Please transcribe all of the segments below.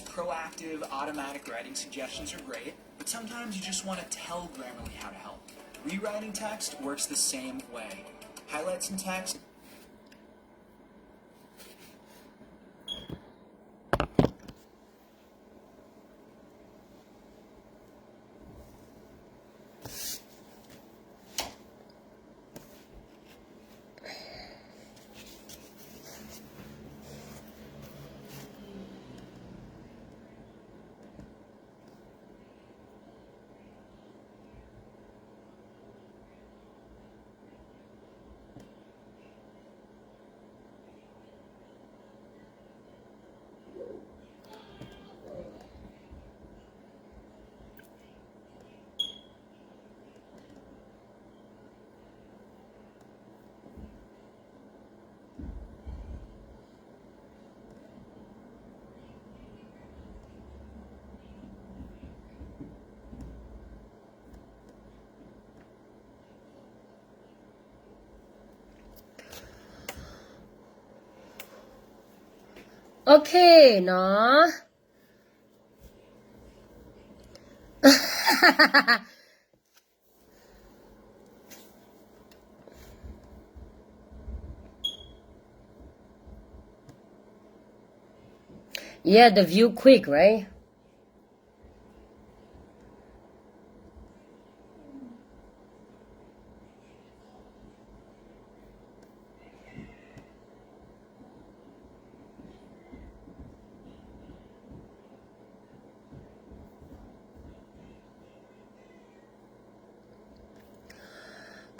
Proactive, automatic writing suggestions are great, but sometimes you just want to tell Grammarly how to help. Rewriting text works the same way. Highlight some text. Okay နီၤ. Yeah, the view quick, right?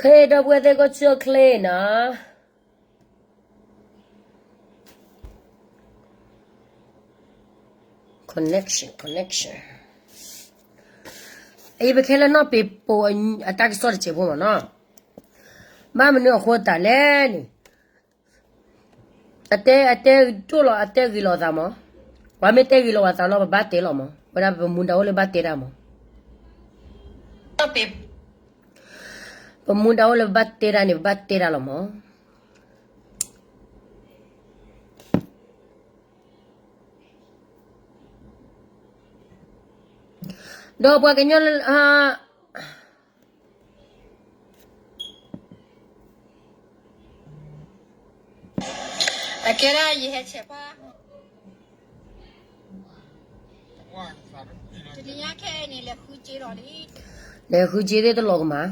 ခဲဒီပုၢ်ဝဲၢ်သ့ၣ်ကီၢ်ဆၢချ့နီၤ. Connection, connection. အံၤပခဲလၢနီၢ်ပ့ၤပိာ်အတၢ်ကစီၣ်တစဲးဖိမ့ၢ်နီၤ. ဘၣ်မနုၤအဃိသတးလဲၣ်န့ၣ် အတဲ အတဲဒိၣ်လီၤ အတဲဂ့ၤလီၤသးမး. ပှၤမ့ၢ်တဲဂ့ၤလီၤဝဲသးလီၤ ပဘၣ်တဲလီၤမး. ဝဲဒၣ်ပမူဒါအိၣ်လၢဘၣ်တဲတၢ်မး. ပမူဒါအိၣ်လၢပဘၣ်တဲတၢ်န့ၣ် ပဘၣ်တဲတၢ်လီၤမး. ဒီးပှၤကညီလၢ အကဲဒၣ်ယဟဲဆဲးပှၤ တနံၤညါခဲအံၤန့ၣ် လဲၤဃုစ့ဒီးလံ လဲၤဃုစ့သ့ၣ်တလီၤကမၣ်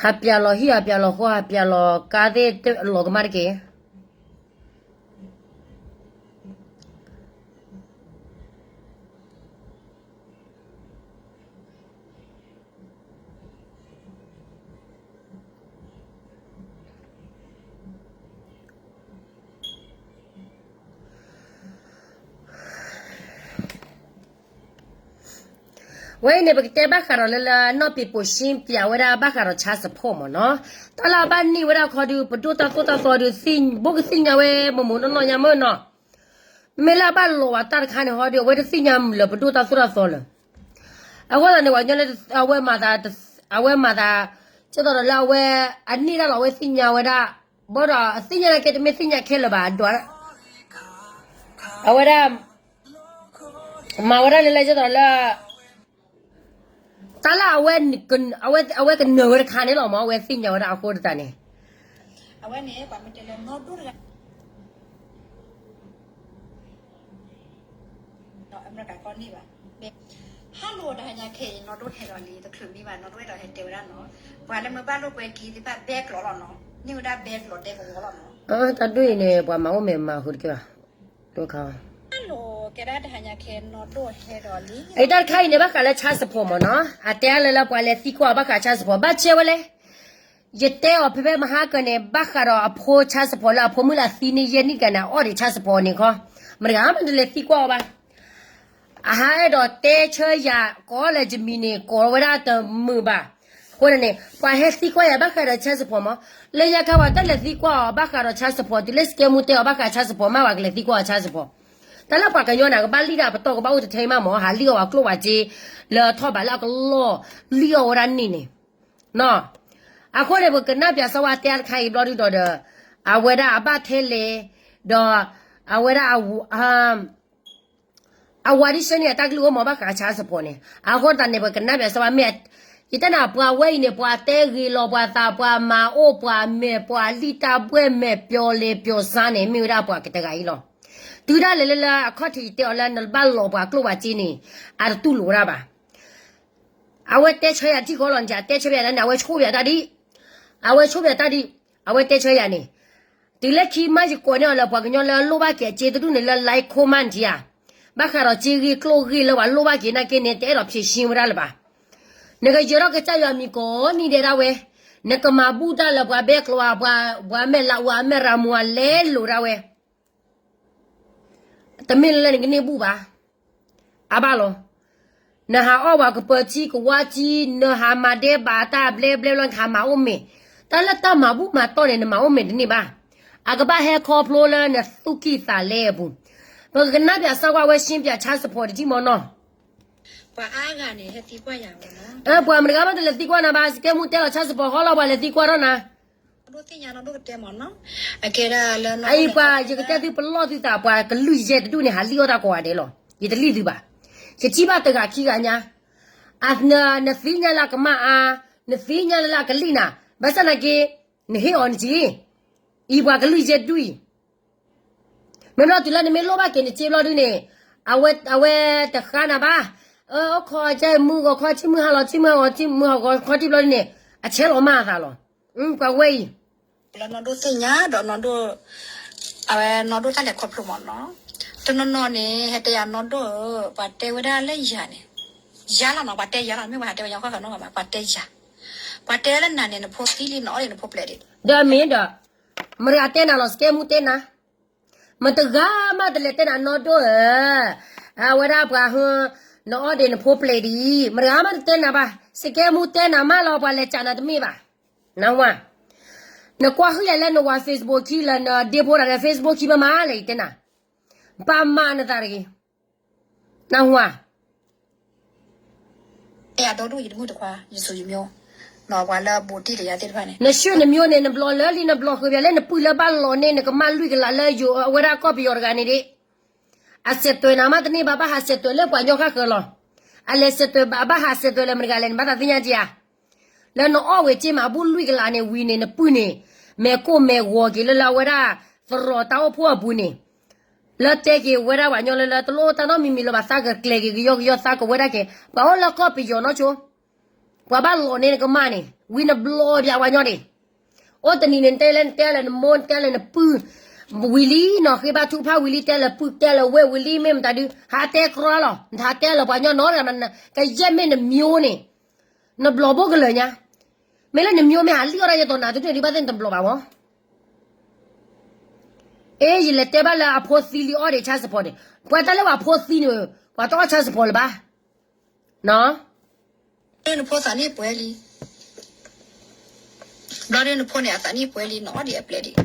ဟးပျးလီၤဟံၣ် ဟးပျးလီၤဃီ ဟးပျးလီၤကါသ့ၣ်တလီၤကမၣ်တက့ၢ်. ဝဲအံၤန့ၣ် ပကတဲဘၣ်ဃးဒီးလၢလၢနီၢ်ပ့ၤပိာ်ရှ့ပျးဝဲဒၣ်ဘၣ်ဃးဒီး child support မ့ၢ်နီၤ. တၢ်လၢအဘၣ်န့ၢ်ဝဲဒၣ်ခီဒုး ပဒိၣ်တၢ်သိၣ်တၢ်သီဒုး ဘိၣ်ကသ့ၣ်ညါဝဲမိၢ်မိၢ်နီၢ်နီၢ်ညါမ့ၢ်နီၤ. မ့ၢ်လၢအဘၣ်လီၤဝဲတၢ်တခါန့ၣ်ဟီဒုး အဝဲတသ့ၣ်ညါလၢပဒိၣ်တၢ်သိၣ်တၢ်သီလၢ အဃိသတးန့ၣ် ပှၤကညီလၢ အဝဲမၤသး အဝဲမၤသး ကသိးဒီးလၢအဝဲ အန့ၢ်ဒၣ်လီၤ အဝဲသ့ၣ်ညါဝဲဒၣ် ဘၣ်ဒီးအသ့ၣ်ညါနာ်က့ တမ့ၢ်သ့ၣ်ညါခဲလၢာ်ဘၣ် အဒွး အဝဲဒၣ် မၤဝဲဒၣ်လၢလၢကသိးဒီးလၢ တၢ်လၢအဝဲ အဝဲကနၢၤဝဲတခါန့ၣ်လီၤမး အဝဲသ့ၣ်ညါဝဲဒၣ်အဃိတၢ်န့ၣ် အဝဲန့ၣ် ပှၤမ့ၢ်တဲလၢနီၢ်ဒိၣ်တဂၤ ဒီးအမဲရကၤကီၢ်န့ၣ်ဘၣ်. Hello တဟါညါခဲအံၤ နီၢ်ဒိၣ်ဟဲဒီးလံ တချုးမံဘၣ် နီၢ်ဒိၣ်အဲၣ်ဒိးဟဲတဲဝဲဒၣ်နီၤ ပှၤလၢမ့ၢ်ဘၣ်လိာ်ကွဲက့ၤသ့ၣ်တဖၣ် ဘဲကျိးလီၤနီၤ န့ၢ်ဝဲဒၣ်ဘဲကျိးဒဲကဝီၤလီၤနီၤ တၢ်ဒုးအံၤန့ၣ် ပှၤမၤအိၣ်မဲာ်မၤဃုာ်တက့ၢ်ဘၣ် ဒိၣ်ခါ Hello ကဲဒၣ်တဟါညါခဲ နီၢ်ဒိၣ်ဟဲဒီးလံ အတၢ်တခါအံၤန့ၣ် ဘၣ်ဃးလၢ child support မ့ၢ်နီၤ အတဲအါလၢလၢပှၤလဲၤသံကွၢ်အီၤဘၣ်ဃး child support ဘၣ်ဆဲဝဲလဲၣ် ယတဲအီၤဖဲဖဲမဟါကၢန့ၣ် ဘၣ်ဃးဒီးအဖိ child support လၢအဖိမုၣ်လၢအသံန့ၢ်ယဲၢ်နံၣ်တကးန့ၣ် အီၣ်ဒံး child support န့ၣ်ခီ မတဂၤမ့ၢ်တလဲၤသံကွၢ်အီၤဘၣ် အဟးအဲၣ်ဒိးတဲဆၢယၤ ကိးလၢယမံၤန့ၣ် ကိးဝဲဒၣ်တမုာ်ဘၣ်. အဃိန့ၣ် ပှၤဟဲသံကွၢ်ယၤဘၣ်ဃးဒီး child support မး, လၢညါခါပှၤတလဲၤသံကွၢ်အီၤဘၣ်ဃးဒီး child support တုၤလၢ စကဲမူတဲအီၤဘၣ်ဃး child support မး ပှၤကလဲၤသံကွၢ်အီၤ child support. တၢ်လၢပှၤကညီန့ၣ် ကဘၣ်လံၣ်ဒၣ်ပတီၢ်ကဘၣ်အိၣ်တထဲမးမး ဟးလံၣ်အီၣ်ဝဲကျိၣ်ဝဲစ့ လၢထီၣ်ဘးလၢအကလီၢ် လံၣ်အီၣ်ဝဲဒၣ်န့ၣ်န့ၣ် အဃိန့ၣ် ပကနၣ်ပၠးစီဝါတဲအါတခါအံၤဘျီဒုဒီး အဝဲဒၣ်အဘၣ်ထဲလဲၣ် ဒီး အဝဲဒၣ် အဝၤဒ်ဆၢန့ၣ် အတၢ်ကလုၢ်အိၣ်မးဘၣ်ဃး child support န့ၣ် အဃိသတးန့ၣ် ပကနၢ်ပၢၢ်စၢၤဘၣ်မ့ၢ် ယတဲနၤ ပှၤဝဲအံၤန့ၣ် ပှၤတဲဂ့ၤလီၤပှၤသး ပှၤမၤအိၣ်ပှၤမဲာ် ပှၤလံၣ်တၢ်ဘှဲၣ်မဲာ် ပျီလဲၤပျီဆါန့ၣ် မ့ၢ်ဝဲဒၣ်ပှၤကတဂၤအံၤလီၤ. တုၤဒၣ်လဲာ်လၢလၢအခီၣ်ထံးယတဲအီၤလၢ နဘၣ်လီၤပှၤကျိၣ်ပှၤစ့န့ၣ် အတတူၢ်လိာ်ဝဲဒၣ်ဘၣ်. အဝဲတဲဆၢယၤထံၣ်ဃီလီၤန့ၣ် အတဲဆၢယၤန့ၣ် အဝဲဆိၣ်ယၤတၢ်ဒ် အဝဲဆိၣ်ယၤတၢ်ဒ် အဝဲတဲဆၢယၤန့ၣ် တုၤလၢခံမး ယကိးန့ၢ်အီၤလၢပှၤကညီလၢအလိၣ်ဘၣ်က့ၤအစ့တဒူၣ်န့ၣ်လၢ like comment ထံဧါ, ဘၣ်ဃးဒီးစ့ဂ့ၢ်ကျိၣ်ဂ့ၢ်လၢပှၤလိၣ်ဘၣ်က့ၤနာ်က့န့ၣ် တအဲၣ်ဒိးဖြေရှင်းဝဲဒၣ်လၢၤဘၣ်. နကယၢၤထီၣ်ကစၢ်ယွၤမံၤကိးနံၤဒဲးဒၣ်ဝဲ, နကမၤဘူၣ်တၢ်လၢပှၤဘဲကျိၤ ပှၤမဲာ်လးဝၤ အမဲာ်ရၤမူၤ အလဲလိာ်ဒၣ်ဝဲ တမ့ၢ်လၢနကန့ၢ်ဘူၣ်ဘၣ်. အဘၣ်လီၤ. နဟးအီၣ်ပှၤကပၢၤထံကဝါထံ, နဟးမၤဒဲးဘးတၢ်ဘျဲဘျဲဘျီ နကဟးမၤအိၣ်မဲာ်, တၢ်လၢတၢ်မၤဘူၣ်မၤတီၢ်န့ၣ် နမၤအိၣ်မဲာ်တန့ၢ်ဘၣ်. အကဘၣ်ဟဲခီဖျိလၢနသူၣ်ကံၢ်သးလဲအပူၤ. ပကနၢ်ပၢၢ်စၢ်ကွၢ်ဝဲ ရှင်းပြ child support တထံၣ်မနီၤ. ပှၤအါဂၤန့ၣ် ဟဲသံကွၢ်ယၤဝဲလီၤ. ပှၤမတဂၤမးတလဲၤသံကွၢ်နၤဘၣ်, စကဲမူတဲလီၤ child support ဟီလီၤ ပှၤလဲၤသံကွၢ်ထီၣ်နၤ ဒိၣ်သ့ၣ်ညါနီၢ်ဒိၣ်ကတဲမ့ၢ်နီၤ, အကဲဒၣ်လၢနီၢ်ဒိၣ် ယကတဲသုပလီၢ်သုသး ပှၤကလုၢ်ယဲၢ်တဒူၣ်န့ၣ် ဟးလံၣ်အီၣ်တၢ်ကိးဂၤဒဲးလီၤ. ယတလံၣ်သုဘၣ်. ယထံၣ်ဘၣ်တဂၤခံဂၤညါ, နသ့ၣ်ညါလၢအကမၣ်အါ, နသ့ၣ်ညါလၢအကလံၣ်နၤ, ဘၣ်ဆၣ်နာ်က့ နဟ့ၣ်အီၤနက့, အံၤပှၤကလုၢ်ယဲၢ်တဒူၣ်အံၤ မ့ၢ်ဘျီတုၤလၢနမ့ၢ်လိၣ်ဘၣ်က့ၤနစ့ဘျီဒုန့ၣ်, အဝဲတဃါနၤဘၣ်. အိၣ်ခိးကမုၢ်ဂီၤခီ ထံၣ်မုၢ်ဟါလီၤ ထံၣ်မုၢ်ဟါဂီၤခီ ထံၣ်ဘျီဒုန့ၣ်, အဆဲးလီၤမၢ်အသးလီၤ. ပှၤဝဲအံၤ လၢနီၢ်ဒိၣ်သ့ၣ်ညါဒီးနီၢ်ဒိၣ်, အဝဲနီၢ်ဒိၣ်တၢ်လဲၤခီဖျိမ့ၢ်နီၤ, တနီၤနီၤန့ၣ် ဟဲတဲယၤနီၢ်ဒိၣ်ဧၢ, ပှၤတဲဝဲဒၣ်လၢယၤန့ၣ်, ယၤလီၤနီၤ ပှၤတဲယၤလီၤ မ့ၢ်ပှၤဟးတဲဝဲညီခီဃာ်နီၢ်ဂၤဘၣ် ပှၤတဲယၤ, ပှၤတဲလၢနၤန့ၣ် နဖိသံလံ နအီၣ်ဒံးနဖိပျဲၢ်ဒံး, ဒီးမ့ၢ်ဒီး, မတဂၤတဲနၤလီၤ စကဲမူတဲနၤ မတဂၤမးတလဲၤတဲနၤနီၢ်ဒိၣ်ဧၢ, အဝဲဒၣ်ပှၤဟ, နအီၣ်ဒံးနဖိပျဲၢ်ဒံး မတဂၤမးတတဲနၤဘၣ်, စကဲမူတဲနၤမးလီၤ ပှၤလဲၤကးနၤတမ့ၢ်ဘၣ်. နၢ်ဟူဧါ, နကွၢ်ဟုၣ်ယၤလၢနဝၤ Facebook ခံလၢနဒ့ဖိတဂၤန့ၣ် Facebook ခံမးမးလဲၣ် ယတဲနၤ, ဘၣ်မၤနသးတဂ့ၤ. နၢ်ဟူဧါ အဲၣ်အဒီဒူၣ်ယတမုၣ်တခွါ ယစူၤယမျိုး, ပှၤလၢဘူးတံၢ်တယၤသ့ၣ်တဖၣ်န့ၣ် နဆှၢနမျိုးန့ၣ် နဘျီလၢလံ နဘျီဃုာ်ပၠးလၢနပုၢ်လၢဘၣ်လီၤန့ၣ် နကမၣ်လွံၢ်ကလးလၢယိၤအဝဲဒၣ်ကီၢ်ပယီၤတဂၤန့ၣ်ဒံး, အစဲးတွဲးနၤမးတန့ၢ်ဘၣ် ဘၣ်ဟးစဲးတွဲးလၢပှၤညီဃၣ်ဃၢၤလီၤ. အလဲၤစဲးတွဲးဘၣ် ဘၣ်ဟးစဲးတွဲးလၢမတဂၤလဲၣ် နဘၣ်သးသ့ၣ်ညါက့ဧါ. လၢနအီၣ်ဝဲက့မးဘူၣ်လွံၢ်ကလးန့ၣ် ဝံၤန့ၣ် နပုၢ်န့ၣ် မဲာ်ကိၢ်မဲာ်ဂီၤက့ၤလၢလၢအဝဲဒၣ် သရိာ်တၢ်အိၣ်ဖှိၣ်အပူၤန့ၣ် လၢတဲက့ၤဝဲဒၣ်ပှၤညီလၢလၢတလိၣ်တၢ်နီတမံၤမံၤလၢၤဘၣ် သးကကျဲၤက့ၤကယီကယီသးကဝဲဒၣ်က့ၤ ပှၤအိၣ်လၢကီၢ်ပယီၤနီၢ်ဆိ ပှၤဘၣ်လီၤန့ၢ်နကမၣ်န့ၣ် ဝံၤနဘျီပၠးပှၤညီန့ၣ် အိၣ်တနံၤန့ၣ် နတဲလၢနတဲလၢနမိၢ် နတဲလၢနပုၢ် ဝံၤလံနီၤ ဃ့ဘါထုကဖၣ်ဝံၤလံ တဲလၢပုၢ်တဲလၢဝဲၢ်ဝံၤလံ မ့ၢ်မတၤဒု ဟးတဲကြီလီၤ နဟးတဲလၢပှၤညီနီတဂၤ ကယဲၢ်မ့ၢ်နမျိုးန့ၣ် နဘျီဘိကလၢာ်ညါ မ့ၢ်လၢနမျိုးမ့ၢ်ဟးလံၣ်အီၣ်ဒၣ်ယဲၢ်တီၤနၤတဒူၣ်ဒံးဘၣ်သ့ၣ်နတဘျီဘၣ်မး အ့ ယလဲၤတဲဘၣ်လၢအဖိသံလံအီၣ်ဒံး child support န့ၣ် ပှၤတၢ်လၢပှၤဖိသံန့ၣ် ပှၤတအီၣ် child support လၢၤဘၣ် နဖိသးန့ၣ်ပှဲၤလံ ဘျီဒ်နဖိန့ၣ်အသးန့ၣ်ပှဲၤလံ နအီၣ်ဒံးအပျဲၢ်ဒံး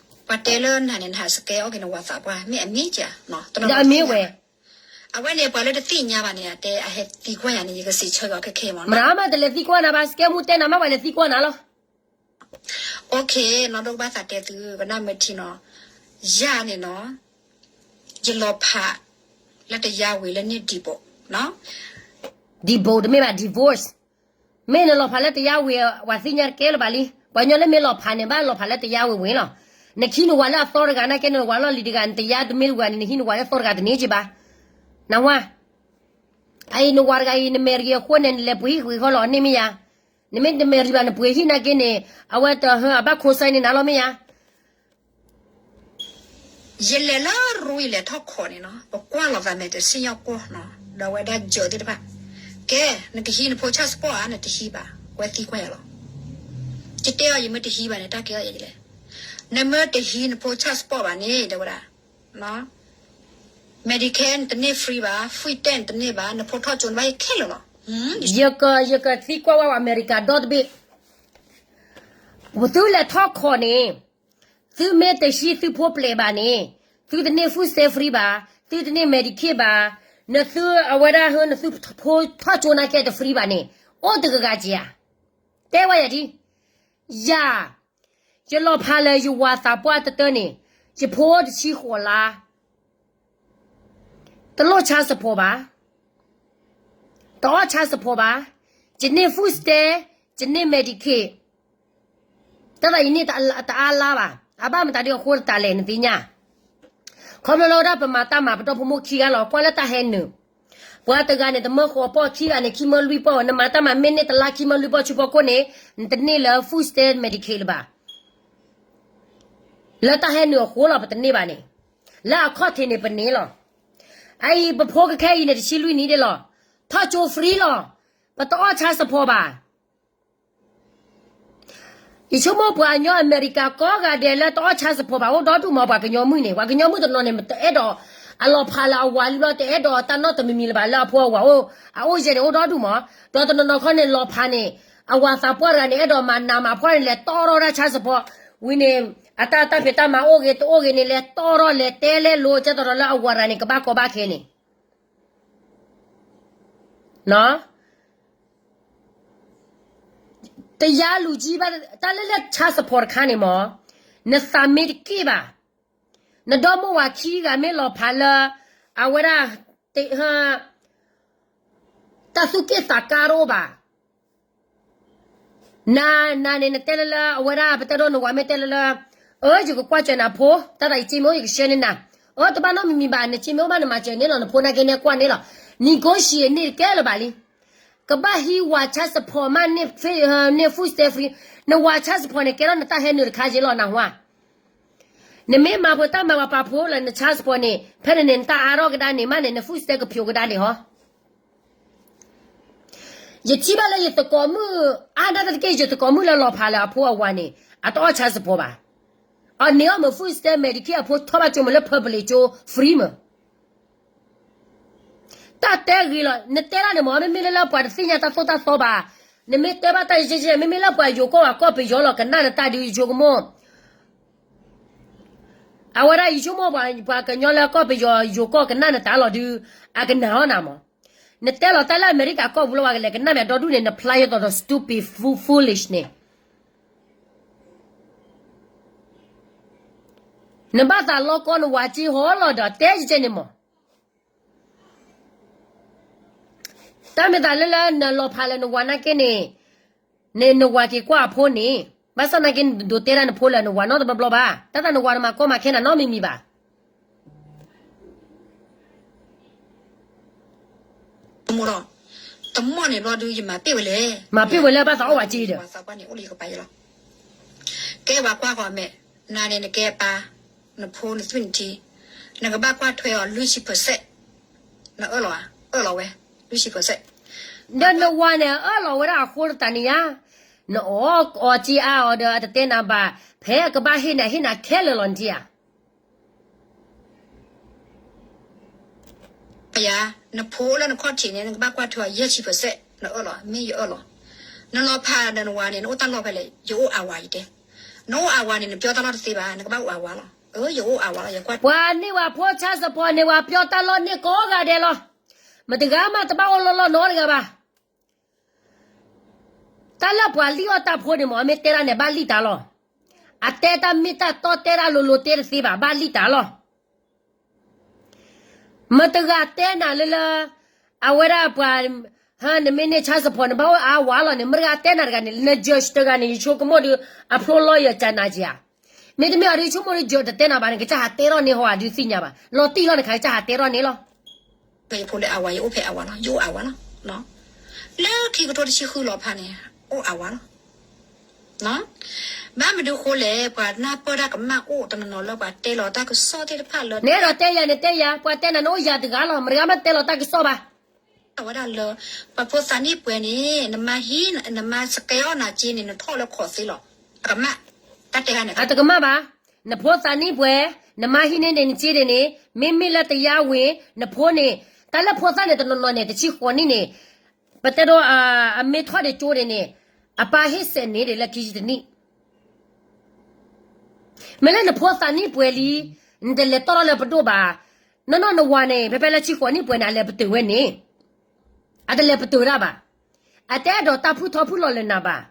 ပှၤတဲလၢနၤန့ၣ် နဟးစကဲအီၣ်က့ၤနဝၤသးပှၢ် မ့ၢ်အမ့ၢ်က ဒီးအမ့ၢ်ဝဲ အဝဲန့ၣ် ပှၤလၢတသ့ၣ်ညါဘၣ်န့ၣ် အတဲအဟဲသံကွၢ်ယၤန့ၣ် ယကစံးဆၢက့ၤအီၤခဲခဲမး မတၤမးတလဲၤသံကွၢ်နၤဘၣ် စကဲမူတဲနၤမး ပှၤလဲၤသံကွၢ်နၤလီၤ OK နီၢ်ဒိၣ်ကဘၣ်သးတဲသု ကနၣ်မ့ၢ်ထံနီၤ ယၤန့ၣ်နီၤ ယလီၤဖး လၢတယါဝံၤလၢန့ၢ် divorce နီၤ divorce တမ့ၢ်ဘၣ် divorce မ့ၢ်နလီၤဖးလၢတယါဝံၤ ပှၤသ့ၣ်ညါတကဲလၢၤဘၣ်လံ ပှၤညီလၢမ့ၢ်လီၤဖးန့ၣ် ဘၣ်လီၤဖးလၢတယါဝံၤဝံၤလီၤ နခံနဝၤလၢအသီတဂၤ နာ်က့ နဝၤလီၢ်လံၤတဂၤ နတယါတမ့ၢ်တဝၤန့ၣ် နဟံးနဝၤလၢသီတဂၤတန့ၢ်က့ဘၣ် နၢ်ဟူဧါ အအံၤနဝၤတဂၤအံၤ နမဲာ်ရံအဃိန့ၣ် နလဲၤပှ့ၤဟံၣ်ဃုာ်ဃီလီၤ န့ၢ်မ့ၢ်ယါ နမ့ၢ်တမဲာ်ရံဘၣ် နပှ့ၤဟံၣ်နာ်က့န့ၣ် အဝဲတဟၢအဘၣ်ခိစါန့ၣ်နၤလီၤမ့ၢ်ယါ ယလဲၤလၢရူအံၤလဲၤထီၣ်ခိးန့ၣ်နီၤ ပကွၢ်လီၤသးမဲာ်တစံၣ်ညီၣ်ကွီၢ်နီၤ ဒီးဝဲဒၣ်ယၢၤသ့ၣ်တဖၣ် ကဲ နကဟံးနဖိ child support ဧါ နတဟံးဘၣ် ဝဲသံကွၢ်ယၤလီၤ ယတဲအီၤ ယမ့ၢ်တဟံးဘၣ်န့ၣ် တၢ်ကဲအီၤယဲလဲၣ် နမ့ၢ်တဟံးနဖိ child support ဘၣ်န့ၣ် တဲဝဲဒၣ် Medicare နတန့ၢ် free ဘၣ် food stamp နတန့ၢ်ဘၣ် နဖိထီၣ်ကၠိနဘၣ်ဟ့ၣ်ခဲလၢာ်လီၤ ယက ယကသံကွၢ်ဝဲ အမဲရကၤဒီတဘ့ၣ် သုလဲၤထီၣ်ခိးန့ၣ် သုမ့ၢ်တဟံးသုဖိပျဲၢ်ဘၣ်န့ၣ် သုတန့ၢ် food stamp free ဘၣ် သုတန့ၢ် Medicaid ဘၣ် နသုအဝဲဒၣ်ဟၢ နသုဖိထီၣ်ကၠိနာ်က့တ free ဘၣ်န့ၣ် အိၣ်တဂၤဂၤက့ၤဧါ တဲဝဲယၤဒ် ယၤ ယလီၤဖးလၢယဝၤသးပှၢ်တတၢၢ်န့ၣ် ယဖိတဆံဃိးလါ, တလိၣ် child support ဘၣ်, တအီၣ် child support ဘၣ်, ယန့ၢ် food stamp, ယန့ၢ် Medicaid, တၢ်သးယန့ၢ်တအါလါဘၣ်, အဘၣ်မတၤဒုအဃိတၢ်လဲၣ်နသ့ၣ်ညါ, ခီဖျိလၢဝဲဒၣ်ပမၤတၢ်မၤပဒီဖိမိၢ်ခံဂၤလီၤ ကွၢ်လၢတၢ်ဟဲနုာ်, ပှၤတဂၤန့ၣ် တမၢဃိးပီၢ် ခံဂၤန့ၣ် ခံမၢလွံၢ်ပီၢ်, နမၤတၢ်မၤမ့ၢ်န့ၢ်တလါခံမၢလွံၢ်ပီၢ်ဆူဖီခိၣ်န့ၣ်, နတန့ၢ်လၢ food stamp Medicaid လၢၤဘၣ်. လၢတၢ်ဟဲနုာ်အဃိလီၤ ပတန့ၢ်ဘၣ်န့ၣ်, လၢအခီၣ်ထံးန့ၣ်ပန့ၢ်လီၤ. အအံၤ ပဖိကခဲအံၤန့ၣ် တဆံလွံၢ်နံၣ်ဒၣ်လီၤ, ထီၣ်ကၠိ free လီၤ, ပတအီၣ် child support ဘၣ်. ယဆိကမိၣ်ပှၤကညီအမဲရကၤကိးဂၤဒဲးလၢတအီၣ် child support ဘၣ် အိၣ်ဒီဒူၣ်မး ပှၤကညီမုၣ်န့ၣ်, ပှၤကညီမုၣ်တနီၤန့ၣ် တအဲၣ်ဒိးအလီၤဖးလၢအဝၤလံဘျီ တအဲၣ်ဒိးတၢ်နီတမံၤမံၤလၢၤဘၣ် လၢအဖိအဝၤအိၣ်, အအိၣ်ယဲၢ်န့ၣ် အိၣ်ဒီဒူၣ်မး, ဒီးတနီၤနီၤခီန့ၣ် လီၤဖးန့ၣ်, အဝၤသးပှၢ်တဂၤန့ၣ် အဲၣ်ဒိးမၤနးမၤဖှီၣ်န့ၣ် လဲၤတီထီၣ်ဝဲဒၣ် child support, ဝံၤန့ၣ်, အတၢ်တၢ်ဖံးတၢ်မၤအိၣ်ဂ့ၤတအိၣ်ဂ့ၤန့ၣ် လဲၤတီထီၣ်လဲၤတဲလဲၤလိၤ ကဲသိးဒီးလၢအဝၤတဂၤန့ၣ် ကဘၣ်ကီဘၣ်ခဲန့ၣ် တယါလူၤကံဘၣ်, တၢ်လၢလၢ child support တခါန့ၣ်မး, နသးမ့ၢ်တက့ၢ်ဘၣ်, နဒီမိၢ်ဝၤခံဂၤမ့ၢ်လီၤဖးလၢ, အဝဲဒၣ်, တၢ်သူၣ်က့ၣ်သးကါတအိၣ်ဘၣ်, နၤ, နၤန့ၣ် နတဲလၢလၢ အဝဲဒၣ် ပတဲဒိ နဝၤမ့ၢ်တဲလၢလၢ, အၢ ယကကွၢ်စၢၤနၤဖိ, တၢ်သးယစ့မ့ၢ်အိၣ် ယကဆှၢန့ၢ်နၤ, အၢ တဘၣ်နီတမံၤမံၤဘၣ်, နစ့မ့ၢ်အိၣ်ဘၣ် နမၤစၢၤန့ၢ်လီၤ နဖိနာ်က့န့ၣ်ကွၢ်န့ၢ်လီၤ, negotiate န့ၢ်တကဲလၢၤဘၣ်လံ, ကဘၣ်ဟံးဝၤ child support မးန့ၢ်, န့ၢ် food stamp free, နဝၤ child support န့ၣ် ကဲထီၣ်နတၢ်ဟဲနုာ်တခါက့လီၤ နၢ်ဟူဧါ. နမ့ၢ်မၤပှဲၤတၢ်မၤဝၤပာ်ဖှိၣ်လၢန child support န့ၣ် ဖဲန့ၣ်န့ၣ် နတၢ်အါထီၣ်ကဒါန့ၣ် မးန့ၣ် န food stamp ကဖျိးကဒါန့ၣ်ဟီ. ယထံၣ်ဘၣ်လၢယသကိးမုၣ်, အါဒၣ်တၢ်တက့ၢ် ယသကိးမုၣ်လၢလီၤဖးလၢအဖိအဝၤန့ၣ် အတအီၣ် child support ဘၣ်. အန့ၢ်အီၣ်မ့ၢ် food stamp Medicaid အဖိထီၣ်ဘၣ်ကၠိမ့ၢ်လၢ public ကၠိ free မ့ၢ် တၢ်တဲဂ့ၤလီၤ, နတဲဒၣ်န့ၣ်မ့ၢ် မ့မ့ၢ်လၢလၢပှၤတသ့ၣ်ညါတၢ်သိၣ်တၢ်သီဘၣ်, နမ့ၢ်တဲဘၣ်တၢ်ယဲၢ်ယဲၢ် မ့မ့ၢ်လၢပှၤယိၤကီၢ်အကီၢ်ပယီၤလီၤ ကနၣ်နတၢ်ဒုးယဆိကမိၣ် အဝဲဒၣ်ယဆိကမိၣ်ပှၤ, ပှၤကညီလၢကီၢ်ပယီၤယိၤကီၢ်ကနၣ်နတၢ်လီၤဒုး, အကနၣ်အီၣ်နၤမး, နတဲလီၤတၢ်လၢအမဲရကၤကီၢ်ပူၤလၢပှၤကလဲၤကနၣ်မ့ၢ်အဒီဒူၣ်န့ၣ် နဖျါယသိးဒီး stupid fool, foolish န့ၣ် နဘၣ်သးလီကီနဝၤက့ဟီလီၤဒီး တဲယကဲန့ၣ်မး, တၢ်မ့ၢ်သးလၢလၢနလီၤဖးလၢနဝၤနာ်က့န့ၣ်, နဝၤက့ၤကွၢ်အဖိန့ၣ်, ဘၣ်ဆၣ်နာ်က့နဒိးတဲဒၣ်နဖိလၢနဝၤနီတဘျီဘျီဘၣ်, တၢ်သးနဝၤတမၤကီမၤခဲနၤနီတမံၤမံၤဘၣ်. တမီၢ်န့ၣ်ဘျီဒုးယမၤပ့ၢ်ဝဲလဲၣ်, မၤပ့ၢ်ဝဲလၢဘၣ်သးအီၣ်ဝၤက့ဒီး, ကဲဝၤကွၢ်ဃီမဲာ်, နၤန့ၣ်နကဲအပၢ်, နဖိနသွံၣ်နထံ, နကဘၣ်ကွၢ်ထွဲအီၤလွံၢ်ဆံ percent, နအၢၣ်လီၤဧါ, အၢၣ်လီၤဝဲ, လွံၢ်ဆံ percent, ဒီးနဝၤန့ၣ် အအၢၣ်လီၤဝဲဒၣ်အဃိတၢ်န့ၣ်ဧါ, နအီၣ်အီၤက့အါအီၤဒီးအတတဲနၤဘၣ်, ဖဲအကဘၣ်ဟ့ၣ်နၤဟ့ၣ်နၤခဲလၢာ်လီၤနထံဧါ. ယၤ, နဖိလၢနခီၣ်ထံးန့ၣ် နကဘၣ်ကွၢ်ထွဲအီၤယဲၢ်ဆံ percent, နအၢၣ်လီၤ, မ့ၢ်ယအၢၣ်လီၤ, နလီၤဖးဒီးနဝၤန့ၣ် နအိၣ်တၢ်လီၢ်ဖဲလဲၣ်, ယအိၣ်အဝၤယတဲ, နအိၣ်အဝၤန့ၣ် နပျီတၢ်လီၢ်တသ့ဘၣ်, နကဘၣ်အိၣ်အဝၤလီၤ, အၢ ယအိၣ်အဝၤလီၤ, ယကွၢ်, ပှၤန့ၢ်ဝဲဖိ child support န့ၣ် ဝဲပျီတၢ်လီၢ်န့ၢ်ကိးဂၤဒဲးလီၤ, မတဂၤမးတဘၣ်အိၣ်လီၢ်လီၢ်နီတဂၤဘၣ်. တၢ်လၢပှၤလံၣ်အီၣ်တၢ်ဖိန့ၣ်မ့ၢ် အမ့ၢ်တဲဒၣ်န့ၣ် ဘၣ်လံၣ်တၢ်လီၤ. အတဲတၢ်မ့ၢ်တၢ်တီတဲဒၣ်လိၤလိၤတဲတသ့ဘၣ် ဘၣ်လံၣ်တၢ်လီၤ. မတဂၤတဲနၤလၢလၢ အဝဲဒၣ်ပှၤ နမ့ၢ်န့ၢ် child support နဘၣ်အိၣ်အဝၤလီၤန့ၣ် မတဂၤတဲနၤတဂၤန့ၣ် န judge တဂၤန့ၣ် ယဆိကမိၣ်ဒီး အဖျိလီၤယၤကနၤက့ၤဧါ. မ့တမ့ၢ်အီၤဒီး ယဆိကမိၣ်ဒီးယတတဲနၤဘၣ်န့ၣ် ကစၢ်ဟးတဲထီၣ်န့ၢ်ဟီၣ်ဒုးသ့ၣ်ညါဘၣ် လီၤတံၢ်လီၤနခး ကစၢ်ဟးတဲထီၣ်န့ၢ်လီၤ. ဖဲယဖိလၢအဝၤ ယအိၣ်ဖဲအဝၤလီၤ ယအိၣ်အဝၤလီၤ. လၢခံကထိတဆံဃုလီၤဖးန့ၣ် အိၣ်အဝၤလီၤ. ဘၣ်မနုၤဃိလဲၣ် ပှၤနၢ်ပၢၢ်တၢ်ကမၣ်အိၣ်တနီၤနီၤလၢပှၤတဲလီၤတၢ်ကစီၣ်သ့ၣ်တဖၣ်လၢ နအဲၣ်ဒိးတဲယၤန့ၣ်တဲယၤ ပှၤတဲနၤနအိၣ်ယၤတဂၤလီၤ မတဂၤမ့ၢ်တဲလီၤတၢ်ကစီၣ်ဘၣ်. အဝဲဒၣ်လၢ ပှၤဖိသၣ်နံၣ်ပှဲၤန့ၣ် နမၤဟံး နမၤစကဲအီၣ်နၤက့န့ၣ် နထီၣ်လၢခိးသ့လီၤ. အကမၣ် တၢ်တဲခါန့ၣ် အတကမၣ်ဘၣ်. နဖိသၣ်နံၣ်ပှဲၤ နမၤဟံးန့ၢ်န့ၣ်နက့ဒ်န့ၣ် မ့မ့ၢ်လၢတယါဝ့ၤ နဖိန့ၣ် တၢ်လၢဖိသၣ်န့ၣ်တနီၤနီၤန့ၣ် တဆံဃိးနံၣ်န့ၣ် ပတဲဒိ အမ့ၢ်ထီၣ်ဒံးကၠိဒ်န့ၣ် အပၢ်ဟ့ၣ်စဲးန့ၣ်ဒ်လၢခံဆံတနံၣ် မ့ၢ်လၢနဖိသၣ်နံၣ်ပှဲၤလံ နတလဲၤတီၢ်ထီၣ်လၢပဒိၣ်ဘၣ်. နီၢ်နီၢ်နဝၤန့ၣ် ဖဲဖဲလၢဆံဃိးနံၣ်ပှဲၤန့ၣ် အလဲၤပတုာ်ဝဲန့ၣ် အတလဲၤပတုာ်ဒၣ်ဘၣ်. အတအဲၣ်ဒိးတၢ်ဖုၣ်ထီဖုၣ်လီၤလၢနၤဘၣ်.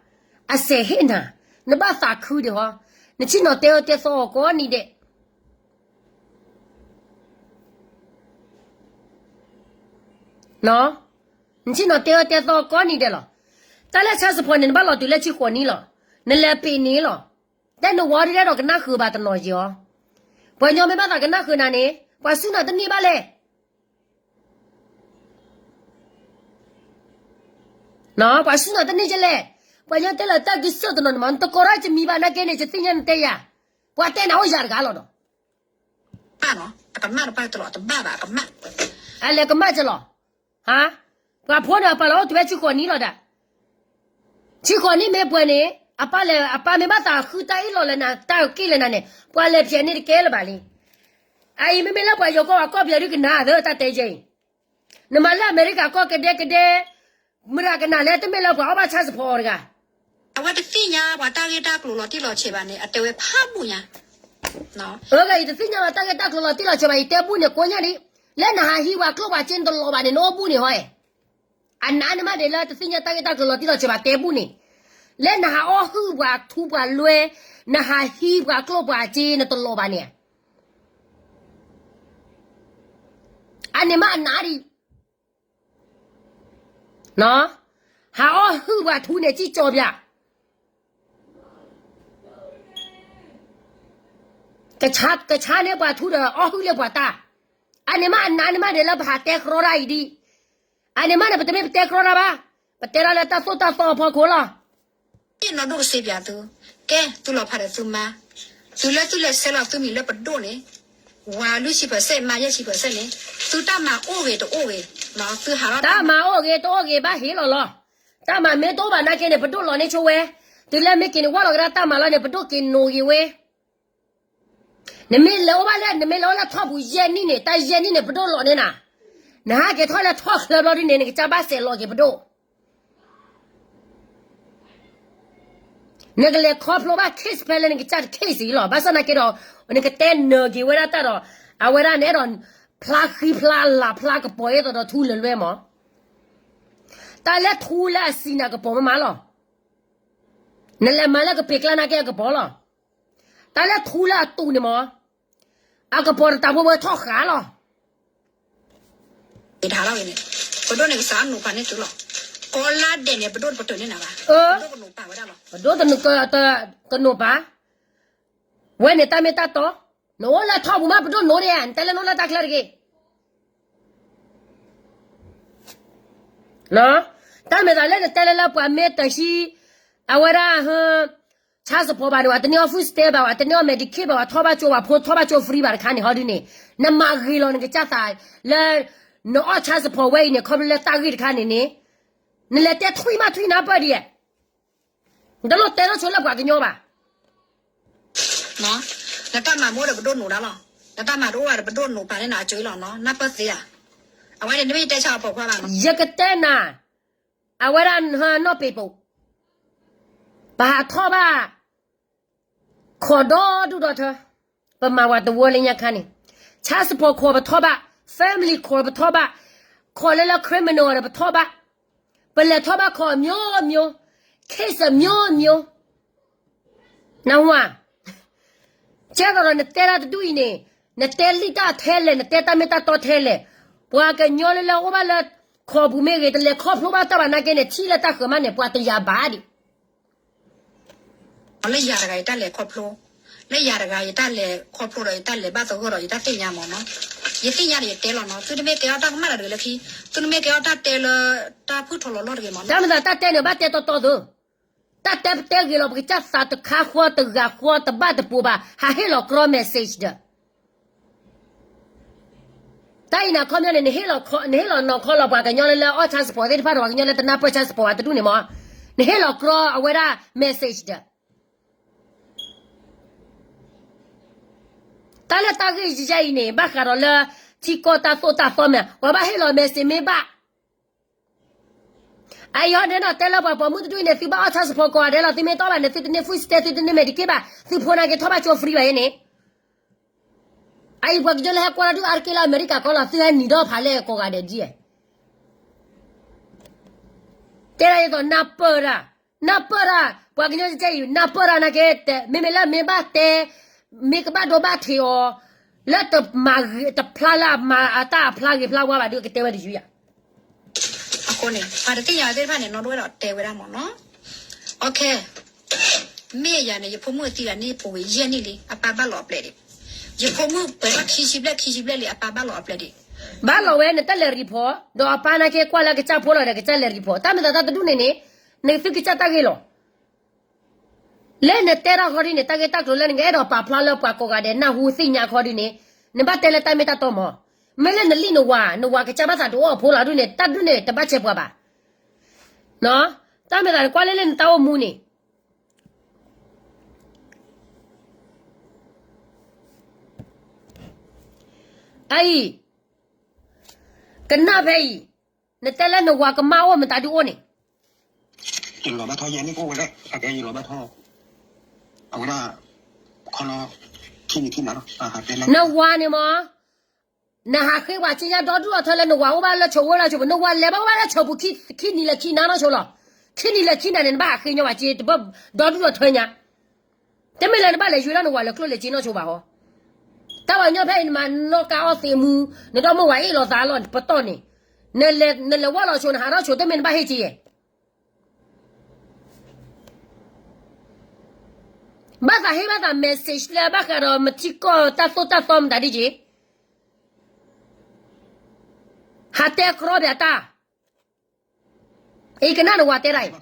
အစဲးဟ့ၣ်နၤ နဘၣ်သးခုဒံးဟီ နဆ့ၣ်နီၤတဲအၢတဲသီအီၤကိးနံၤဒဲး နဆ့ၣ်နီၤတဲအၢတဲသီကိးနံၤဒဲးလီၤ. တၢ်လၢ child support န့ၣ် နဘၣ်လီၤတုၤလၢဆံဃိးနံၣ်လီၤ. နလဲၤပ့ၤန့ၣ်လီၤ. တဲနဝီဒ်လဲၣ်ဒီးကနၣ်ဃုာ်ဘၣ်တနီၤယံၤအီၤ. ပှၤကညီမ့ၢ်ဘၣ်သးကနၣ်ဃုာ်နၤန့ၣ် ပှၤစူၢ်နၤတန့ၢ်ဘၣ်လဲၣ်. ပှၤစူၢ်နၤတန့ၢ်ကလဲၣ်. ပှၤကညီတဲလၢတၢ်ကစီၣ်တနီၤန့ၣ်မး နတကိးထီၣ်ကမံၤဘၣ်နာ်က့န့ၣ် ယသ့ၣ်ညါနတဲယၤ. ပှၤတဲနၤအိၣ်ယၤတဂၤလီၤဒီး အလဲၤကမၣ်ကလီၤ. ပှၤဖိန့ၣ် အပာ်လီၤအိၣ်တုၤဝဲဆံဃိးနံၣ်လီၤဒၣ်. ဆံဃိးနံၣ်မ့ၢ်ပှဲၤန့ၣ် အပၢ်လဲၤ အပၢ်မ့ၢ်ဘၣ်သးဃုတၢ်အ့ၣ်လိာ်လၢနၤ တၢ်က့ၣ်လၢနၤန့ၣ် ပှၤလဲၤဖျဲးန့ၢ်တကဲလၢၤဘၣ်လံ. အအံၤမ့မ့ၢ်လၢပှၤယိၤကီၢ်အကီၢ်ပယီၤဒုကနၣ်သၢတၢ်တဲယဲအံၤ နမၤလၢအမဲရကၤကီၢ်ကဒဲကဒဲ မတၤကနၣ်လဲၣ် တမ့ၢ်လၢပှၤအီၣ်ဘၣ် child support အီၤတဂၤ အဝဲတသ့ၣ်ညါပှၤတၢ်ဂ့ၢ်တၢ်ကျိၤလီၤတံၢ်လီၤဆဲးဘၣ်န့ၣ် အတဲဝဲဖးဘူၣ်ညါ. အဂၤအံၤတသ့ၣ်ညါဘၣ်တၢ်ဂ့ၢ်တၢ်ကျိၤလီၤတံၢ်လီၤဆဲးဘၣ် ယတဲဘူၣ်န့ၣ် ကိးညါဒံး, လၢနဟးဟံးပှၤကျိၣ်ပှၤစ့နတလီၤဘၣ်န့ၣ် နအိၣ်ဘူၣ်န့ၣ်ဟီဧါ. အနးန့ၣ်မးဒ်လၢတသ့ၣ်ညါတၢ်ဂ့ၢ်တၢ်ကျိၤလီၤတံၢ်လီၤဆဲးဘၣ် တဲဘူၣ်န့ၣ်, လၢနဟးအီၣ်ဟုၣ်ပှၤထူပှၤလွဲ, နဟးဟံးပှၤကျိၣ်ပှၤစ့နတလီၤဘၣ်န့ၣ် အန့ၣ်မးအနးဒံး ဟးအီၣ်ဟုၣ်ပှၤထူန့ၣ် စံၣ်ကၠီၤပၠး, ကဆါန့ၢ်ပှၤထူဒီး အီၣ်ဟုၣ်လၢပှၤတၢ်, အန့ၣ်မးအနးန့ၣ်မးဒ်လၢပဟးတဲကြီတၢ်အံၤဒံး, အန့ၣ်မးန့ၣ် ပတမ့ၢ်ပတဲကြီတၢ်ဘၣ်, ပတဲဒၣ်လၢတၢ်သိၣ်တၢ်သီအဖီခိၣ်လီၤ. နီၢ်ဒိၣ်ကစ့ပၠးသု, ကဲသုလီၤဖးဒီးသုမါ, သုလၢသုလဲၤဆဲးလီၤသုမံၤလၢပဒိၣ်န့ၣ်, ဝၤလွံၢ်ဆံ percent မါယဲၢ်ဆံ percent န့ၣ်, သုတၢ်မၤအိၣ်ဂ့ၤတအိၣ်ဂ့ၤ, သုဟးလီၤ တၢ်မၤအိၣ်ဂ့ၤတအိၣ်ဂ့ၤဘၣ်ဟ့ၣ်လီၤလီၤ, တၢ်မၤမ့ၢ်တအိၣ်ဘၣ်နာ်က့န့ၣ် ပဒိၣ်လီၤန့ၢ်ဆိဝဲ, တုၤလၢမ့ၢ်က့ၤန့ၣ်ဝဲလီၤကဒါတၢ်မၤလီၤန့ၣ် ပဒိၣ်က့ၤနိးဂ့ၤဝဲ နမ့ၢ်လဲၤအိၣ်ဘၣ်လၢ နမ့ၢ်လဲၤအိၣ်လၢထီၣ်ပူၤယဲၢ်နံၣ်န့ၣ် တၢ်ယဲၢ်နံၣ်န့ၣ် ပဒိၣ်လီၤန့ၢ်နၤ, နဟးက့ၤထီၣ်လၢထီၣ်ချၢဘျီဒ်န့ၣ် နကစၢ်ဘၣ်စဲးလီၤက့ၤပဒိၣ် နကလဲၤခီဖျိဘၣ် case ဖဲလၢနကစၢ်တ case အံၤလီၤ. ဘၣ်ဆၣ်နာ်က့ဒီး နကတဲနၢၤက့ၤဝဲဒၣ်တၢ်ဒီး အဝဲဒၣ်နအဲၣ်ဒိး ဖျါဃံဖျါလၤဖျါကပီၤအသိးဒီးထူလၢာ်လွဲမး, တၢ်လၢထူလၢအစံးနၤကပီၤမးမးလီၤ. နလဲၤမၤလၢကပ့ၤကျါနာ်က့အကပီၤလီၤ. တၢ်လၢထူလၢအတူးန့ၣ်မး, အကပီၤတတးဖိဝဲထီၣ်ဃာ်လီၤ. ပဒိၣ်န့ၣ်ကစးနိးပာ်န့ၢ်သုလီၤ. ကိးလါဒဲးန့ၣ် ပဒိၣ်တပတုာ်န့ၢ်နၤဘၣ်. ပဒိၣ်ကနိးပာ်ဝဲဒၣ်လီၤ. ပဒိၣ်တကနိးပာ်, ဝဲန့ၣ်တၢ်မ့ၢ်တၢ်တီ, နအိ�tweetလၢထီၣ်ပူၤမး ပဒိၣ်နိးဒံးဧါ, နတဲလၢနအိၣ်လၢတၢ်ချၢတဂ့ၤ တၢ်မ့ၢ်သးလၢနတဲလၢလၢပှၤမ့ၢ်တဟံး, အဝဲဒၣ်ဟ, child support ဘၣ်န့ၣ် ပှၤတန့ၢ်အီၣ် food stamp ဘၣ်, ပှၤတန့ၢ်အီၣ် Medicaid ဘၣ်, ပှၤထီၣ်ဘၣ်ကၠိ, ပှၤဖိထီၣ်ဘၣ်ကၠိ free ဘၣ်တခါန့ၣ် ဟီဒ်န့ၣ်, နမၤဂ့ၤလီၤနကစၢ်သးလၢ နအီၣ် child support ဝဲအံၤန့ၣ် ခီဖျိလၢတၢ်ဂ့ၢ်တခါန့ၣ်န့ၣ်, နလဲၤတဲ tweet မး tweet နၢ်ပၢၢ်ဒံးဧါ, နတလိၣ်တဲထီၣ်ဆိလၢပှၤကညီဘၣ် နတၢ်မၤမ့ၢ်အိၣ်ဒီးပဒိၣ်နိးဒၣ်လီၤ. နတၢ်မၤတအိၣ်ဘၣ်ဒီးပဒိၣ်နိးပာ်န့ၢ်နၤအကၠိလီၤနီၤ, နၢ်ပၢၢ်သ့ဧါ. အဝဲန့ၣ် နမ့ၢ်ယတဲဆါအီၤပိာ်ခွါဘၣ်နီၤ. ယကတဲနၤ, အဝဲဒၣ်နီၢ်ပ့းပိာ်, ပဟးထီၣ်ဘၣ် ခိးဒီဒူၣ်ဒီထၢ, ပမၤဝဲတဝၢလၢညါခါန့ၣ်, child support ခိးပထီၣ်ဘၣ်, family ခိးပထီၣ်ဘၣ်, ခိးလၢလၢ criminal ဒီးပထီၣ်ဘၣ်, ပလဲၤထီၣ်ဘၣ်ခိး မျိုးမျိုး, case မျိုးမျိုး နၢ်ဟူဧါ. ကဲသိးဒီးနတဲတၢ်တဒူၣ်အံၤန့ၣ်, နတဲလံၣ်တၢ်ထဲလဲၣ်, နတဲတၢ်မ့ၢ်တၢ်တီထဲလဲၣ်, ပှၤကညီလၢလၢအိၣ်ဘၣ်လၢ ခိးပူၤမ့ၢ်ဂ့ၤ, တလဲၤခီဖျိဘၣ်တၢ်ဘၣ်နာ်က့န့ၣ် ထံၣ်လၢတၢ်ဃၢၤမးန့ၣ် ပှၤတယာ်ဘၣ်ဒံး လၢယၤတဂၤယတၢ်လဲၤခီဖျိ, လၢယၤတဂၤယတၢ်လဲၤခီဖျိဒီး ယတၢ်လဲၤဘၣ်သဂၢၢ်ဒီး ယတၢ်သ့ၣ်ညါမးနီၤ. ယသ့ၣ်ညါဒီးယတဲလီၤနီၤ, သုတမ့ၢ်ကဲထီၣ်တၢ်ကမၣ်တၢ်ဒုးလၢခံ, သုတမ့ၢ်ကဲထီၣ်တၢ်တဲလၢ တၢ်ဖုၣ်ထီၣ်လီၤလီၢ်တဂ့ၤမးနီၤ. တၢ်မ့ၢ်သးတၢ်တဲန့ၣ် ဘၣ်တဲတီတီသု, တၢ်တဲပတဲဂ့ၤလီၤ ပကစၢ်သးတခါဃီတဂၤဃီတဘၣ်တပူၤဘၣ်, ဟးဟ့ၣ်လီၤကြီ message ဒီး တၢ်အံၤန့ၣ် အခီပညီန့ၣ် နဟ့ၣ်လီၤနီၢ်ခီလီၤပှၤကညီလၢလၢအီၣ် child support သ့ၣ်တဖၣ်ဒီး ပှၤကညီလၢတနၢ်ပၢၢ် child support အတဒူၣ်န့ၣ်မး, နဟ့ၣ်လီၤကြီအဝဲဒၣ် message ဒီး တၢ်လၢတၢ်ဂ့ၢ်ယဲအံၤန့ၣ် ဘၣ်ဃးဒီးလၢ ထံကီၢ်တၢ်သိၣ်တၢ်သီမ့ၢ် ပှၤဘၣ်ဟ့ၣ်လီၤ message မ့ၢ်ဘၣ် အအံၤဟီန့ၣ်နီၤ တဲလၢပှၤပိာ်မုၣ်တဒူၣ်အံၤန့ၣ် သုဘၣ်အီၣ် child support ကိးဂၤဒဲးလီၤ, သုမ့ၢ်တအီၣ်ဘၣ်န့ၣ် သုတန့ၢ် food stamp သုတန့ၢ် Medicaid ဘၣ်, သုဖိနာ်က့ၤထီၣ်ဘၣ်ကၠိ free ဘၣ်အံၤန့ၣ်, အအံၤပှၤကညီလၢဟဲကွၢ်တၢ်ဒုးအါတက့ၢ်လၢအမဲရကၤကီၢ်လီၤ, သုဟဲနံၤဒီဖးလဲၣ်ကိးဂၤဒဲးဒ်, တဲဒၣ်ဒ်သိးနၢ်ပၢၢ်တၢ်, နၢ်ပၢၢ်တၢ်, ပှၤကညီကဲအံၤ နၢ်ပၢၢ်တၢ်နာ်က့, မ့မ့ၢ်လၢမ့ၢ်ဘၣ်တဲ, မ့ၢ်ကဘၣ်ဒိဘၣ်ထံးအီၤ, လၢတမၤဂ့ၤတဖျါလၢအမၤအတၢ်အဖျါဂ့ၤဖျါဝါဘၣ်ဒုး ကတဲဝဲတယုၢ်ယၤ အဃိန့ၣ် ပှၤတသ့ၣ်ညါသ့ၣ်တဖၣ်န့ၣ် နီၢ်ဒိဝဲၣ်ဒီးတဲဝဲဒၣ်မ့ၢ်နီၤ. အခဲ မ့ၢ်ယၤန့ၣ် ယဖိမုၣ်သံဒၣ်န့ၣ် ပူၤဝံၤယဲၢ်နံၣ်လံ အပၢ်ဘၣ်လီၤအပျဲၢ်ဒံး. ယဖိမုၣ်ပှဲၤထီၣ်ခံဆံဘျဲၣ် ခံဆံဘျဲၣ်လံ အပၢ်ဘၣ်လီၤအပျဲၢ်ဒံး. ဘၣ်လီၤဝဲနတၢ်လဲၤ report ဒီးအပၢ်နာ်က့ကွၢ်လၢကစၢ်ဖိလီၤဒီးကစၢ်လဲၤ report တၢ်မ့ၢ်သးတၢ်တဒူၣ်န့ၣ်န့ၣ် နကသုကစၢ်တၢ်ဂ့ၢ်လီၤ. လၢနတဲထီၣ်ခီဒ်န့ၣ် တၢ်ဂ့ၢ်တၢ်ကျိၤလၢနကအဲၣ်ဒိးပာ်ဖျါလၢပှၤကိးဂၤဒဲးနၢ်ဟူသ့ၣ်ညါခီဒ်န့ၣ် နဘၣ်တဲလၢတၢ်မ့ၢ်တၢ်တီမး. မ့ၢ်လၢနလံၣ်နဝၤ နဝၤကစၢ်ဘၣ်သးတအိၣ်အဖိလီၤဒ်န့ၣ် တၢ်ဒ်န့ၣ်တဘၣ်ဆဲးပှၤဘၣ်. တၢ်မ့ၢ်သးနကွၢ်လၢလၢနတၢ်အိၣ်မူန့ၣ် အအံၤ ကနၣ်ဖဲအံၤ နတဲလၢနဝၤကမၢ်အိၣ်မတၤဒုအိၣ်န့ၣ် ယလီၤဘၣ်ထီၣ်ယဲန့ၣ်ကအိၣ်ဝဲလၢ အကဲယလီၤဘၣ်ထီၣ် အဝဲဒၣ် ခီလီၤ ခံနံၤခံနၤလီၤ နဝၤန့ၣ်မး နဟးဃ့ဝဲက့ညါဒီဒူၣ်ဒီထၢလၢနဝၤအိၣ်ဘၣ်လၢဆိးဝဲလၢဆိးပူၤ နဝၤလဲၤဘၣ်အိၣ်ဘၣ်လၢဆိးပူၤ ခံနံၤလၢခံနၤနီၢ်ဆိးလီၤ. ခံနံၤလၢခံနၤန့ၣ် နဘၣ်ဟးဃ့ညီဘၣ်က့ တဘၣ်ဒီဒူၣ်ဒီထၢညါ တမ့ၢ်လၢနဘၣ်လဲၤယွၤလၢနဝၤလဲၤကျိၣ်လဲၤစ့နီၢ်ဆိးဘၣ်ဟီ. တၢ်ဝဲညီဖဲအံၤနမၤနီၢ်ကါအီၣ်သ့မူ နဒီမိၢ်ဝၤအ့ၣ်လိာ်သးလီၤပတီၢ်န့ၣ် နလဲၤဝဲလီၤဆိး နဟးထီၣ်ဆိး တမ့ၢ်နဘၣ်ဟ့ၣ်က့ယဲ ဘၣ်သးဟ့ၣ်ဘၣ်သး message လၢဘၣ်ဃးဒီးမထံကီၢ်တၢ်သိၣ်တၢ်သီမတၤဒ်က့ ဟးတဲကြီဘၣ်တၢ် အံၤကနၣ်နဝၤတဲဒၣ်အံၤ တ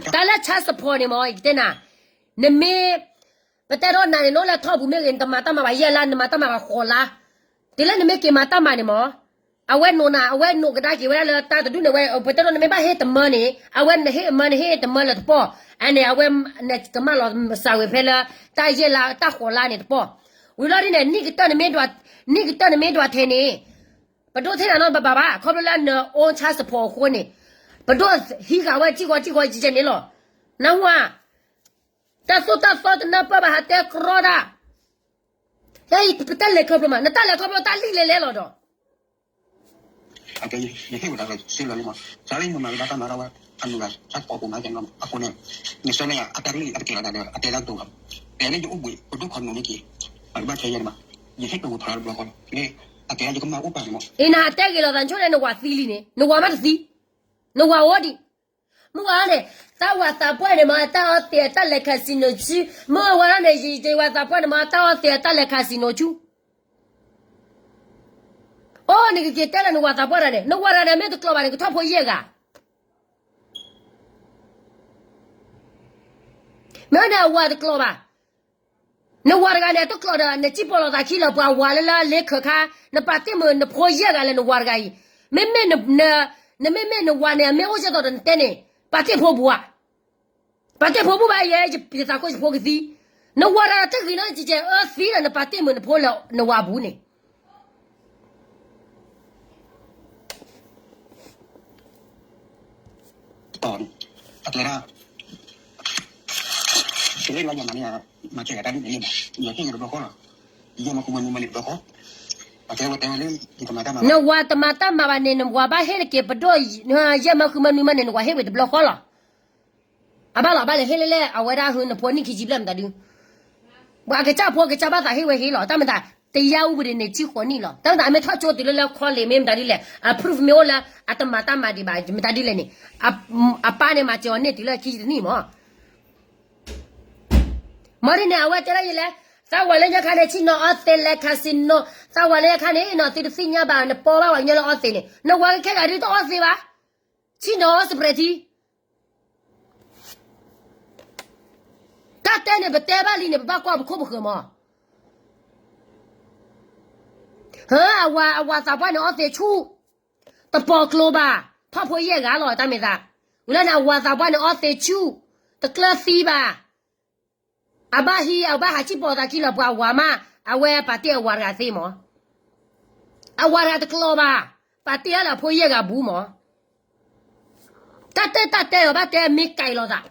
ၢ်လၢ child support န့ၣ်မ့ၢ် ယကတဲနၤ, နမ့ၢ် ပတဲဒိးနၤန့ၣ် နအိၣ်လၢထီၣ်ပူၤမ့ၢ်ဂ့ၤ နတမၤတၢ်မၤဘၣ် ယဲၢ်လါ နမၤတၢ်မၤဘၣ်ဃိးလါ, တုၤလၢနမ့ၢ်က့ၤမၤတၢ်မၤန့ၣ်မ့ၢ် အဝဲနိးနၤ အဝဲနိးကဒါက့ၤဝဲဒၣ်လၢတၢ်တဒူၣ်န့ၣ်ဝဲ ပတဲဒိးနမ့ၢ်ဘၣ်ဟ့ၣ်တမၢန့ၣ် အဝဲနဟ့ၣ်အမၢ နဟ့ၣ်တမၢလၢတပီၢ်, အန့ၣ် အဝဲ နကမၢလီၤစၢ်ဝဲဖဲလၢ တၢ်ယဲၢ်လါ တၢ်ဃိးလါန့ၣ်တပီၢ်, ဝံၤလီၤဒ်န့ၣ် နံၣ်ကတၢၢ်နမ့ၢ်ဒွးထဲန့ၣ် ပဒိၣ်ထဲနၤနီတဘျီဘၣ် ခီဖျိလၢန own child support အဃိန့ၣ် ပဒိၣ်ဟံးဃာ်ဝဲထံဃီထံဃီကဲကဲန့ၣ်လီၤ, နၢ်ဟူဧါ, တၢ်သိၣ်တၢ်သီတနၢ်ပၢၢ်ဘၣ် ဟးတဲကြီတၢ်, တၢ်လဲၤခီဖျိမး နတၢ်လဲၤခီဖျိတၢ်လံၣ်လဲၤလဲၤလီၤဒီး ယဟ့ၣ်ဝဲဒၣ်စ့လီၤလံမး, စးလၢယမၤဝဲဒၣ်တၢ်မၤဒၣ်ဝဲ အနုၤဂၤ တၢ်ကိးပူၤမးကဲနီၤ အဃိန့ၣ် နဆၢန့ၣ်ယၤအတၢ်ကလုၢ်အတကဲလီၤသးဒီး အတဲတၢ်ကတိၤဘၣ်, တဲလၢယအိၣ်ဘှံး ပဒိၣ်ခီနီၤန့ၣ်က့ၤ, အတဘၣ်ခဲယဲၢ်မး, ယဟ့ၣ်ကဝီၤဖးတဘျီဃီလီၤ, အကဲယကမၢ်အိၣ်ပာ်န့ၣ်မး, အံၤနဟးတဲဂ့ၤလီၤသး နဆိန့ၣ်နဝၤသံလံန့ၣ် နဝၤမးတသံ, နဝၤအိၣ်ဒံး မုၢ်ဝါန့ၣ် တၢ်ဝၤသးပှၢ်န့ၣ်မ့ၢ် တၢ်အီသံးအတၢ်လဲၤ casino ဆူ, မုၢ်ဝါန့ၣ် ယဝၤသးပှၢ်န့ၣ်မ့ၢ် တၢ်အီသံးအတၢ်လဲၤ casino ဆူ, အိၣ်နကက့ၤတဲလၢနဝၤသးပှၢ်တဂၤန့ၣ် နဝၤတဂၤန့ၣ် မ့ၢ်တကျိးဘၣ်န့ၣ် ကထီၣ်ဖိယဲၢ်ဂၤ မ့ၢ်န့ၣ်အဝၤတကျိးဘၣ်, နဝၤတဂၤန့ၣ် တကျိးဒီး နစံၣ်ပိာ်လိာ်သးခံလၢပှၤဝၤလၢလၢလ့ခၢးခါ, နပာ်တ့ၢ်မုာ်နဖိယဲၢ်ဂၤလၢနဝၤတဂၤအံၤ, မ့မ့ၢ် နမ့မ့ၢ်နဝၤန့ၣ် အမ့ၢ်အိၣ်ကဲသိးဒီးနတဲန့ၣ် ပာ်တ့ၢ်ဖိဘူးဧါ, ပာ်တ့ၢ်ဖိဘူးဘၣ်ယဲ ယသးခိၣ်ယဖိကသံ, နဝၤတဂၤတဂ့ၤနီတကဲး အၢသံဒီးနပာ်တ့ၢ်မုာ်နဖိလၢနဝၤဘူးန့ၣ် အကျဲဒၣ် ယမၤကဲဂၤတၢ်ဒ်န့ၣ်န့ၣ်ဘၣ်, ယဟ့ၣ်က့ၤတဘျီဃီလီၤ, ယမၤဃူမၤနူၤမၤန့ၣ်တဘျီဃီ, အကဲဝဲတဲဝဲလၢ နဝၤတမၤတၢ်မၤဘၣ်န့ၣ် နဝၤဘၣ်ဟ့ၣ်တက့ၤပဒိၣ်, ယဲမၤဃူမၤနူၤမၤန့ၣ် နဝၤဟ့ၣ်ဝဲတဘျီဃီလီၤ. အဘၣ်လီၤ ဘၣ်လဲၤဟ့ၣ်လၢလဲၣ် အဝဲဒၣ်ဟုနဖိနံၣ်ခံဆံဘျဲၣ်မတၤဒု, ပှၤကစၢ်ဖိကစၢ်ဘၣ်သးဟ့ၣ်ဝဲဟ့ၣ်လီၤ တၢ်မတၤ, တယါအူပဒံးန့ၣ် ဆံဃိးနံၣ်လီၤ တၢ်မတၤ အမ့ၢ်ထီၣ်ကၠိတုၤလၢလၢ college မ့ၢ်မတၤဒုလဲၣ် အ proof မ့ၢ်အိၣ်လၢ အတမၤတၢ်မၤဒံးဘၣ် မတၤဒုလဲၣ်န့ၣ်, အပၢ်န့ၣ်မၤစၢၤအီၤန့ၢ်တုၤလၢခံတနံၣ်မး မ့ၢ်ဒ်န့ၣ် အဝဲတဲဒၣ်ယလဲၣ်, သးဝၤလၢညါခါန့ၣ် ဆ့ၣ်နီၤအီသံးလဲၤ casino, သးဝၤလၢညါခါန့ၣ် နီၤသုတသ့ၣ်ညါဘၣ် နပီဘၣ်ဝဲညီလၢအီသံးန့ၣ် နဝၤကဲဂၤဒုတအီသံးဘၣ်, ဆ့ၣ်နီၤအီ spray ထံ တၢ်တဲန့ၣ် ပတဲဘၣ်လံန့ၣ် ပဘၣ်ကွၢ်ပခိၣ်ပဃၢၤမး, ဟၢ အဝၤ အဝၤသးပှၢ်န့ၣ်အီသံးဆူၣ်, တပိာ်ကျိၤဘၣ်, ထီၣ်ဖိယဲၢ်ဂၤလီၤ တၢ်မ့ၢ်သး, ဝံၤလီၤန့ၣ် အဝၤသးပှၢ်န့ၣ်အီသံးဆူၣ်, တကျၢၤသံဘၣ် အဘၣ်ဟံး အဘၣ်ဟးစံၣ်ပိာ်သးခံလၢပှၤဝၤမး, အဝဲပာ်တ့ၢ်အဝၤတဂၤသ့မး, အဝၤတဂၤတကျိၤဘၣ်, ပာ်တ့ၢ်အီၤလၢအဖိယဲၢ်ဂၤဘူးမး, တၢ်တဲတၢ်တဲအီၤဘၣ်တဲမ့ၢ်ကဲလိာ်သး,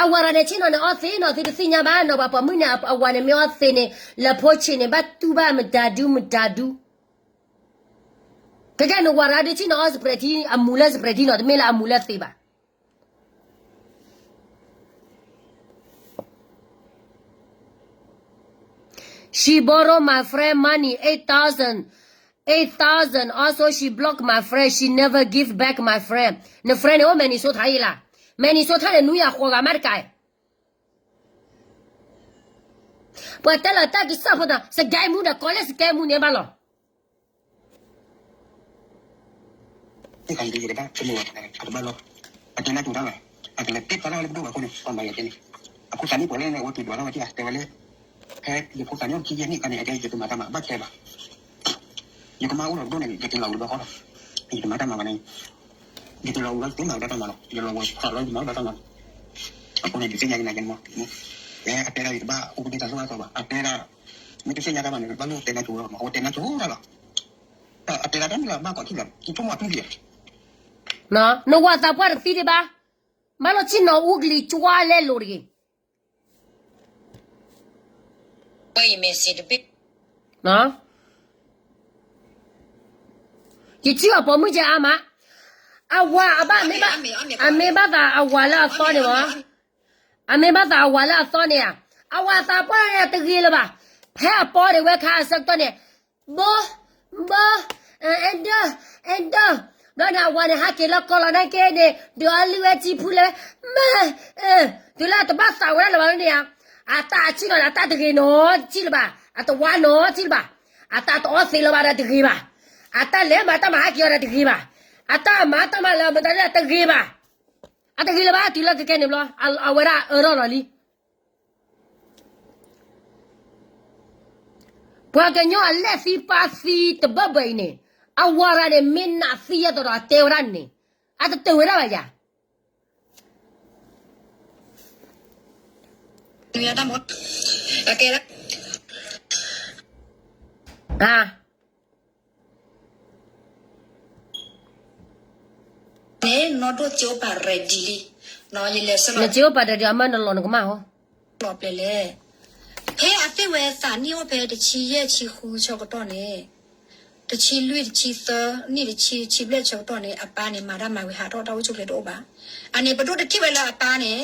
အဝၤတဂၤန့ၣ် ဆ့ၣ်နီၤန့ၣ်အီသံးနီၤ သုတသ့ၣ်ညါဘၣ်နီၤ ပှၤပိာ်မုၣ်န့ၣ် အဝၤန့ၣ်မ့ၢ်အီသံးန့ၣ် လၢဖိဆံးန့ၣ် ဘၣ်တူၢ်ဘၣ်မတၤဒုမတၤဒု ကဲကဲနဝၤတဂၤဒုးဆ့ၣ်နီၤအီ spray ထံ အမူၤလၢ spray ထံနီၤ တမ့ၢ်လၢအမူၤလၢသံးဘၣ်. She borrow my friend money, eight thousand, eight thousand. Also, she block my friend. She never give back my friend. န friend န့ၣ်အိၣ် Minnesota ယံၤလီၤ. Minnesota န့ၣ် နွံဂၤဃိးဂၤမးတကး. ပှၤတဲလီၤတၢ်ကစီၣ်ဖိသး စကဲမူဒီး ကီၢ်လၢစကဲမူန့ၣ်ဘၣ်လီၤ. သ့ၣ်ခါန့ၣ် ယကဒၣ်တမုာ်ဘၣ် အတဘၣ်လီၤ. အတဲနၢ်တူၢ်တၢ်လီၤ. အကလဲၤတ့ၢ်ဖျါထီၣ်ဝဲလၢပဒိၣ်ဘၣ်အဃိန့ၣ် ပှၤမၤယၤတဲန့ၣ် အဖိသၣ်န့ၣ်ပှၤလၢန့ၣ် အဝဲပျံၤဒွးထီၣ်ဝဲထံၣ်ဧါ တဲဝဲလၢ ဖဲယဖိသၣ်န့ၣ်အိၣ်ခံယဲၢ်နံၣ်အခါန့ၣ် အတဲယတမၤတၢ်မၤဘၣ်ခဲဘၣ်. ယကမၢအိၣ်ဒီးပဒိၣ်န့ၣ် ယတလီၤဝံၤဘၣ်ဃီဒီး ယတမၤတၢ်မၤဘၣ်န့ၣ် ယတလီၤဝံၤဘၣ် ယတမၤဝဲဒၣ်တၢ်မၤလီၤ. ယလီၤဝံၤဖးလီၤ ယမၤဝဲဒၣ်တၢ်မၤလီၤ. အဃိန့ၣ် ယသ့ၣ်ညါယနာ်က့မး အတဲဒၣ်ယတဘၣ်အိၣ်ကဒ့တၢ်ဆိၣ်ဂ့ၤအသီဘၣ် အတဲဒၣ် မ့ၢ်တသ့ၣ်ညါတၢ်ဘၣ်န့ၣ် ဘၣ်လိၣ်တဲနၢ်ကၠိဝဲလီၤမး အဝဲတဲနၢ်ကၠိတၢ်လီၤ. အတဲဒၣ်တၢ်မ့ၢ်လၢဘၣ်ကီးထံၣ်လီၤ ယဆိကမိၣ်အပျံၤက့ၤ နဝၤသးပှၢ်တသံဒံးဘၣ်. ဘၣ်လီၤဆ့ၣ်နီၤအူကလံၤကွၢ်လဲလိာ်တဂ့ၤ. ယထံၣ်အီၤပိာ်မုၣ်ကဲအါမး, အဝၤအဘၣ်, အမ့ၢ်ဘၣ်သးအဝၤလၢအသီန့ၣ်မး, အမ့ၢ်ဘၣ်သးအဝၤလၢအသီန့ၣ်ဧါ, အဝၤသးပှၢ်န့ၣ်တဂ့ၤလၢၤဘၣ်, ဖဲအပီဒံးဝဲခါအဆၢကတီၢ်န့ၣ် ဘိ, ဘိ, အဲၣ်ဒိး, အဲၣ်ဒိး, ဘျီန့ၣ်အဝၤန့ၣ်ဟးက့ၤလၢကီၢ်လီၤနာ်က့န့ၣ် ဒုးအီလုၢ်ဝဲထံဖုလဲၣ်, မ့ၢ်, တုၤလၢအတဘၣ်သးဝဲဒၣ်လၢၤဘၣ်န့ၣ်ဧါ, အတၢ်အဆ့ၣ်နီၤန့ၣ် အတၢ်တဂ့ၤနီတစဲးလၢၤဘၣ်, အတဝါနီတစဲးလၢၤဘၣ်, အတၢ်တအီသံးလၢၤဘၣ်ဒီးတဂ့ၤဘၣ်, အတၢ်လဲၤမၤတၢ်မၤဟးက့ၤအီၤဒီးတဂ့ၤဘၣ်, အတၢ်မၤတၢ်မၤလၢအမတၤဒၣ်တဂ့ၤဘၣ်, အတဂ့ၤလၢၤဘၣ်တုၤလၢကကဲန့ၣ်ဘျီ, အဝဲဒၣ်အၢထီၣ်လီၤလံ. ပှၤကညီအလဲၢ်သံပာ်သံတဘၢၣ်ဘၢၣ်အံၤန့ၣ်, အဝၤတဂၤန့ၣ် မ့ၢ်နးသံအသိးဒီးအတဲဝဲဒၣ်န့ၣ်, အတတုာ်ဝဲဒၣ်ဘၣ်ယၤ. န့ၣ် နီၢ်ဒိၣ်ကၠိပာ် ready လံ, နကၠိပာ် ready အမၢနလီၤနကမၣ်ဟီ, လီၤပျဲၤလဲၣ်. ဖဲအသ့ၣ်ဝဲသးနံၣ်အိၣ်ဖဲတဆံယဲၢ်ဆံဃုဆၢကတီၢ်န့ၣ်, တဆံလွံၢ်တဆံသၢ, နံၣ်တဆံ, တဆံဘျဲၣ်ဆၢကတီၢ်န့ၣ် အပၢ်န့ၣ် မၤတၢ်မၤဝံၤဟးထီၣ်တၢ်အိၣ်ဆူၣ်ချ့တအိၣ်ဘၣ်. အန့ၣ် ပဒိၣ်တထံၣ်ဝဲလၢအပၢ်န့ၣ်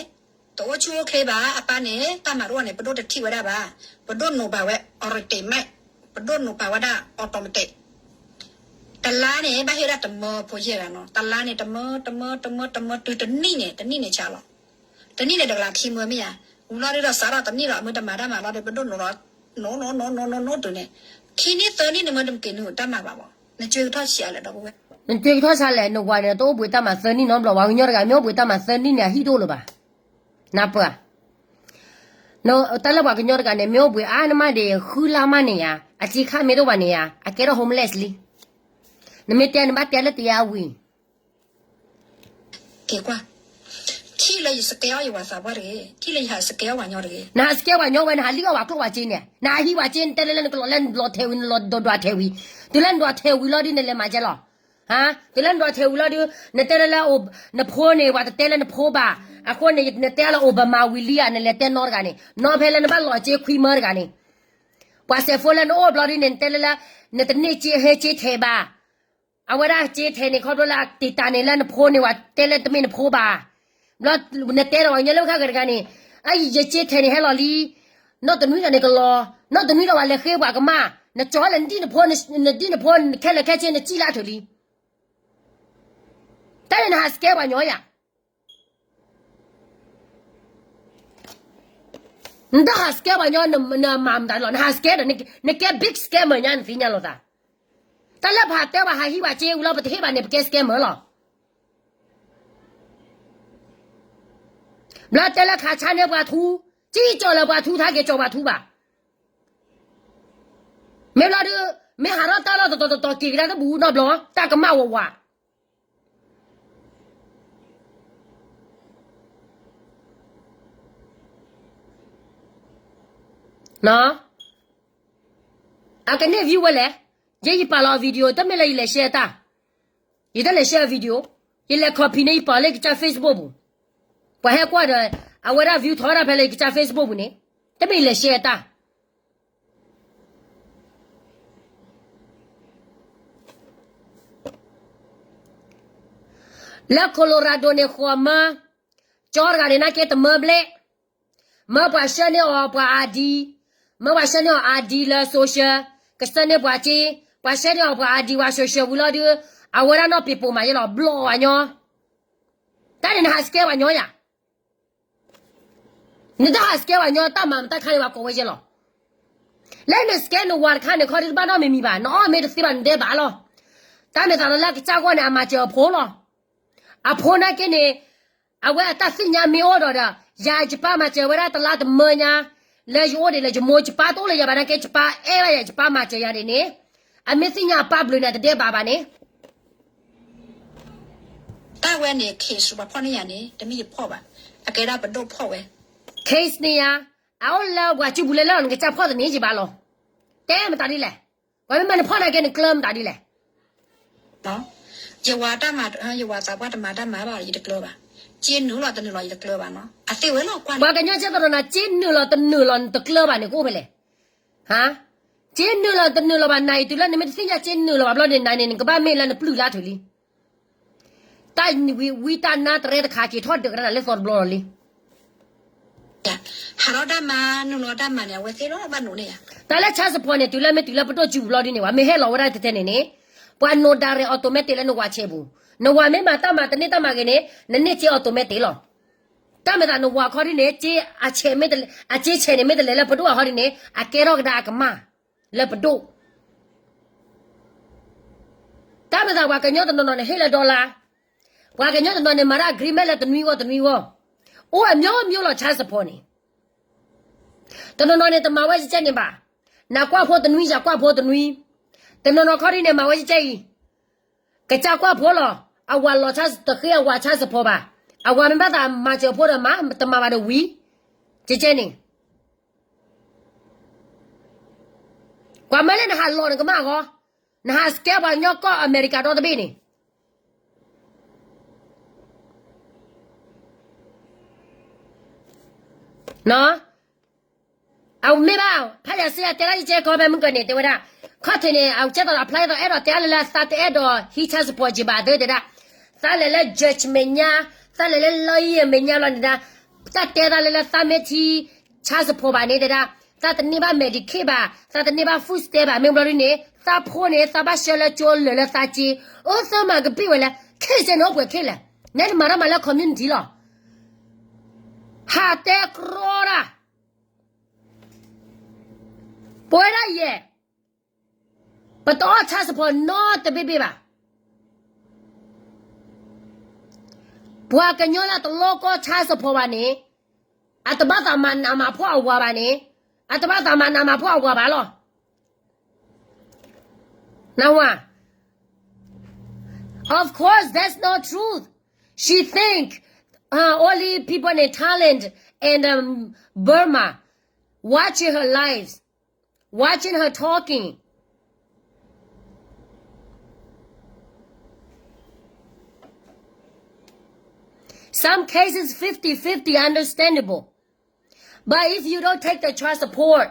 တအိၣ်ဆူၣ်အိၣ်ချ့ဘၣ်, အပၢ်န့ၣ် တၢ်မၤတအိၣ်န့ၣ် ပဒိၣ်တထံၣ်ဝဲဒၣ်ဘၣ်, ပဒိၣ်နိးပာ်ဝဲ automatic, ပဒိၣ်နိးပာ်ဝဲဒၣ် automatic. တလါန့ၣ် ဘၣ်ဟ့ၣ်ဒၣ်တမၢဖိယဲၢ်ဂၤနီၤ, တလါန့ၣ် တမၢ တမၢ တမၢ တမၢ တုၤတနံၣ်န့ၣ် တနံၣ်န့ၣ်ဆါလီၤ. တနံၣ်န့ၣ် တကလးခံမၢမ့ၢ်ဧါ, ဝံၤလီၤဒုးဒီးစးထီၣ်တနံၣ်လီၤ အမၢတမၤတၢ်မၤလီၤဒီး ပဒိၣ်နိးလီၤ, နိး နိး နိး နိး နိး နိး တုၤန့ၣ်, ခံနံၣ်သၢနံၣ်န့ၣ်မၢတမ့ၢ်က့ၤနုာ်တၢ်မၤဘၣ်ဘၣ်, နကၠွ့ကထီၣ်ဆါလဲၣ်. နကၠွ့ကထီၣ်ဆါလဲၣ်, နဝၤန့ၣ် တအိၣ်ဘှံးတၢ်မၤသၢနံၣ်နီတဘျီ, ပှၤကညီတဂၤမ့ၢ်အိၣ်ဘှံးတၢ်မၤသၢနံၣ်န့ၣ် အဟံၣ်တအိၣ်လၢၤဘၣ်. နၢ်ပၢၢ်, တၢ်လၢပှၤကညီတဂၤန့ၣ် မ့ၢ်အိၣ်ဘှံးအါန့ၢ်မးဒံး ဃုလါမးန့ၣ်ဧါ, အစ့ခါမ့ၢ်တအိၣ်ဘၣ်န့ၣ်ဧါ, အကဲထီၣ် homeless လံ. နမ့ၢ်တဲနဘၣ်တဲလၢတယါဝံၤ က့ၤကွၢ်, ထံၣ်လၢယစကဲအီၣ်ယဝၤသးပှၢ်တဂ့ၤ, ထံၣ်လၢယဟးစကဲအီၣ်ပှၤညီတဂ့ၤ. နဟးစကဲပှၤညီဝဲ နဟးလံၣ်အီၣ်ပှၤကျိၣ်ပှၤစ့န့ၣ်, နဟးဟံးပှၤစ့ နတဲလၢလၢနကလီၤလၢနဒွးထဲးဝံၤ နလီၤဒွးထဲးဝံၤ, တုၤလၢနဒွးထဲးဝံၤလီၤဒုး နလဲၤမၤကဲလီၤ. ဟါ, တုၤလၢနဒွးထဲးဝံၤလီၤဒုး နတဲလၢလၢ နဖိန့ၣ် ပှၤတတဲလၢနဖိဘၣ်. အဃိန့ၣ် နတဲလၢအိၣ်ဘၣ်မၤဝံၤလံဧါ, နလဲၤတဲနီတဂၤန့ၣ်, နီဖဲလၢနဘၣ်လီၤစ့ခွံမၢတဂၤန့ၣ်, ပှၤစဲးဖိလၢနအိၣ်ဘျီဒုးန့ၣ် နတဲလၢလၢ နတန့ၢ်စ့ဟဲစ့ထဲးဘၣ်. အဝဲဒၣ်စ့ထဲးန့ၣ် ခီဖျိလၢအတံာ်တာ်န့ၣ်လၢနဖိန့ၣ် ပှၤတဲလၢတမ့ၢ်နဖိဘၣ်. ဘျီနတဲဒီးပှၤကညီလၢခါဂၤတဂၤန့ၣ်, အယစ့ထဲးန့ၣ်ဟဲလီၤလံ, နီၢ်တနွံဒီးန့ၣ်ကလီၤ, နီၢ်တနွံဒီးပှၤလဲၤဃ့ပှၤကမၣ်, နကၠီလၢနဒံၣ်နဖိ, နဒံၣ်နဖိခဲလၢာ်ခဲဆ့ နစံၣ်လၢအထုးလံ. တၢ်န့ၣ်နဟးစကဲပှၤညီယၤ နတဟးစကဲပှၤညီ နမၤမတၤလီၤ, နဟးစကဲဒီး နကဲ big scammer ညါ နသ့ၣ်ညါလိာ်သး. တၢ်လၢပဟးတဲပှၤဟးဟံးပှၤစ့ဝံၤလီၤ ပတဟ့ၣ်ဘၣ်န့ၣ် ပကဲ scammer လီၤ. ဘျီတဲလၢခးဆါန့ၢ်ပှၤထူ, စံၣ်ကၠီၤလၢပှၤထူ ထါက့ၤကၠီၤပှၤထူဘၣ်. မ့ၢ်ဘျီဒုး, မ့ၢ်ဟးထီၣ်တၢ်လီၢ်တတီၤတတီၤ က့ၤကဒါတဘူၣ်နီတဘျီ, တၢ်ကမၣ်ဝးဝး အကန့ၢ် view ဝဲလဲၣ်. ယဲယပာ်လီၤ video တမ့ၢ်လၢယလဲၤ share တၢ်, ယတလဲၤ share video, ယလဲၤ copy န့ၣ် ယပာ်လၢယကစၢ် Facebook ပူၤ, ပှၤဟဲကွၢ်ဒီး အဝဲဒၣ် view ထီၣ်ဝဲဒၣ်ဖဲလၢယကစၢ် Facebook ပူၤန့ၣ်, တမ့ၢ်ယလဲၤ share တၢ် လၢ Colorado န့ၣ် ဃိးမၢ, ကၠီတဂၤန့ၣ် နာ်က့တမၢဘျဲၣ်, မၢပှၤဆှၢန့ၢ်အီၤပှၤ ID, မ့ၢ်ပှၤဆှၢန့ၢ်အီၤ ID လၢ social, ကဆှၢန့ၢ်ပှၤစ့, ပှၤဆှၢန့ၢ်အီၤပှၤ ID ပှၤ social ဝံၤလီၤဒုး, အဝဲဒၣ်နီၢ်ပ့ၤပိာ်မးယဲလီၤ ဘျီၣ်အညီ, တၢ်န့ၣ်နဟး scam ပှၤညီယၤ, နတဟး scam ပှၤညီ တၢ်မၤမတၤခါန့ၣ် ပှၤကိးဝဲယဲလီၤ. လၢန scam နဝၤတခါန့ၣ် ခီဒုးတဘၣ်နီတမံၤမံၤဘၣ်, နအီၣ်မ့ၢ်တသ့ဘၣ် နဒဲးဘးလီၤ. တၢ်မ့ၢ်သးလီၤလၢအကစၢ်ဂီၢ်န့ၣ် အမၤစၢၤအဖိလီၤ. အဖိနာ်က့န့ၣ်, အဝဲအတၢ်သ့ၣ်ညါမ့ၢ်အိၣ်ဒီးဒီး, ယၤယပၢ်မၤစၢၤဝဲဒၣ်တလါတမၢညါ, လၢယအိၣ်ဒံးလၢယမိၢ် ယပၢ်တအိၣ်လၢယၤဘၣ်နာ်က့ ယပၢ်အဲၣ်ဘၣ်ယၤ ယပၢ်မၤစၢၤယၤဒ်န့ၣ်, အမ့ၢ်သ့ၣ်ညါအပၢ်ဘျုးန့ၣ် အတဒဲးဘးဘၣ်န့ၣ် တၢ်ဝဲန့ၣ် case ပှၤဖီၣ်န့ၢ်ယၤန့ၣ် တမ့ၢ်ယဖီၣ်ဘၣ်, အကဲဒၣ်ပဒိၣ်ဖီၣ်ဝဲ case န့ၣ်ယါ, အအိၣ်လၢပှၤစုပူၤလၢလၢ်လီၤ နကစၢ်ဖီၣ်တန့ၢ်ယဘၣ်လီၤ. တဲမတၤဒ်လဲၣ်, ပှၤမ့ၢ်မၤနဖီၣ်နာ်က့ နကျၢမတၤဒ်လဲၣ်. ယဝၤတၢ်မၤ, ယဝၤသးပှၢ်တမၤတၢ်မၤဘၣ် ယတကျၢဘၣ်, စ့နုာ်လီၤတနုာ်လီၤ ယတကျၢဘၣ်နီၤ, အသ့ဝဲလီၤကွၢ်န့ၣ်, ပှၤကညီကဲသိးဒီးနၤ စ့နုာ်လီၤတနုာ်လီၤ နတကျၢဘၣ်န့ၣ် ကအိၣ်ဖဲလဲၣ်. ဟါ, စ့နုာ်လီၤတနုာ်လီၤဘၣ် နၤအံၤ တုၤလၢနမ့ၢ်တသ့ၣ်ညါစ့နုာ်လီၤဘၣ်ဘျီန့ၣ် နၤန့ၣ် နကဘၣ်မ့ၢ်လၢနပျုၢ်လၢထူလံ. တၢ်ဝံတၢ်နါတရဲတခါ က့ၤထီၣ်ဒုးကဒါနၤလၢသီတဘျီလီၤလံ. ဟးထီၣ်တၢ်မၤ နုာ်လီၤတၢ်မၤန့ၣ် အဝဲသ့ၣ်လီၤဘၣ်နိးန့ၢ်ယၤ, တၢ်လၢ child support န့ၣ် တုၤလၢမ့ၢ်တုၤလၢပဒိၣ်စုပူၤဘျီဒ်န့ၣ် ပှၤမ့ၢ်ဟဲလီၤဝဲဒၣ်တဲတဲန့ၣ်န့ၣ်, ပှၤနိး direct automatic လၢနဝၤဆဲးပူၤ, နဝၤမ့ၢ်မၤတၢ်မၤတန့ၢ်တၢ်မၤဂ့ၤန့ၣ် နန့ၢ်စ့ automatic လီၤ. တၢ်မ့ၢ်သးနဝၤခီဒ်န့ၣ် စ့အဆဲးမ့ၢ်တလဲၤ, အစ့ဆဲးန့ၣ်မ့ၢ်တလဲၤလၢပဒိၣ်အဟီဒ်န့ၣ် အကဲထီၣ်ကဒါအကမၢ် လၢပဒိၣ်. တၢ်မ့ၢ်သးပှၤကညီတနီၤနီၤန့ၣ် ဟ့ၣ်လၢ dollar, ပှၤကညီတနီၤန့ၣ် မၤတၢ် agreement လၢတနွံဂီၢ်တနွံဂီၢ်, အိၣ်အမျိုးမျိုးလီၤ child support န့ၣ်, တနီၤနီၤန့ၣ် တမၤဝဲကဲန့ၣ်ဘၣ်, နကွၢ်ဖိတနွံ ယကွၢ်ဖိတနွံ, တနီၤနီၤခီဒ်န့ၣ် မၤဝဲကဲအံၤ ကစၢ်ကွၢ်ဖိလီၤ, အဝၤလီၤ တဃ့အဝၤ child support ဘၣ်, အဝၤမ့ၢ်ဘၣ်သးမၤစၢၤဖိဒီးမၤ, တမၤဘၣ်ဒီးဝံၤ, ကဲကဲန့ၣ်, ကွၢ်မ့ၢ်လၢနဟးလီၤနကမၢ်ဂီၤ, နဟး scam ပှၤကညီကီၢ်အမဲရကၤဒီတဘ့ၣ်န့ၣ် အမ့ၢ်ဘၣ်, ဖးယၤစ့ယၤတဲဒၣ်ယကဲကီဖဲမုၢ်ကၢန့ၣ် တဲဝဲဒၣ်, ခီၣ်ထံးန့ၣ် အကဲသိးဒီး apply သိး အဲၣ်ဒိးတဲအါလၢလၢသးတအဲၣ်ဒိးဟံး child support က့ၤဘၣ်သ့တဲဒၣ်, သးလဲၤလၢ judge မဲာ်ညါ, သးလဲၤလၢ lawyer မဲာ်ညါလီၤန့ၣ်ဒၣ်, တၢ်တဲသးလၢလၢသးမ့ၢ်ထံ child support ဘၣ်န့ၣ်တဲဒၣ်, သးတန့ၢ်ဘၣ် Medicaid ဘၣ်, သးတန့ၢ်ဘၣ် food stamp ဘၣ်, မ့ၢ်ဘျီဒ်န့ၣ် သးဖိန့ၣ် သးဘၣ်ဆှၢလၢကၠိလၢာ်လၢသးစ့, အိၣ်သၢမၤကဘ့ၣ်ဝဲလၢ case န့ၣ်အိၣ်ပှဲၤခဲလၢာ်, နဲနမၤတၢ်မၤလၢ community လီၤ. ဟးတဲကြီတၢ်, ပဝဲဒၣ်ယဲၢ်, ပတအီၣ် child support နီတဘ့ၣ်ဘ့ၣ်ဘၣ်. ပှၤကညီလၢတလိၣ်ကီၢ် child support ဘၣ်န့ၣ်, အတဘၣ်သးမၤနးမၤဖှီၣ်အဝၤဘၣ်န့ၣ်, အတဘၣ်သးမၤနးမၤဖှီၣ်အဝၤဘၣ်လီၤ. Now, of course, that's not truth. She think, uh, only people in Thailand and, um, Burma watching her lives, watching her talking. Some cases fifty fifty, understandable. But if you don't take the child support,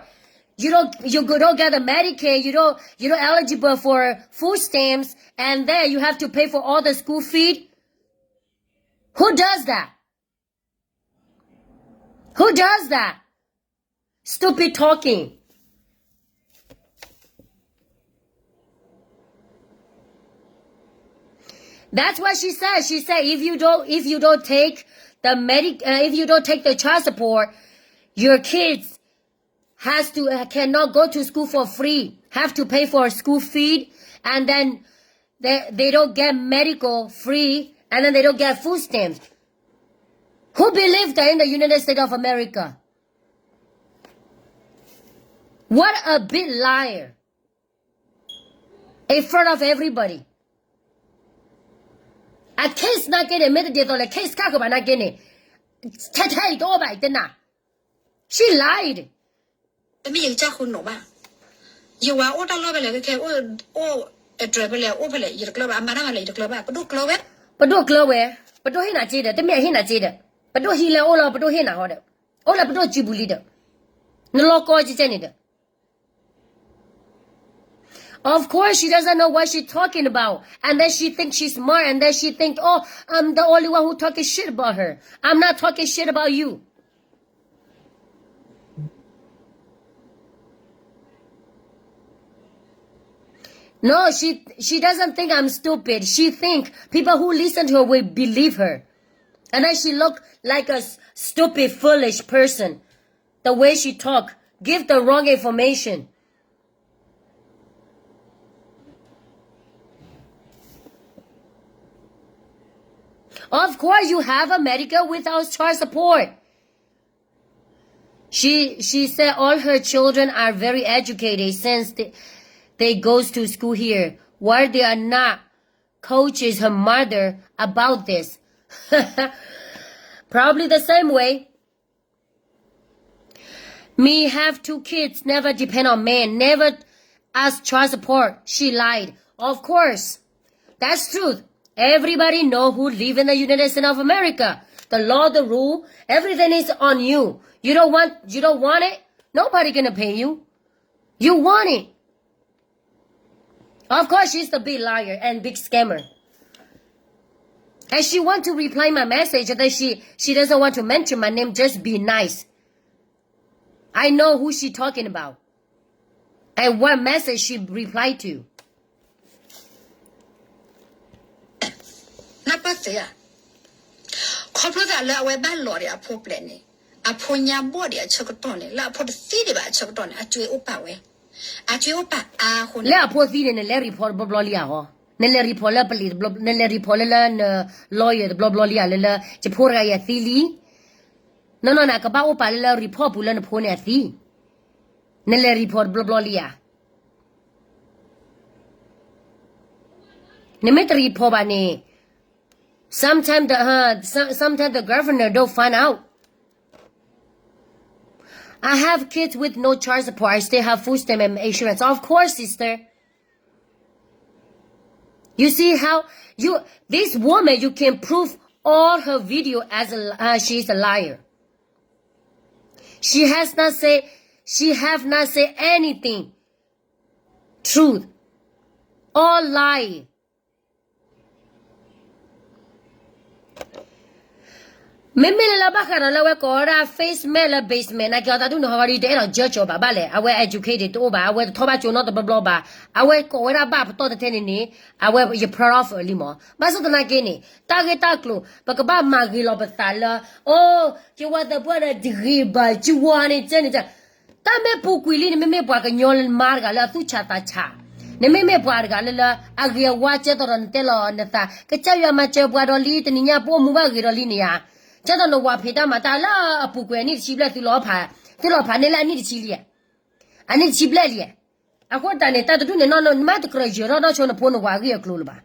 you don't, you go- don't get the Medicaid, you don't, you don't eligible for food stamps, and then you have to pay for all the school fee. Who does that? Who does that? Stupid talking. That's what she said. She said if you don't, if you don't take the medic, uh, if you don't take the child support, your kids has to, uh, cannot go to school for free. Have to pay for school fee, and then they, they don't get medical free, and then they don't get food stamps. Who believed that in the United States of America? What a big liar. In front of everybody. A case နာ်က့န့ၣ် မ့ၢ်တဒ်သိးလဲၣ် case ခါကဘၣ်နာ်က့န့ၣ်, ထဲထဲအံၤတအိၣ်ဘၣ်အံၤတနၤ. She lied. တမ့ၢ်ယကစၢ်ဃုာ်နီၣ်ဘၣ်. ယဝၤအိၣ်တၢ်လီၢ်ဖဲလဲၣ် ခဲခဲအိၣ်, အိၣ် address ဖဲလဲၣ် အိၣ်ဖဲလဲၣ် ယတကျၢဘၣ်, အမၤတၢ်မၤလဲၣ် ယတကျၢဘၣ်, ပဒိၣ်ကျၢဝဲ, ပဒိၣ်ကျၢဝဲ, ပဒိၣ်ဟ့ၣ်နၤစ့ဒီး, တမ့ၢ်အဟ့ၣ်နၤစ့ဒီး, ပဒိၣ်ဟံးလၢအိၣ်လၢ ပဒိၣ်ဟ့ၣ်နၤဟီဒီး, အိၣ်လၢပဒိၣ်စုပူၤလံဒီး, နလီၤကီကဲကဲန့ၣ်ဒီး Of course she doesn't know what she's talking about. And then she thinks she's smart. And then she thinks, oh, I'm the only one who talking shit about her. I'm not talking shit about you. No, she she doesn't think I'm stupid. She think people who listen to her will believe her. And then she look like a s- stupid, foolish person. The way she talk, give the wrong information. Of course, you have a medical without child support. She she said all her children are very educated since they, they goes to school here. Why they are not coaches her mother about this? Probably the same way. Me have two kids, never depend on man, never ask child support. She lied. Of course. That's truth. Everybody know who live in the United States of America. The law, the rule, everything is on you. You don't want, you don't want it, nobody gonna pay you. You want it. Of course, she's the big liar and big scammer. And she want to reply my message that she, she doesn't want to mention my name, just be nice. I know who she talking about. And what message she replied to. နပသ့ၣ်ဧါ, ခီဖျိသးလၢအဝဲဘၣ်လီၤဒံးအဖိပျဲၢ်န့ၣ်, အဖိညါဘီၣ်ဒံးအဆၢကတီၢ်န့ၣ်, လၢအဖိတသံဒံးဘၣ်အဆၢကတီၢ်န့ၣ်, အကၠွ့အိၣ်ပာ်ဝဲ, အကၠွ့အိၣ်ပာ်အါအဃိန့ၣ်, လၢအဖိသံန့ၣ် နလဲၤ report တဘျီဘျီလံဧါဟီ, နလဲၤ report လၢ police တဘျီ, နလဲၤ report လၢလၢန lawyer တဘျီဘျီလံဧါ လၢလၢ ယဖိတဂၤအံၤအသံလံ, နီၢ်နီၢ်န့ၣ် ကဘၣ်အိၣ်ပာ်လၢလၢ report ပူၤလၢနဖိန့ၣ်အသံ, နလဲၤ report တဘျီဘျီလံဧါ. နမ့ၢ်တ report ဘၣ်န့ၣ်, sometimes the, uh, some- sometimes the governor don't find out. I have kids with no child support. I still have food stamp and insurance. Of course, sister. You see how you, this woman, you can prove all her video as a, uh, she's a liar. She has not said, she have not said anything truth. All lie. မ့မ့ၢ်လၢလၢဘၣ်ဃးဒီးလၢအဝဲကိးဝဲဒၣ် face mask လၢ basement နာ်က့အီၤ တၢ်ဒုးနဟီဂီၤဒီး တအဲၣ်ဒိး judge အီၤဘၣ်ဘၣ်လဲၣ်, အဝဲ educated တအိၣ်ဘၣ်, အဝဲတထီၣ်ဘၣ်ကၠိနီတဘျီဘျီဘၣ်, အဝဲကိးဝဲဒၣ်ဘၣ်ပတီၢ်တထဲန့ၣ်န့ၣ်, အဝဲယ proud of လံမး, ဘၣ်ဆၣ်သနာ်က့န့ၣ် တၢ်ဂ့ၢ်တၢ်ကျိၤ ပကဘၣ်မၤဂ့ၤလီၤပသးလၢ, အိ, ကဝဲသပှၢ်ဒီးတဂ့ၤဘၣ် ကဝါန့ၣ်ကဲန့ၣ် တၢ်မ့ၢ်ပူၤကွံာ်လံ နမ့မ့ၢ်ပှၤကညီလၢမါတဂၤလၢအသူၣ်ဆးသးဆး, နမ့မ့ၢ်ပှၤတဂၤလၢလၢအဂ့ၤအဝါကဲသိးဒီးနတဲလီၤနသး ကစၢ်ယွၤမၤစၢၤပှၤဒီးလံ တနံၤညါပအိၣ်မူဘၣ်ဂ့ၤဒီးလံန့ၣ်ဧါ, ကဲသိးနဝၤဖံးတၢ်မၤတၢ်လၢအပူၤကွံာ်အနံၣ်တဆံဘျဲၣ် သုလီၤဖး, သုလီၤဖးန့ၢ်လၢအနံၣ်တဆံလံ, အနံၣ်တဆံဘျဲၣ်လံ, အဃိတၢ်န့ၣ် တၢ်တဒူၣ်န့ၣ်နီၢ်နီၢ် နမ့ၢ်တကြၢးယၢၤထီၣ်ဒီးဆိနဖိနဝၤအဂ့ၢ်အကျိၤလၢၤဘၣ်.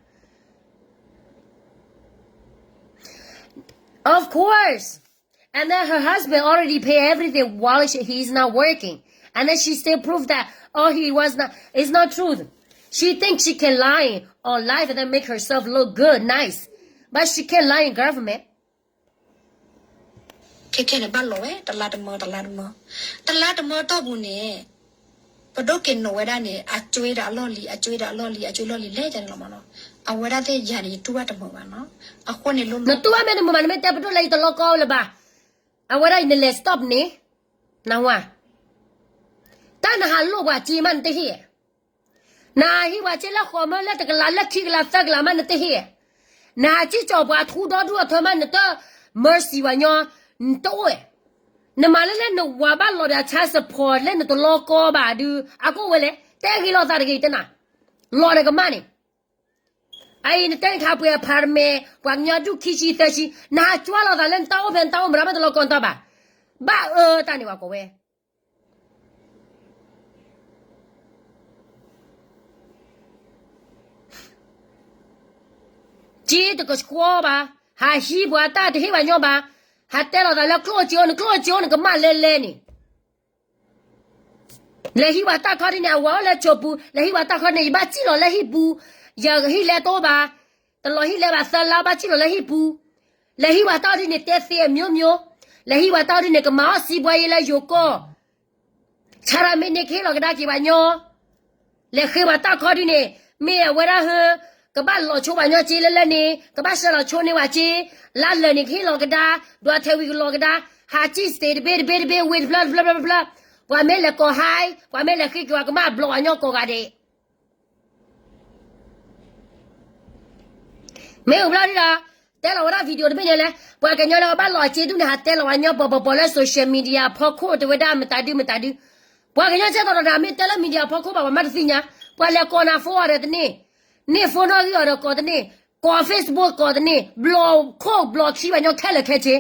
Of course. And then her husband already pay everything while she, he's not working. And then she still proved that, oh, he was not, it's not true. She thinks she can lie on live and then make herself look good, nice. But she can't lie in government. ခဲခဲန့ၣ်ဘၣ်လီၤဝဲ တလါတမၢ တလါတမၢ, တလါတမၢတီၢ်ပူၤန့ၣ် ပဒိၣ်က့ၤနိးဝဲဒၣ်န့ၣ် အကၠွ့ဒီးအလီၢ်လံၤ အကၠွ့ဒီးအလီၢ်လံၤ အကၠွ့လီၢ်လံၤလဲၣ်န့ၣ်လီၤမးနီၤ, အဝဲဒၣ်သ့ၣ်ယၤန့ၣ် ယတူၢ်ဘၣ်တမုာ်ဘၣ်နီၤ, အဃိန့ၣ်လိၣ်လိၣ် နတူၢ်ဘၣ်မ့ၢ်တမုာ်ဘၣ် နမ့ၢ်တဲပဒိၣ်လၢယတလီကီလၢၤဘၣ်, အဝဲဒၣ်အံၤနလဲၤ stop န့ၣ်, နဝၤ, တၢ်နဟးလိၣ်ပှၤစ့မးနတဟ့ၣ် နဟးဟံးပှၤစ့လၢဃိးမၢလၢတကလးလၢခံကလးသၢကလးမးနတဟ့ၣ်, နဟးစံၣ်ကၠီၣ်ပှၤထူဒီဒူၣ်အထၢမး နတ mercy ပှၤညီ, နတအိၣ်, နမၤလၢလၢနဝၤဘၣ်လီၤဒီးအ child support လၢနတလီကီဘၣ်ဒုး အကအိၣ်ဝဲလဲၣ်, တဲဂ့ၤလိာ်သးတဂ့ၤတနၤ, လီၤဒီးကမၣ်န့ၣ်, အအံၤနတဲနခးပှ့ၤ apartment ပှၤကညီဒူၣ်ခံဆံသၢဆံ နဟးကွၢ်လိာ်သးလၢနတၢ်အိၣ်ဖဲနတၢ်အိၣ်မတၤမ့ၢ်တလီကီနတၢ်ဘၣ်, ဘၣ်အၢတၢ်န့ၣ်ပှၤကိးဝဲ စ့တကဆှီဘၣ်, ဟးဟံးပှၤတၢ်တဟ့ၣ်ပှၤညီဘၣ်, ဟးတဲလိာ်သးလၢကျိၣ်စ့အိၣ်န့ၣ် ကျိၣ်စ့အိၣ်န့ၣ်ကမၣ်လဲလဲန့ၣ်, လဲၤဟံးပှၤတၢ်ခီဒ်န့ၣ် အဝၤအိၣ်လၢဆိးပူၤ လဲၤဟံးပှၤတၢ်ခီန့ၣ် ယဘၣ်စံၣ်လီၤလၢဟံၣ်ပူၤ, ယဟံၣ်လဲတအိၣ်ဘၣ်, တလီၤဟံၣ်လဲဘၣ်သၢလါဘၣ်စံၣ်လီၤလၢဟံၣ်ပူၤ, လဲၤဟံးပှၤတၢ်ဒ်န့ၣ် တဲသ့အမျိုးမျိုး, လဲၤဟံးပှၤတၢ်ဒ်န့ၣ် ကမၤအီၣ်စံးပှၤယဲလၢယိၤကီၢ် ဆၣ်ရမ့ၢ်န့ၣ်ကဟ့ၣ်လီၤကဒါက့ၤပှၤညီ, လဲၤဃ့ပှၤတၢ်ခီဒ်န့ၣ်, မ့ၢ်အဝဲဒၣ်ဟၢ, ကဘၣ်လီၤဆိပှၤညီစ့လၢလၢန့ၣ်, ကဘၣ်ဆှၢလီၤဆိန့ၢ်ပှၤစ့, လါလၢာ်န့ၣ်ကဟ့ၣ်လီၤကဒါ, ဒွးထဲးဝံၤကလီၤကဒါ, ဟးစံၣ်စ့တဘ့ၣ်တဘ့ၣ်တဘ့ၣ်ဝ့ၢ်တဖျၢၣ်တဖျၢၣ်တဖျၢၣ်တဖျၢၣ်, ပှၤမ့ၢ်လဲၤကိးဟါ, ပှၤမ့ၢ်လဲၤဃ့က့ၤပှၤကမၣ်ဘျီပှၤညီကိးဂၤဒဲး, မ့ၢ်အိၣ်ဘျီဒ်ဒီး တဲလီၤဝဲဒၣ် video တဘ့ၣ်ညါလဲၣ်, ပှၤကညီလၢအဘၣ်လီၤစ့ဒူၣ်န့ၣ် ဟးတဲလီၤဝဲညီ ပီၤပီၤပီၤလၢ social media ဖီခိၣ် တဲဝဲဒၣ်မတၤဒုမတၤဒု, ပှၤကညီဆဲးသီးဒီး မ့ၢ်တဲလၢ media ဖီခိၣ်ဘၣ် ပှၤမ့ၢ်တသ့ၣ်ညါ, ပှၤလဲၤကိးနၤ phone အီၤဒီးတန့ၢ်, န့ၢ် phone နီၣ်ဂံၢ်အီၤဒီးကိးတန့ၢ်, ကိး Facebook ကိးတန့ၢ်, ဘျီခိၣ်ဘျီခံဘၣ်ညီခဲလၢာ်ခဲဆ့,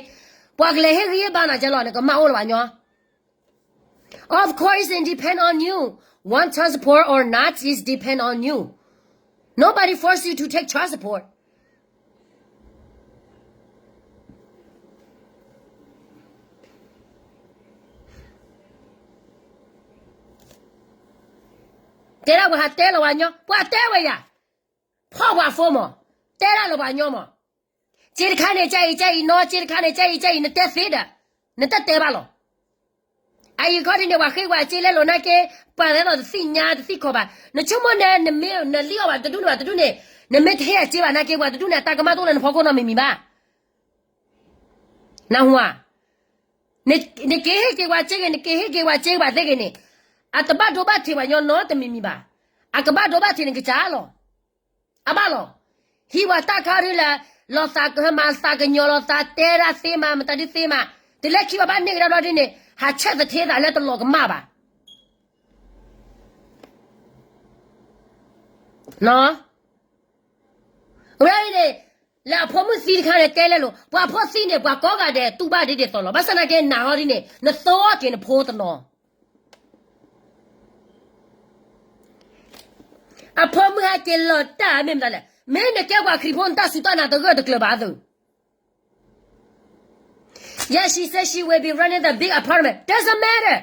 ပှၤကလဲၤဟ့ၣ်ဂံၢ်ဟ့ၣ်ဘါနၤကဲလီၤ နကမၢ်အိၣ်လၢၤဘၣ်ညီ Of course, it depend on you. Want child support or not is depend on you. Nobody force you to take child support. တဲဒၣ်ပှၤဟးတဲလီၤပှၤညီ ပှၤတဲဝဲယၤ, ဖီၣ်ပှၤ phone မး, တဲဒၣ်လီၤပှၤညီမး, စ့တခါန့ၣ် ကဲအံၤကဲအံၤနီၤ, စ့တခါန့ၣ် ကဲအံၤကဲအံၤ နတဲသ့ဒီး, နတတဲဘၣ်လီၤ. အအံၤခီဒ်န့ၣ် ပှၤဃ့ပှၤစ့လဲလိာ်နာ်က့, ပှၤလဲၤဒီးတသ့ၣ်ညါတသ့ၣ်ခီဘၣ်, နဆိကမိၣ်န့ၣ် နမ့ၢ်နလံၣ်အီၣ်ဘၣ်တဒူၣ်န့ၣ်ဘၣ်တဒူၣ်န့ၣ်, နမ့ၢ်တဟ့ၣ်အစ့ဘၣ်နာ်က့ ပှၤတဒူၣ်န့ၣ် အတၢ်ကမၣ်တအိၣ်လၢနဖီခိၣ်နီတမံၤမံၤဘၣ်. နၢ်ဟူဧါ, နက့ၤဟ့ၣ်က့ၤပှၤစ့ဂ့ၤ နက့ၤဟ့ၣ်က့ၤပှၤစ့ဘၣ်သ့ဂ့ၤန့ၣ်, အတဘၣ်ဒိဘၣ်ထံးပှၤညီနီတမံၤမံၤဘၣ်. အကဘၣ်ဒိဘၣ်ထံးနကစၢ်လီၤ. အဘၣ်လီၤ. ဟံးပှၤတၢ်ခါဒ်လဲၣ်, လီၤသးကမၤသးကညီၤလီၤသး တဲဒၣ်သ့မး မတၤဒုသ့မး, တုၤလၢခံပှၤဘၣ်န့ၢ်ကဒါဘျီဒ်န့ၣ် ဟးဆဲးသထ့သးလၢတလီၤကမၣ်ဘၣ်. ဝဲအံၤန့ၣ်, လၢအဖိမုၣ်သံတခါန့ၣ် တဲလဲလိာ်, ပှၤဖိသံန့ၣ် ပှၤကိးဂၤဒဲးတူၢ်ဘၣ်ဒ်ဒ်သိးလီၤ. ဘၣ်ဆၣ်သနာ်က့ နၤဟီဒ်န့ၣ် နသီက့ၤနဖိတနီၤ အဖိမုၣ်ဟဲက့ၤလီၤတၢ်မ့ၢ်မတၤလဲၣ်, မ့ၢ်နကဲပှၤခရံာ်ဖိ နတၢ်စူၢ်တၢ်နာ်တဂၢၢ်တကျၢၤဘၣ်သု. Yeah, she said she will be running the big apartment. Doesn't matter.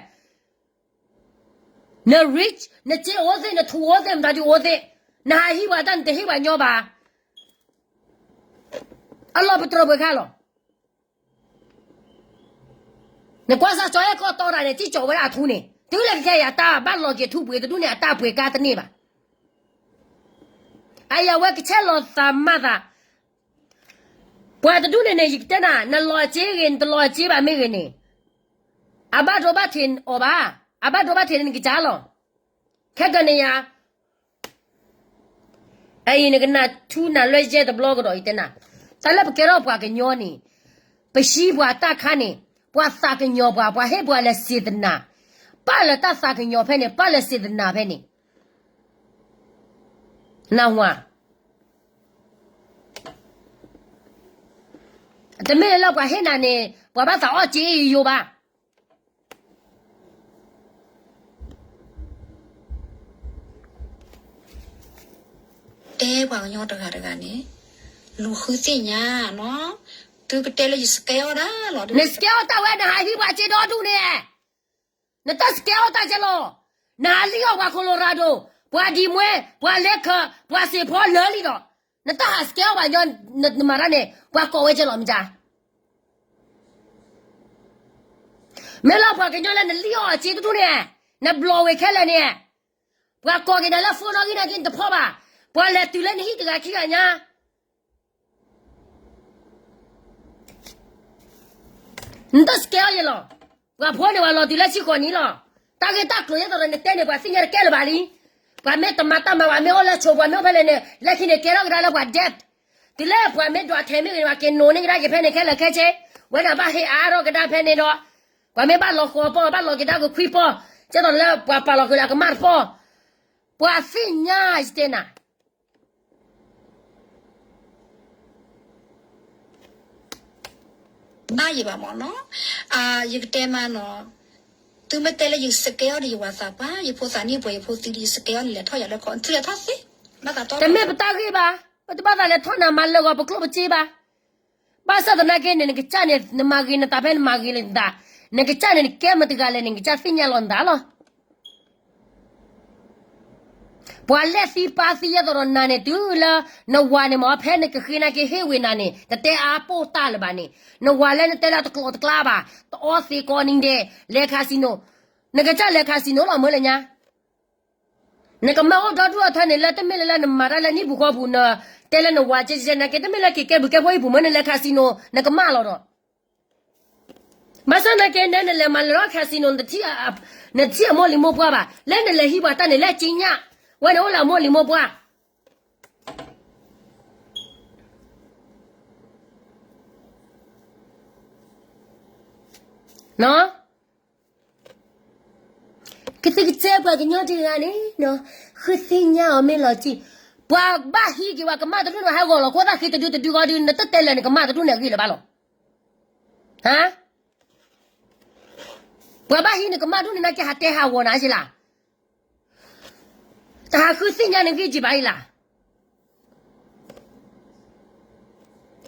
န rich, နစ့အိၣ်သ့, နထူအိၣ်သ့, မတၤဒုအိၣ်သ့, နဟးဟံးပှၤတၢ် နတဟ့ၣ်ပှၤညီဘၣ်. အလီၢ်ပတြၢၤပှဲၤခါလီၤ. နကွၢ်စၢ်ကၠီအဲၣ်ကီၢ်တီတၢ်န့ၣ် စံၣ်ကၠီဝဲဒၣ်အထူန့ၣ် တုၤလၢကခဲအံၤ အတၢ်ဘၣ်လီၤက့ၤထူပှ့ၤတဒူၣ်န့ၣ် အတၢ်ပှ့ၤကါတန့ၢ်ဘၣ်. အယဝဲကဆဲးလီၤသးမၤသး, ပှၤတဒူၣ်န့ၣ်န့ၣ် ယကတဲနၤ, နလီၤစ့ဂ့ၤ နတလီၤစ့ဘၣ်မ့ၢ်ဂ့ၤန့ၣ်, အဘၣ်ဒိဘၣ်ထံးအီၤဘၣ်, အဘၣ်ဒိဘၣ်ထံးန့ၣ်နကစၢ်လီၤ. ခဲကနံၣ်ယၤ အအံၤနကနၢ်ထူနၢ်လွဲယဲတဘျီကဒီးအံၤတဲနၤ, တၢ်လၢပကဲထီၣ်ပှၤကညီန့ၣ်, ပဟံးပှၤတၢ်ခါန့ၣ်, ပှၤသးကညီၤပှၤ, ပှၤဟ့ၣ်ပှၤလၢစေတနာ, ပာ်လၢတၢ်သးကညီၤဖဲန့ၣ်, ပာ်လၢစေတနာဖဲန့ၣ်, နၢ်ဟူဧါ. တမ့ၢ်လၢပှၤဟ့ၣ်နၤန့ၣ် ပှၤဘၣ်သးအီၣ်စ့အံၤယိယိဘၣ်. တဲပှၤကညီတဂၤတဂၤန့ၣ်, လူၤဃုသ့ၣ်ညါနီၤ, သုကတဲလၢယ scam အီၣ်တၢ်လီၤ, န scam အီၣ်တၢ်ဝဲ နဟးဟံးပှၤစ့ဒီဒူၣ်န့ၣ်, နတၢ် scam အီၣ်တၢ်ကဲလီၤ, နဟးလံၣ်အီၣ်ပှၤ Colorado, ပှၤဒံၣ်မွဲ, ပှၤလဲၤခၢၣ်, ပှၤစ့ၢ်ဖီလၢာ်လံဒီး, နတၢ်ဟး scam အီၣ်ပှၤညီ, နမၤတၢ်န့ၣ် ပှၤကိးဝဲကဲလီၤမ့ၢ်ကါ မ့ၢ်လၢပှၤကညီလၢနလံၣ်အီၣ်အစ့တဒူၣ်န့ၣ်, နဘျီဝဲခဲလၢာ်န့ၣ်, ပှၤကိးက့ၤနၤလၢ phone နီၣ်ဂံၢ်နာ်က့ နတဖီၣ်ဘၣ်, ပှၤလဲၤတုၤလၢနဟံၣ်တဂၤခံဂၤညါ, နတၢ် scam အီၣ်ယဲလီၤ. ပှၤဖိန့ၣ် ပှၤလီၤတုၤလၢဆံဃိးနံၣ်လီၤ. တၢ်ဂ့ၢ်တၢ်ကျိၤယဲသိးဒီးနတဲန့ၣ် ပှၤသ့ၣ်ညါတကဲလၢၤဘၣ်လံ. ပှၤမ့ၢ်တမၤတၢ်မၤ ပှၤမ့ၢ်အိၣ်လၢဆိး ပှၤမ့ၢ်အိၣ်ဖဲလဲၣ်န့ၣ် လၢခံန့ၣ်ကဲထီၣ်ကဒါလၢပှၤ debt. တုၤလၢပှၤမ့ၢ်ဒွးထဲးမ့ၢ်ဂ့ၤန့ၣ် ပှၤက့ၤနိးန့ၢ်ကဒါက့ၤဖဲန့ၣ်ခဲလၢာ်ခဲဆ့, ဝဲဒၣ်ဘၣ်ဟ့ၣ်အါထီၣ်ကဒါဖဲန့ၣ်ဒီး, ပှၤမ့ၢ်ဘၣ်လီၤဃီၤပီၢ် ဘၣ်လီၤက့ၤတၢ်ကခွံပီၢ်, ကဲသိးလၢပှၤပာ်လီၤဃုာ်လၢအကမၣ်တပီၢ်, ပှၤသ့ၣ်ညါယတဲနၤ ဘၣ်ယဘၣ်မ့ၢ်နီၤ, ယကတဲမးနီၤ, သုမ့ၢ်တဲလၢယ scam အီၣ်ဒီးယဝၤသးပှၢ်, ယဖိသၣ်န့ၢ်ပှဲၤ ယဖိသံဒီး ယ scam အီၣ်န့ၣ် လဲၤထီၣ်ယၤလၢခီ, သုလဲၤထီၣ်သ့, ဘၣ်သးတီ, တမ့ၢ်ပတၢ်ဂ့ၢ်ဘၣ်, ပတဘၣ်သးလဲၤထီၣ်နၤမၤလၢာ်ဂီၤပကျိၣ်ပစ့ဘၣ်. ဘၣ်ဆၣ်သနာ်က့န့ၣ် နကစၢ်န့ၣ် နမၤဂ့ၤနသးဖဲ နမၤဂ့ၤလၢနသး, နကစၢ်န့ၣ် နကဲမတဂၤလဲၣ်န့ၣ် နကစၢ်သ့ၣ်ညါလီၤနသးလီၤ. ပှၤလဲၤသံပာ်သံယဲသိးဒီးနၤန့ၣ် တုၤလၢနဝၤန့ၣ်မ့ၢ် ဖဲနကဃ့နၤက့ၤဟ့ၣ်ဝံၤနၤန့ၣ် တတဲအါပိၢ်တၢ်လၢၤဘၣ်န့ၣ်, နဝၤလၢနတဲလၢတကျိၤတကျါဘၣ်, တအီသံးကိးနံၤဒဲး, လဲၤ casino, နကစၢ်လဲၤ casino လီၤမ့ၢ်လၢညါ, နကမၢ်အိၣ်ဒီဒူၣ်အထၢန့ၣ် လၢတမ့ၢ်လၢလၢနမၤတၢ်လၢနဟံၣ်ပူၤဃီပူၤ, နတဲလၢနဝၤကဲကဲနာ်က့ တမ့ၢ်လၢက့ၤကဲဘျုးကဲဖှိၣ်ဟံၣ်ပူၤမ့ၢ် နလဲၤ casino နကမၣ်လီၤဒီး ဘၣ်ဆၣ်သနာ်က့ နဲနလဲၤမၤလၢာ်လၢ casino နတထံၣ်အမိၢ်လံၤမိၢ်ပှၢ်ဘၣ်, လၢနလဲၤဟံးပှၤတၢ်န့ၣ် လၢက့ညၣ်, ဝဲန့ၣ်အိၣ်လၢအမိၢ်လံၤမိၢ်ပှၢ် ကသံၣ်ကစဲပှၤကညီတဂၤန့ၣ်, ဃုသ့ၣ်ညါအီၤမ့ၢ်လီၤတံၢ်, ပှၤဘၣ်ဟံးက့ၤဝဲကမၣ်တဒူၣ်န့ၣ် ဟဲဂီၤလီၤခိၣ်သၣ်ဃ့တဒုတဒုဂီၤဒုး နတတဲလၢာ်နကမၣ်တဒူၣ်န့ၣ်အဂ့ၢ်လၢၤဘၣ်လီၤ. ဟါ, ပှၤဘၣ်ဟံးနကမၣ်ဒူၣ်န့ၣ် နာ်က့ဟးတဲဟးဂီၤနၤက့လၢ် တဟးဃုသ့ၣ်ညါနဂ့ၢ်က့ဘၣ်အံၤလၢ်.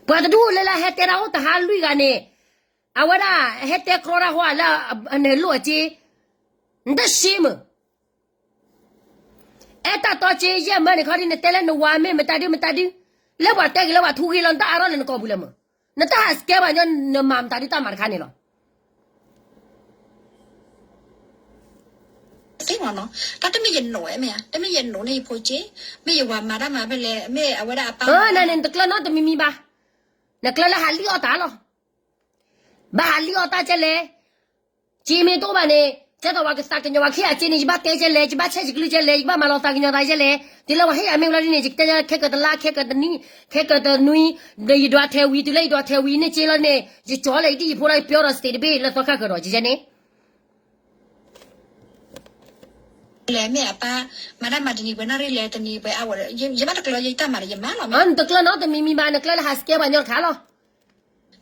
ပှၤတဒူၣ်လၢလၢဟဲတဲတၢ်အိၣ်တဟါလွံၢ်ဂၤန့ၣ်, အဝဲဒၣ်ဟဲတဲကြီတၢ်ဟီလၢအန့ၣ်လိၣ်အစ့, နတရှ့မုၢ်, အဲၣ်တၢ်တီစ့ယဲၢ်မၢန့ၣ်ခီဒ်နတဲလၢနဝၤမ့ၢ်မတၤဒုမတၤဒု, လၢပှၤတဲဂ့ၤလၢပှၤထူဂ့ၤလီၤ နတၢ်အါထီၣ်လၢနကိာ်ပူၤလဲၣ်မုၢ်, နတၢ်ဟးစကဲပှၤကညီ နမၤမတၤဒုတၢ်မၤတခါန့ၣ်လီၤ. သ့မ့ၢ်နီၤ, တၢ်တမ့ၢ်ယနိးဝဲမ့ၢ်ဧါ, တမ့ၢ်ယနိးန့ၢ်ယဖိက့, မ့ၢ်ယဝၤမၤတၢ်မၤဖဲလဲၣ်, မ့ၢ်အဝဲဒၣ်အပၢ်မၤ, နန့ၣ်နတကျၢၤနီတမံၤမံၤဘၣ်, နကျၢၤလၢဟးလံၣ်အီၣ်တၢ်လီၤ. ဘၣ်ဟးလံၣ်အီၣ်တၢ်ကဲလဲၣ်, စ့မ့ၢ်တအိၣ်ဘၣ်န့ၣ်, ကဲသိးပှၤကသးကညီၤပှၤခံဂၤစ့န့ၣ် ယဘၣ်တဲကဲလဲၣ်, ယဘၣ်ဆဲးယကလုၢ်ကဲလဲၣ်, ယကဘၣ်မၤလီၤသးကညီၤသးကဲလဲၣ်, တုၤလၢပှၤဟ့ၣ်ယၤမ့ၢ်ဝဲလီၤဒ်န့ၣ် ယကတဲခဲကတလါ, ခဲကတနံၣ်, ခဲကတနွံ, ဒီးယဒွးထဲးဝံၤ, တုၤလၢယဒွးထဲးဝံၤန့ၣ်စ့လီၤန့ၣ် ယကၠီလၢယဒ်ယဖိဒီးယပျီဒီး state တဘ့ၣ်လၢသီခါဃၢၤဒီး ယကဲန့ၣ် လဲၣ်မ့ၢ်အပၢ်, မၤတၢ်မၤတနံၤပှဲၤနၣ်ရံၣ်လဲၣ်, တနံၤပှဲၤအဝဲ, ယဘၣ်တကျၢၤယတၢ်မၤဒီးယမၤလီၤမ့ၢ်, နတကျၢၤနီတမံၤမံၤဘၣ်, နကျၢၤလၢဟးစကဲပှၤကညီတခါလီၤ.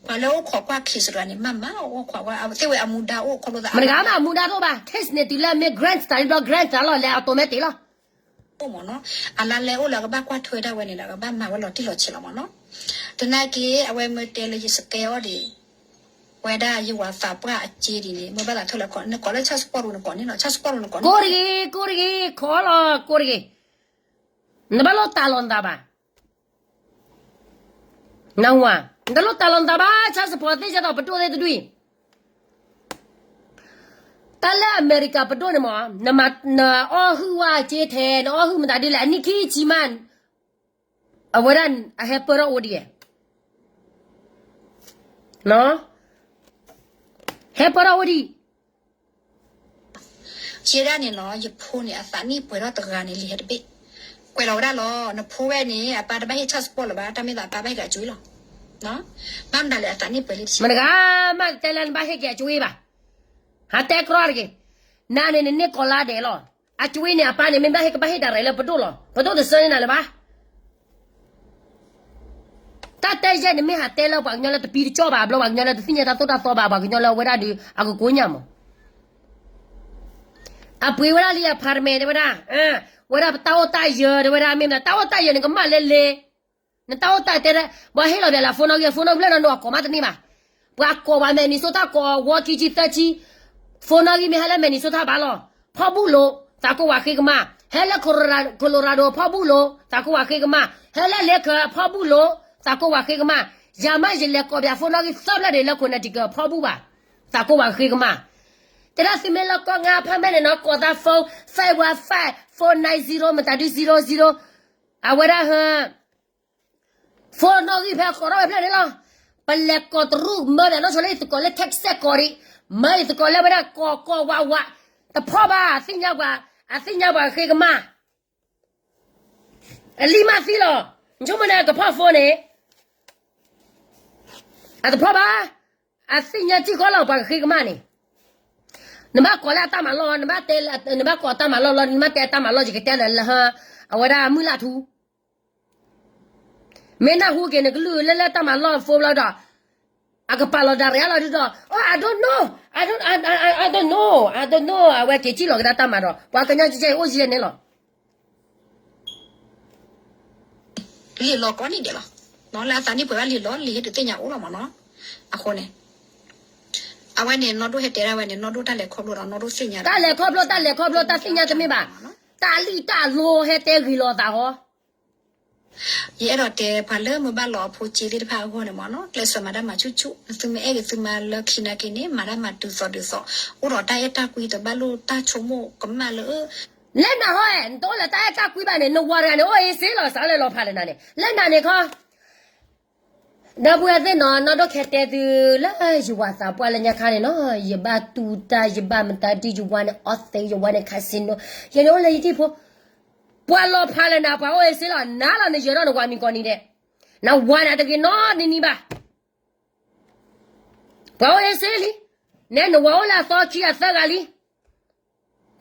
ပှၤလၢအိၣ်ခိးကွၢ်ခံစရီန့ၣ် မၤမၤအိၣ်ခိးကွၢ်, သ့ၣ်ဝဲအမူဒါအိၣ်ခီဖျိသး, မတဂၤမ့ၢ်အမူဒါတအိၣ်ဘၣ်, case န့ၣ်တုၤလၢအမ့ၢ် grant တၢ်လံဘျီ grant တၢ်လီၤ လဲၤအတိၤမဲတ့ၢ်လီၤ. အိၣ်မ့ၢ်နီၤ, အလါလဲအိၣ်လၢအကဘၣ်ကွၢ်ထွဲဒၣ်ဝဲန့ၣ်ဒီး ကဘၣ်မၤဝဲလီၤတံၢ်လီၤဆဲးလီၤမ့ၢ်နီၤ. သနာ်က့ အဝဲမ့ၢ်တဲလၢယစကဲအီၤဒ် ဝဲဒၣ်ယဝၤသးပှၢ်အစ့ဒ်န့ၣ် မ့ၢ်ဘၣ်သးထၢၣ်လၢ နကိးလၢ child support နကိးန့ၣ်လီၤ, child support နကိးန့ၣ်လီၤ. ကိးတဂ့ၤ, ကိးတဂ့ၤ, ခိးလီၤ ကိးတဂ့ၤ. နဘၣ်လိၣ်တၢ်လီၤနသးဘၣ်. နဝၤ, နတလိၣ်တၢ်လီၤနသးဘၣ်, child support သ့ၣ်ကဲသိးပဒိၣ်သ့ၣ်တဒူၣ်အံၤ တၢ်လၢအမဲရကၤပဒိၣ်န့ၣ်မ့ၢ်, နအီၣ်ဟုၣ်ဝဲစ့ထဲ, နအီၣ်ဟုၣ်မတၤဒ်လဲၣ်, အနံၣ်ခံဆံမး, အဝဲဒၣ်အဟဲပၢၢ်ထီၣ်အိၣ်ဒံး, ဟဲပၢၢ်ထီၣ်အိၣ်ဒံး. ယဲဒၣ်န့ၣ်နီၤ, ယဖိန့ၣ် အသးနံၣ်ပှဲၤထီၣ်တဂၤန့ၣ် လံာ်ဟဲတဘ့ၣ်, ကွဲးလီၤဝဲဒၣ်လီၤ, နဖိဝဲန့ၣ် အပၢ်တဘၣ်ဟ့ၣ် child support လၢၤဘၣ်, တၢ်မ့ၢ်သးအပၢ်ဘၣ်ဟ့ၣ်က့ၤအစ့လီၤ. ဘၣ်မနုၤလဲၣ် အသးနံၣ်ပှဲၤလံတဆံ, မတဂၤမးတတဲလၢနဘၣ်ဟ့ၣ်က့ၤအစ့ဘၣ်. ဟးတဲကြီတဂ့ၤ, နၤန့ၣ် နန့ၢ်ကီးလါဒဲးလီၤ. အစ့န့ၣ် အပၢ်န့ၣ် မ့ၢ်ဘၣ်ဟ့ၣ်ကဘၣ်ဟ့ၣ်ဒၣ်ရဲၣ်လၢပဒိၣ်လီၤ, ပဒိၣ်တဆၢန့ၢ်နၤလၢၤဘၣ်. တၢ်တဲယဲၢ်န့ၣ် မ့ၢ်ဟးတဲလၢပှၤကညီလၢတပံတကၠီၣ်ဘၣ်, ဘျီပှၤကညီလၢတသ့ၣ်ညါတၢ်သိၣ်တၢ်သီဘၣ်, ပှၤကညီလၢအဝဲဒၣ်ဒီး အကကိညၣ်မး. အပှ့ၤဝဲဒၣ်လံ အ apartment တဲဝဲဒၣ်, ဝဲဒၣ်ပတၢ်အိၣ်တၢ်ယၢၤ တဲဝဲဒၣ်, မ့ၢ်မနုၤ တၢ်အိၣ်တၢ်ယၢၤန့ၣ် ကမၣ်လဲလဲ, နတၢ်အိၣ်တၢ်တဲ, ပှၤဟ့ၣ်လီၤဒဲးလၢ phone နီၣ်ဂံၢ်, phone နီၣ်ဂံၢ်လၢနနီၢ်အကိးမးတန့ၢ်ဘၣ်. ပှၤကိးပှၤ Minnesota ကိး ဝီခံဆံသၢဆံ, phone နီၣ်ဂံၢ်မ့ၢ်ဟဲလၢ Minnesota ဘၣ်လီၤ, ဖီၣ်ဘူၣ်လိာ်, သးကိးဝၤဃ့ကမၣ်, ဟဲလၢ Colorado ဖီၣ်ဘူၣ်လိာ်, သးကိးဝၤဃ့ကမၣ်, ဟဲလၢ Laker ဖီၣ်ဘူၣ်လိာ်, သးကိးဝၤဃ့ကမၣ်. ယၤမးယလဲၤကိးပှၤ phone နီၣ်ဂံၢ်သၢဖျၢၣ်ဒံးလၢ Connecticut ဖီၣ်ဘူၣ်ဘၣ်, သးကိးဝၤဃ့ကမၣ်. တဲဒၣ်သုမ့ၢ်လၢကီၢ်ငါဖၣ်မဲၣ်န့ၣ်နီၤ ကိးသး phone five one five, four nine zero မတၤဒု zero zero, အဝဲဒၣ်ဟဲ phone နီၣ်ဂံၢ်ဖဲကိးထီၣ်ဝဲဖျၢၣ်န့ၣ်လီၤ. ပလဲၤကိးတရူး မၢပှၤနီၢ်ဆိလၢယသကိးလၢ Texas ကိးဒံး, မၢယသကိးလၢဝဲဒၣ်ကိးကိးဝးဝး, တဖီၣ်ဘၣ်, အသ့ၣ်ညါပှၤ, အသ့ၣ်ညါပှၤဃ့ကမၣ်. အလံမးသံလီၤ, နဆိကမိၣ်န့ၣ်ကဖီၣ် phone န့ၣ်, အတဖီၣ်ဘၣ်, အသ့ၣ်ညါထံၣ်ဃီလီၤ ပှၤကဃ့ကမၣ်န့ၣ်. နဘၣ်ကိးလၢအတၢ်မၤလီၢ်, နဘၣ်ကိးအတၢ်မၤလီၢ်လီၤ, နဘၣ်တဲအတၢ်မၤလီၢ် ယကတဲနၤလၢ အဝဲဒၣ်မုၢ်လၢ်ထူ မ့ၢ်နၢ်ဟူက့ၤနကလုၢ်လၢလၢတၢ်မၤလီၢ် phone ဘျီဒီး, အကပာ်လီၤဒၣ်ရဲၣ်လီၤဒုဒီး, oh, I don't know, I don't, I, I, I don't know, I don't know, အဝဲက့ၤထံၣ်လီၤကဒါတၢ်မၤဒီး ပှၤကညီကဲအိၣ်ယဲၢ်န့ၣ်လီၤ. လံာ်လီၤကိးနံၣ်ဒဲးလီၤ, လၢအသးနံၣ်ပှဲၤဘၣ်လံာ်လီၤ, လံာ်ဟဲဒုးသ့ၣ်ညါအိၣ်လီၤမးနီၤ. အဃိန့ၣ် အဝဲန့ၣ် နီၢ်ဒိၣ်ဟဲတဲဒၣ်ဝဲန့ၣ် နီၢ်ဒိၣ်တၢ်လဲၤခီဖျိဒီး နီၢ်ဒိၣ်သ့ၣ်ညါ, တၢ်လဲၤခီဖျိ တၢ်လဲၤခီဖျိ တၢ်သ့ၣ်ညါတမ့ၢ်ဘၣ်, တၢ်လံၣ်တၢ်လိဟဲတဲဂ့ၤလီၤသးဟီ. ယအဲၣ်ဒိးတဲပှၤလၢမ့ၢ်ဘၣ်လီၤအဖိစ့သ့ၣ်တဖၣ်အဂီၢ်န့ၣ်မးနီၤ, ကျဲးစၢးမၤတၢ်မၤဆူၣ်ဆူၣ်, နသုမ့ၢ်အဲၣ်က့ၤသုမါလၢခံနာ်က့န့ၣ် မၤတၢ်မၤတုၤသိးဒုးသိး, အိၣ်ဒီးတၢ်အဲၣ်တၢ်ကွံတဘၣ်လိာ်တၢ်ဆိကမိၣ်ကမၣ်လၢ လၢနၤဟီ, နတအိၣ်လၢတၢ်အဲၣ်တၢ်ကွံဘၣ်န့ၣ် နဝၤတဂၤန့ၣ် အိၣ်အ့စ့လီၤ စးလၢလီၤဖးလၢနၤန့ၣ်, လၢနၤန့ၣ်ခီ ဒီပုၢ်ဝဲၢ်သ့ၣ်နီၤ, နီၢ်ဒိၣ်ခဲတဲသုလၢယဝၤသးပှၢ်လၢညါခါန့ၣ်နီၤ, ယဘၣ်တူၢ်တၢ် ယဘၣ်မတၤဒု ယဝၤန့ၣ် အီသံး ယဝၤန့ၣ် casino, ယန့ၣ်အိၣ်လၢယတံၢ်ဖိ, ပှၤလီၤဖးလၢနၤ ပှၤအိၣ်အ့စ့လီၤ နၤလီၤ နယၢၤထီၣ်နဝၤမံၤကိးနံၤဒဲး, နဝၤန့ၣ်တဂ့ၤနီတနံၤဘၣ်, ပှၤအိၣ်အ့စ့လံ. နဲနဝၤအိၣ်လၢအသီခံအသၢဂၤလံ,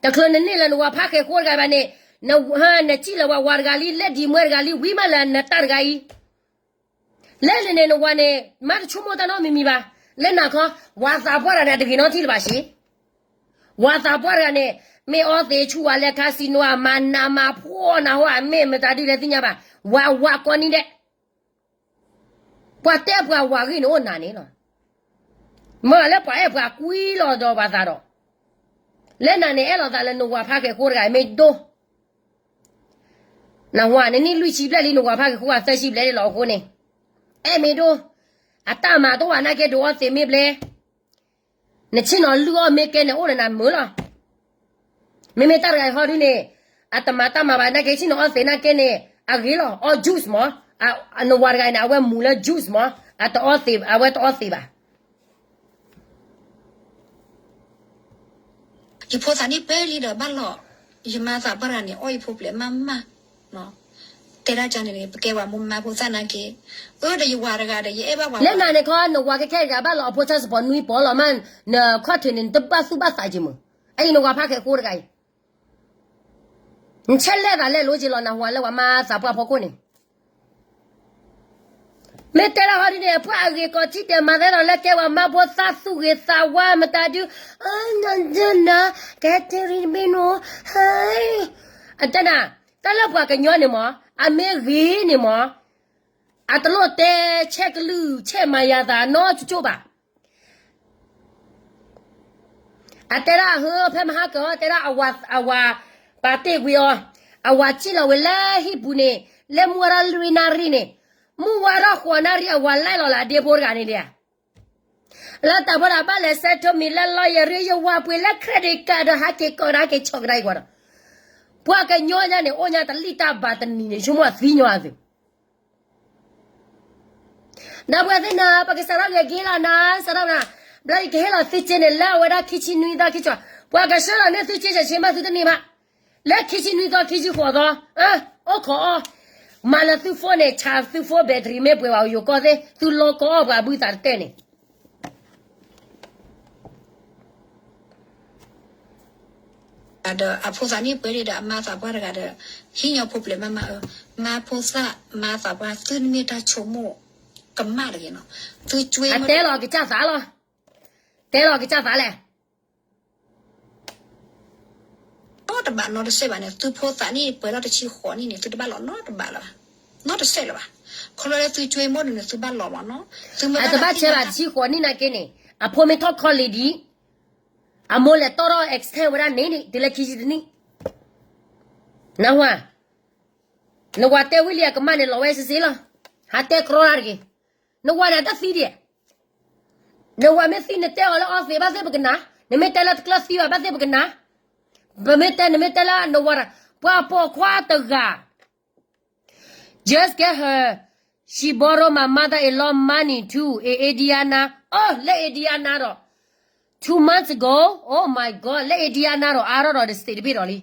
တချုးနန့ၢ်လၢနဝၤဖးဃဲၤဃိတဂၤဘၣ်န့ၣ်, နစံၣ်လၢၤဝၤဝၤတဂၤလံ, လဲၤဒံးမွဲတဂၤလံ, ဝံၤမးလၢနတၢ်တဂၤအံၤ, လဲၤလၢန့ၣ်နဝၤန့ၣ် မ့ၢ်တဆိကမိၣ်တၢ်နီတမံၤမံၤဘၣ်, လၢနၤခီ, ဝၤသးပှၢ်တဂၤန့ၣ် တဂ့ၤနီတထံၣ်လၢၤဘၣ်စ့ ဝၤသးပှၢ်တဂၤန့ၣ် မ့ၢ်အီသံးဆူၣ်ဝဲလၢ casino အမၤနးမၤဖှီၣ်နၤဟီ အမ့ၢ်မတၤဒုလဲၣ်သ့ၣ်ညါဘၣ်, ဝၤဝၤကိးနံၤဒဲး, ပှၤတဲပှၤဝၤဂ့ၢ်န့ၣ်အိၣ်နၤန့ၣ်လီၤ, မ့ၢ်လၢပှၤအဲၣ်ပှၤကွံလီၤဒီးပှၤသးဒီး, လၢနၤန့ၣ် အဲၣ်လိာ်သးလၢနဝၤဖးဃဲၤဃိတဂၤ မ့ၢ်ဒိၣ် နဝၤန့ၣ် နံၣ်လွံၢ်ဆံဘျဲၣ်လံ နဝၤဖးဃဲၤဃိအသၢဆံဘျဲၣ်လံလီၤအဃိန့ၣ်, အဲၣ်မ့ၢ်ဒိၣ်, အတၢ်မၤတအိၣ်ဘၣ်နာ်က့ ဒုးအီသံးမ့ၢ်ဘျဲၣ်, နဆ့ၣ်နီၤလုၢ်အီၣ်မ့ၢ်ကဲန့ၣ် အိၣ်ဒီးနၤမုာ်လီၤ, မ့မ့ၢ်တၢ်တဂၤအံၤဟီဒုန့ၣ်, အတမၤတၢ်မၤဘၣ်နာ်က့ ဆ့ၣ်နီၤအီသံးနာ်က့န့ၣ် အဂ့ၤလီၤ, အီ juice မး, နဝၤတဂၤအံၤန့ၣ် အဝဲမူၤလၢ juice မး, အတအီသံး အဝဲတအီသံးဘၣ် ယဖိသၣ်န့ၣ်ပှဲၤလံဒီးဘၣ်လီၤ, ယမါသးပှၢ်တဂၤန့ၣ် အီၣ်ယဖိပျဲၢ်မးမး, တဲဒၣ်ကန့ၣ် ပကဲဝဲမိၢ်မါဖိသၣ်နာ်က့, အၢဒီးယဝၤတဂၤဒီး ယအဲၣ်ဘၣ်ဝၤ လၢနၤန့ၣ်ခီ နဝၤခဲခဲတဂၤဘၣ်လီၤအဖိဆၢစပီၤနွံပီလီၤမး, နခီၣ်ထံးန့ၣ် နတဘၣ်သူၣ်ဘၣ်သးက့မုာ်, အအံၤနဝၤဖးဃဲၤဃိတဂၤအံၤ နဆဲးလဲၤသးလဲၤလိက့ၤလီၤ နဟူးလၢပှၤမါသးပှၢ်ဖီခိၣ်န့ၣ်, မ့ၢ်တဲလၢဟီဒ်န့ၣ် ပှၤအဂ့ၤကီးထံၣ်တဲမၤသးဒီးလၢကဲဝဲမါဖိသၣ် သူၣ်ဂ့ၤသးဝါမတၤဒု, န, ကဲတရံးတဘ့ၣ်နီၤ, အတဲနၤ, တၢ်လၢပှၤကညီန့ၣ်မး အမ့ၢ်ဂ့ၤန့ၣ်မး, အတလိၣ်တဲဆဲးကလုၢ်ဆဲးမၤယၤသးနီတကၠိၣ်ဘၣ် အတဲဒၣ်ဟၢဖဲမဟါကၢၤအီၤ တဲဒၣ်အဝၤ ပာ်တ့ၢ်ကွံာ်အီၤ, အဝၤစံၣ်လီၤဝဲလၢဟံၣ်ပူၤန့ၣ်, လၢမုၢ်ဝါထီၣ်လွံၢ်နၣ်ရံၣ်န့ၣ်, မုၢ်ဝါထီၣ်ဃိးနၣ်ရံၣ် အဝၤလဲၤလီၤလၢအဒ့ဖိတဂၤန့ၣ်လံဧါ. လၢတၢ်ဖိတၢ်ဘၣ်လဲၤ settlement လၢ lawyer ရ့ ယဝၤပှ့ၤလၢ credit card ဒီးဟးက့ၤကိးကဒါက့ၤဆီၣ်ကဒါအံၤကွၢ်ဒီး, ပှၤကညီညါန့ၣ် အိၣ်ညါတလံၣ်တၢ်ဘၣ်တနံၤန့ၣ် ဆိကမိၣ်အသံညီအသုး ဒီးပှၤသ့ၣ်နၤ ပကစးထီၣ်ဂဲၤက့ၤလီၤနၤ စးထီၣ်နၤ, ဘျီယကဟ့ၣ်လီၤသုစ့န့ၣ် လၢအဝဲဒၣ်ခံဆံနွံသီခံဆံ, ပှၤကဆှၢလီၤန့ၢ်သုစ့ ဆံမးသုတန့ၢ်ဘၣ်, လၢခံဆံနွံသီခံဆံဃိးသီ, အိၣ်ခိးအီၣ်, မၤလၢသု phone န့ၣ် ဆါသု phone battery မ့ၢ်ပှဲၤဘၣ် ယိၤကီၢ်သ့ၣ် သုလီကီအီၣ်ပှၤဘုသးတတဲန့ၣ် ဒီးအဖိသၣ်န့ၣ်ပှဲၤဒီးအမါသးပှၢ်တဂၤဒီး, ဟံၣ်ညီဖိပျဲၢ်မးမးဧၢ, မါဖိသၣ်မါသးပှၢ် သုမ့ၢ်တၢ်ဆိကမိၣ်ကမၣ်တဂ့ၤနီၤ, သုကွ့ အတဲလီၤကစၢ်သးလီၤ, တဲလီၤကစၢ်သးလဲၣ် နီတဘးနီတစဲးဘၣ်န့ၣ်, သုဖိသၣ်န့ၣ် ပှဲၤလီၤတဆံဃိးနံၣ်န့ၣ် သုတဘၣ်လီၤနီတဘးလၢၤဘၣ်, နီတစဲးလၢၤဘၣ်, ခီဖျိလၢသုကွ့မိၢ်န့ၣ် သုဘၣ်လီၤမးနီၤ, သုမ့ၢ်အတဘၣ်ဆဲးဘၣ်တဆံဃိးနံၣ်နာ်က့န့ၣ်, အဖိမ့ၢ်ထီၣ် college ဒံး, အမိၢ်လဲၤတီၣ်ထီၣ် extend ဝဲဒၣ်န့ၣ်န့ၣ် တုၤလၢခံဆံတနံၣ်, နဝၤ, နဝၤတဲဝံၤလံအကမၣ်န့ၣ် လီၤဝဲစ့စ့လီၤ, ဟးတဲကြီတၢ်တဂ့ၤ, နဝၤန့ၣ်တသံဒံး နဝၤမ့ၢ်သံနတဲအီၤလၢအီသံးဘၣ်သ့ၣ်ပကနၣ်, နမ့ၢ်တဲလၢတကျၢၢ်သံဘၣ်ဘၣ်သ့ၣ်ပကနၣ်, ပမ့ၢ်တဲ နမ့ၢ်တဲလၢနဝၤတၢ်, ပှၤပိာ်ခွါတဂၤ, just get her, she borrow my mother-in-law money too in Indiana, အိၣ်လၢ Indiana ဒီး, two months ago, oh my god, လၢ Indiana ဒီးအါထီၣ်ဒီး the state တဘ့ၣ်ဒီးလံ,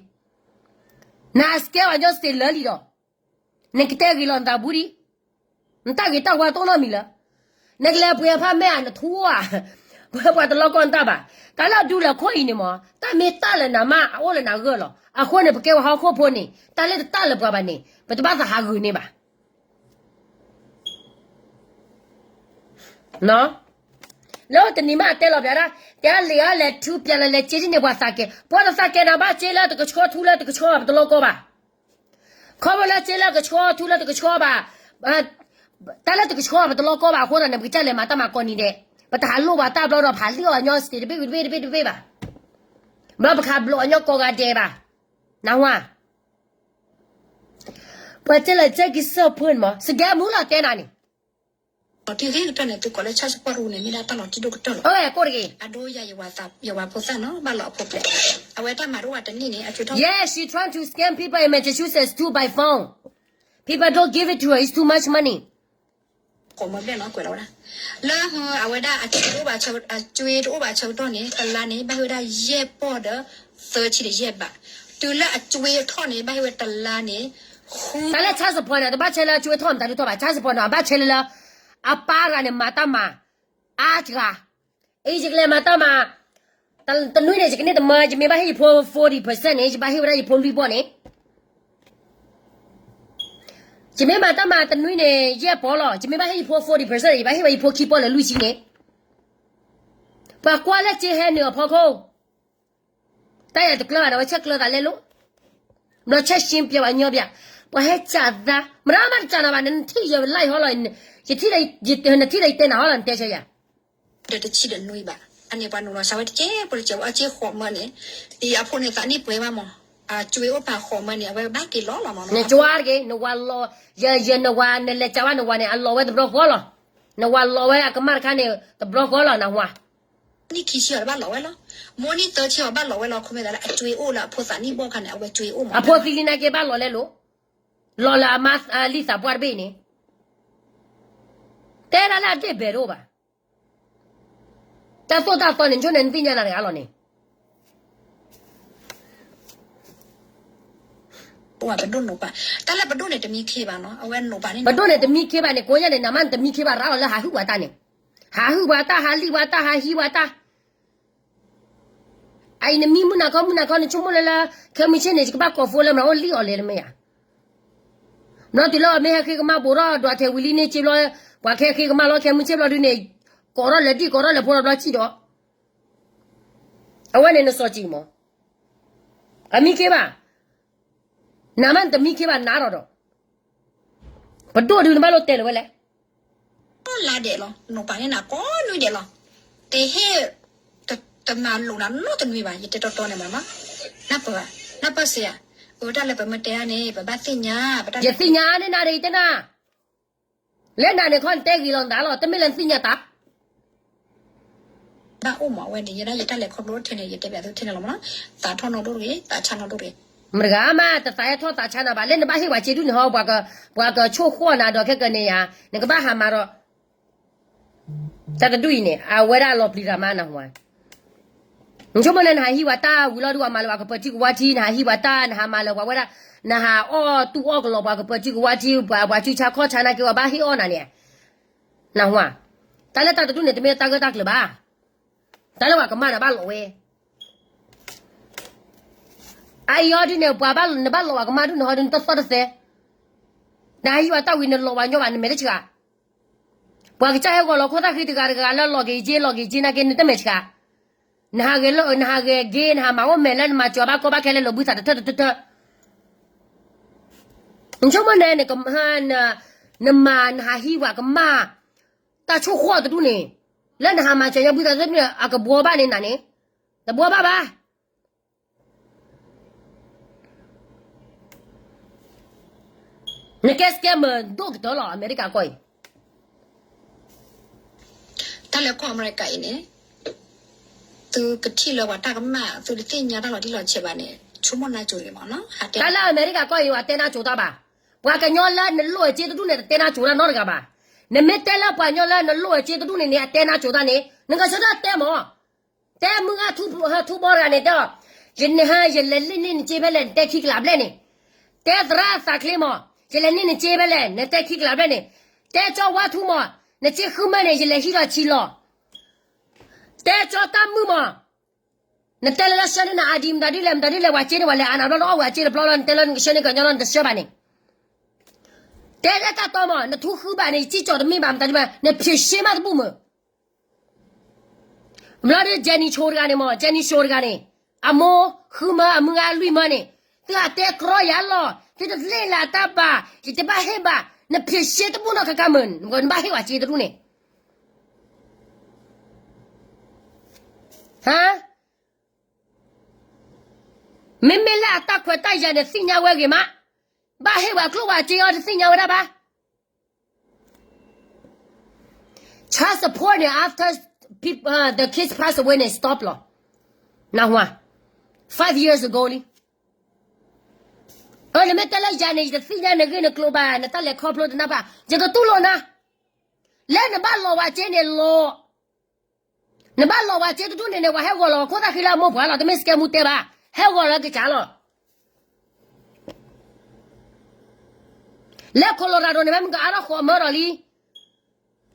န scam အညီ state လၢာ်လံဒီး နကတဲဂ့ၤလီၤနသးဘူးဒံး, နတၢ်ဂ့ၤတၢ်ဝါတအိၣ်နီတမံၤလၢၤ, နကလဲၤပှ့ၤအဖးမဲာ်ဧါ နထူဧါ, ပှၤတလီကီနတၢ်ဘၣ်, တၢ်လၢအဒူလၢာ်ခိၣ်အံၤန့ၣ်မး တၢ်မ့ၢ်တၢ်လၢနၤမး အအိၣ်လၢနၤဂၢၢ်လီၤ, အဃိန့ၣ် ပကဲဝဲဟီၣ်ခိၣ်ဖိန့ၣ် တၢ်လၢတတၢ်လၢပှၤဘၣ်န့ၣ် ပတဘၣ်သးဟးဂုာ်န့ၢ်ဘၣ် လၢတနံၤမးအတဲလီၤပျးဒၣ်, တဲအါလံၤအါလဲၤထူပျးလၢလဲၤစ့ဒ်န့ၣ် ပှၤသးကဲ, ပှၤတသးကဲနၤဘၣ် စ့လၢတကဆှီထူလၢတကဆှီဘၣ် ပတလီကီဘၣ်, ခီဖျိလၢစ့လၢကဆှီထူလၢတကဆှီဘၣ်, တၢ်လၢတကဆှီဘၣ် ပတလီကီဘၣ်အဃိသတးန့ၣ် ပကစၢ်လဲၤမၤတၢ်မၤကိးနံၤဒဲး, ပတဟးလိၣ်ဘၣ်တၢ်ဘျီဒီး ဖးလံၣ်အီၤညီ state တဘ့ၣ်ဝံၤတဘ့ၣ်တဘ့ၣ်တဘ့ၣ်ဘၣ်, ဘျီပခးဘျိးအီၤညီကိးဂၤဒဲးဘၣ်, နၢ်ဟူဧါ ပှၤတဲလၢကဲကစၢၢ်ဖိန့ၣ်မး စကဲမူလီၤတဲနၤန့ၣ်, လီၤတံၢ်ဂ့ၤကတၢၢ်န့ၣ် သုကိးလၢ child support န့ၣ် မ့ၢ်ဒၣ်တၢ်လီၤတံၢ်ဒိၣ်ကတၢၢ်လီၤ, အိၣ်ကိၣ်တဂ့ၤ, အဒိယၤယဝၤဖိသၣ်နီၤ ဘၣ်လီၤအဖိပျဲၢ်, အဝဲတၢ်မၤတအိၣ်ဘၣ်တနံၣ်န့ၣ် အကၠိထီၣ်, yes, she trying to scam people in Massachusetts too by phone, people don't give it to her, it's too much money, ကိးမီၤဘျဲၣ်နီၤ ကွဲးလီၤဝဲဒၣ်, လၢအဝဲဒၣ်အကၠွ့တအိၣ်ဘၣ်ဆၢကတီၢ်န့ၣ် တလါန့ၣ် ဘၣ်ဟ့ၣ်ဝဲဒၣ်ယဲၢ်ပီၢ်ဒီး သၢဆံဒီးယဲၢ်ဘး, တုၤလၢအကၠွ့ထီၣ်န့ၣ် ဘၣ်ဟ့ၣ်ဝဲတလါန့ၣ်, တၢ်လၢ child support န့ၣ် တဘၣ်ဆဲးလၢကၠွ့ထီၣ်မတၤဒုးထီၣ်ဘၣ်, child support န့ၣ် အဘၣ်ဆဲးလၢလၢ အပၢ်တဂၤန့ၣ် မၤတၢ်မၤ အါတဂၤ, အံၤယကလဲၤမၤတၢ်မၤ တနွံန့ၣ် ယကန့ၢ်တမၢ, ယမ့ၢ်ဘၣ်ဟ့ၣ်ယဖိ forty percent န့ၣ် ယဘၣ်ဟ့ၣ်ဝဲဒၣ်ယဖိလွံၢ်ဘီၣ်န့ၣ်, ယမ့ၢ်မၤတၢ်မၤတနွံန့ၣ် ယဲၢ်ပီလီၤ, ယမ့ၢ်ဘၣ်ဟ့ၣ်ယဖိ forty percent န့ၣ် ယဘၣ်ဟ့ၣ်ဝဲယဖိခံဘီၣ်လၢလွံၢ်ဆံန့ၣ်, ပှၤကွၢ်လၢကၠ့ဟဲနုာ်အဖီခိၣ်, တၢ်ယၤတကျၢၤဘၣ်ဒီး ဝဲဆဲးကျၢၤသးလဲလိာ်, ဘျီဆဲးရှင်းပျဲးဝဲညီပျဲး, ပှၤဟဲစးသး, မတၤမးတစးနၤဘၣ်, နထံၣ်ယ live ဟီလီၤ, နထံၣ်ဒီးယတဲနၤဟီလီၤ, နတဲဆၢယၤ ဒီးတဆံဒီးနွံဘၣ်, အန့ၣ်ပှၤနုာ်လီၤစးဝဲတကဲ, ပှၤတကဲဝဲအက့ဃိးမၢန့ၣ်, အဖိန့ၣ်သးနံၣ်ပှဲၤဘၣ်မး, အကၠွ့အိၣ်ပာ်ဃိးမၢန့ၣ် အဝဲဘၣ်က့ၤလီၤလီၤမး, နကၠွါတက့ၢ်, နဝၤလီၤ, ယ ယနဝၤ နလဲၤစးဝဲနဝၤန့ၣ် အလီၤဝဲတဘျီဃီလီၤ, နဝၤလီၤဝဲအကမၢ်တခါန့ၣ် တဘျီဃီလီၤ နဝၤ နံၣ်ခံဆံအီၤတဘၣ်လီၤဝဲလီၤ, မိၢ်နံၣ်သၢဆံအီၤဘၣ်လီၤဝဲလီၤ, ခီမ့ၢ်သးလၢအကၠွ့အိၣ်လၢအဖိသးနံၣ်ဘီၣ်ခါန့ၣ် အဝဲကၠွ့အိၣ်မး, အဖိသံလံနာ်က့ဘၣ်လီၤလဲလိာ်, လီၤလၢအမါလံသးပှၢ်တဘ့ၣ်န့ၣ်, တဲဒၣ်လၢအဒ့ၣ်ဘဲၣ်တအိၣ်ဘၣ်, တၢ်သိၣ်တၢ်သီန့ၣ် ဆိန့ၣ်နသ့ၣ်ညါနၤတဂၤလီၤန့ၣ် ပဒိၣ်န့ၣ်တမံခ့ဘၣ်နီၤ, အဝဲ ပဒိၣ်န့ၣ်တမံခ့ဘၣ်န့ၣ် ကိးညါန့ၣ် နမ့ၢ်နတမံခ့ဘၣ် ရၤလီၤလၢဟးဟုၣ်ပှၤတၢ်န့ၣ်, ဟးဟုၣ်ပှၤတၢ် ဟးလံၣ်ပှၤတၢ် ဟးဟံးပှၤတၢ်, အအံၤနမံမုၢ်နၤခီ မုၢ်နၤခီ နဆိကမိၣ်လၢလၢ ခဲမုၢ်ဆ့ၣ်န့ၣ် ယကဘၣ်ကိးဖိလၢမၤအိၣ်လံၣ်အီၤလဲၣ်တမ့ၢ်ဧါ, ဘျီတုၤလၢအမ့ၢ်ဟဲဃ့ကမၣ်ဘိးထီၣ်ဒွးထဲဝံၤလံန့ၣ် စ့ဘျီ ပှၤကဟဲဃ့ကမၣ်လီၤ ခဲမုၢ်ဆ့ၣ်ဘျီဒုန့ၣ်, ကိးထီၣ်လဲၤဒံၣ်ကိးထီၣ်လဲၤဖိဒီးဘျီစံၣ်ဒီး အဝဲန့ၣ်နစီၤစံၤမး, အမံခ့ဘၣ်, နမ့ၢ်နတမံခ့ဘၣ်နၤဒီးဒီး, ပဒိၣ်ဒုနဘၣ်လိၣ်တဲလၢၤဝဲလဲၣ်, လါဒဲးလီၤ နိးပာ်န့ၢ်နၤကိးနွံဒဲးလီၤ, တဟ့ၣ်, တမၤလိာ်နၤနီတနွံဘၣ် ယတဲတီတီန့ၣ်မး, နပၢၢ်, နပၢၢ်စ့ဧါ, အတၢ်လၢပမ့ၢ်တဲဒၣ်န့ၣ် ပဘၣ်သ့ၣ်ညါ, ယသ့ၣ်ညါန့ၢ်နၤဒီးယတဲနၤ လၢနၤန့ၣ်ခီနတဲဂ့ၤလီၤနသးလီၤ တမ့ၢ်လၢနသ့ၣ်ညါတၢ်, ဘၣ်အိၣ်မးဝဲန့ၣ် ယဲဒၣ်ယတၢ်လဲၤခီဖျိထဲန့ၣ် ယတဲဘၣ်သုထဲန့ၣ်လီၤမးနီၤ, သးထီၣ်နီၢ်ဒိၣ်တဂ့ၤ သးဆါနီၢ်ဒိၣ်တဂ့ၤ, မတၤဂၤမး တသးဟဲထီၣ်သးဆါနၤဘၣ် လၢနဘၣ်ဟ့ၣ်ပှၤစ့ဒူၣ်န့ၣ်ဟီ ပှၤကဆိၣ်ဃီၣ်နၤဒီးခဲကနံၣ်ယၤ နကဘၣ်ဟးမၤဒီး တၢ်တဒူၣ်အံၤန့ၣ် အဝဲဒၣ်လီၤပျံၤတၢ်မးနဟူဧါ, နဆိကမိၣ်န့ၣ် နဟးဟံးပှၤတၢ်ဝံၤလီၤဒုး ပှၤမၤလၢပှၤကပၢၤထံကဝါထံ နဟးဟံးပှၤတၢ် နဟးမၤလၢပှၤဝဲဒၣ်, နဟးအီၣ်တူၢ်အီၣ်ကလီၤပှၤကပၢၤထံကဝါထံ ပှၤပှၤစုဆါခီၣ်ဆါနာ်က့ ပှၤဘၣ်ဟ့ၣ်အီၣ်နၤန့ၣ်, နဟူဧါ, တၢ်လၢတၢ်တဒူၣ်န့ၣ် တမ့ၢ်တၢ်ဂၢၢ်တၢ်ကျၢၤဘၣ်, တၢ်လၢပှၤကမၣ်နၤဘၣ်လီၤဝဲ အအံၤအီၤဒုးန့ၣ် ပှၤဘၣ်နဘၣ်လီၤပှၤကမၣ်ဒုးန့ၣ်ဟီဒုး နတသီၣ်တသဲ, နဟးဟံးပှၤတၢ်ဝံၤ နလီၤပှၤညီဘၣ် နမဲာ်တဆှး, ပှၤကစၢ်ဟဲဂီၤလီၤခိၣ်သၣ်ဃံတဂၤတဂၤလၢလီၤက့ၤက့ လီၤက့ၤက့နာ်က့ နတမဲာ်ဆှး, နဟးဂဲၤလၢ နဟးဂဲၤဂ့ၤ နဟးမၤအိၣ်မဲာ်လၢနမၤစၢၤဘၣ်ကီဘၣ်ခဲလၢာ်လီၤဘှံးသးတထၢၣ်တထၢၣ်ထၢၣ် နဆိကမိၣ်န့ၣ် နကမၤ, နမၤနဟးဟံးပှၤကမၣ်, တၢ်ဆိၣ်ဃီၣ်တဒူၣ်န့ၣ်, လၢနဟးမၤစၢၤညီဘှံးသးတထၢၣ်န့ၣ် အကဘှီဘၣ်န့ၣ်နၤန့ၣ်, တဘှီဘၣ်ဘၣ်. နကဲ scammer ဒိၣ်ကတၢၢ်လီၤ အမဲရကၤကီၢ်အံၤ. တၢ်လဲၤခီအမဲရကၤအံၤန့ၣ်, သုကထံၣ်လၢပှၤတၢ်ကမၣ် သုတသ့ၣ်ညါတၢ်လီၤတံၢ်လီၤဆဲးဘၣ်န့ၣ် ဆိကမိၣ်နၢ်ကၠိတဂ့ၤမးနီၤ. တၢ်လၢအမဲရကၤကီၢ်အံၤ အတဲနၢ်ကၠိတၢ်ဘၣ်. ပှၤကညီလၢနလိၣ်အစ့တဒူၣ်န့ၣ် တတဲနၢ်ကၠိတၢ်နီတဂၤဘၣ်. နမ့ၢ်တဲလၢပှၤကညီလၢနလိၣ်အစ့တဒူၣ်န့ၣ်န့ၣ် အတဲနၢ်ကၠိတၢ်န့ၣ် နကဆၢထၢၣ်တဲမး. တဲမုၢ်ဂၢ်ထူဘီတဂၤန့ၣ် တဲ, ယနဟါ ယလဲၤလ့န့ၢ်နစ့ဖဲလဲၣ် နတဲခံကလးဘျဲၣ်န့ၣ်. တဲသရၣ်သးချ့မး ယလဲၤန့ၢ်နစ့ဖဲလဲၣ် နတဲခံကလးဘျဲၣ်န့ၣ်. တဲကၠီဝါထူမး နစ့ဃုမၢန့ၣ် ယလဲၤဟံးလီၤဆံလီၤ. တဲကၠီတၢ်မုၣ်မး နတဲလၢလၢဆှၢန့ၢ်နအါဒံ မတၤဒ်လဲၣ် မတၤဒ်လဲၣ် ပှၤစ့န့ၢ်ပှၤလဲၤအါနၤဘျီ နအီၣ်ဝဲအစ့တဘျီလီၤ နတဲလၢနကဆှၢန့ၢ်ကညီလီၤ နတဆှၢဘၣ်န့ၣ်. တဲလၢတၢ်တီမး နထူဃုဘၣ်န့ၣ် ယစ့ကၠီတမ့ၢ်ဘၣ် မတၤဒ်ဘၣ် နဖံးရှဲမးတဘူၣ်မး. ဘျီဒုး Jenny ဆိတဂၤန့ၣ်မး Jenny ဆိတဂၤန့ၣ် အမိၢ်ဃုမၢ အမုၢ်ဂၤလွံၢ်မၢန့ၣ် သုအတဲကြီယၤလီၤ သုတလဲၤလၢအတၢ်ဘၣ် ယတဘၣ်ဟ့ၣ်ဘၣ် နဖံးရှဲတဘူၣ်နီၢ်ကကါမး နဘၣ်ဟ့ၣ်ဝဲစ့တဒူၣ်န့ၣ် ဟါ မ့မ့ၢ်လၢအတၢ်ခွဲးတၢ်ယာ်န့ၣ် သ့ၣ်ညါဝဲဂ့ၤမး ဘၣ်ဟ့ၣ်ဝဲကျိၣ်ဝဲစ့အီၤ တသ့ၣ်ညါဝဲဒၣ်ဘၣ်. Child support န့ၣ် after peop- uh, the kids pass away န့ၣ် stop လီၤ. နၢ်ဟူဧါ five years ago လံ. အၢ နမ့ၢ်တဲလၢယၤန့ၣ် ယတသ့ၣ်ညါနဂ့ၢ်နကျိၤဘၣ် နတၢ်လဲၤခီဖျိတနၢ်ဘၣ် ယကတူၢ်လိာ်နၤ လၢနဘၣ်လီၤဝဲစ့န့ၣ်လီၤ. နဘၣ်လီၤဝဲစ့တဒူၣ်န့ၣ်န့ၣ် ပှၤဟဲဂီၤလီၤခိၣ်သၣ်ဃံလၢအမိၢ်ပှၢ်လီၤ တမ့ၢ် scammer တဲဘၣ် ဟဲဂီၤလီၤကစၢ်လီၤ. လၢ Colorado န့ၣ် မ့ၢ်မုၢ်ကအါထီၣ်ဃိးမၢဒီး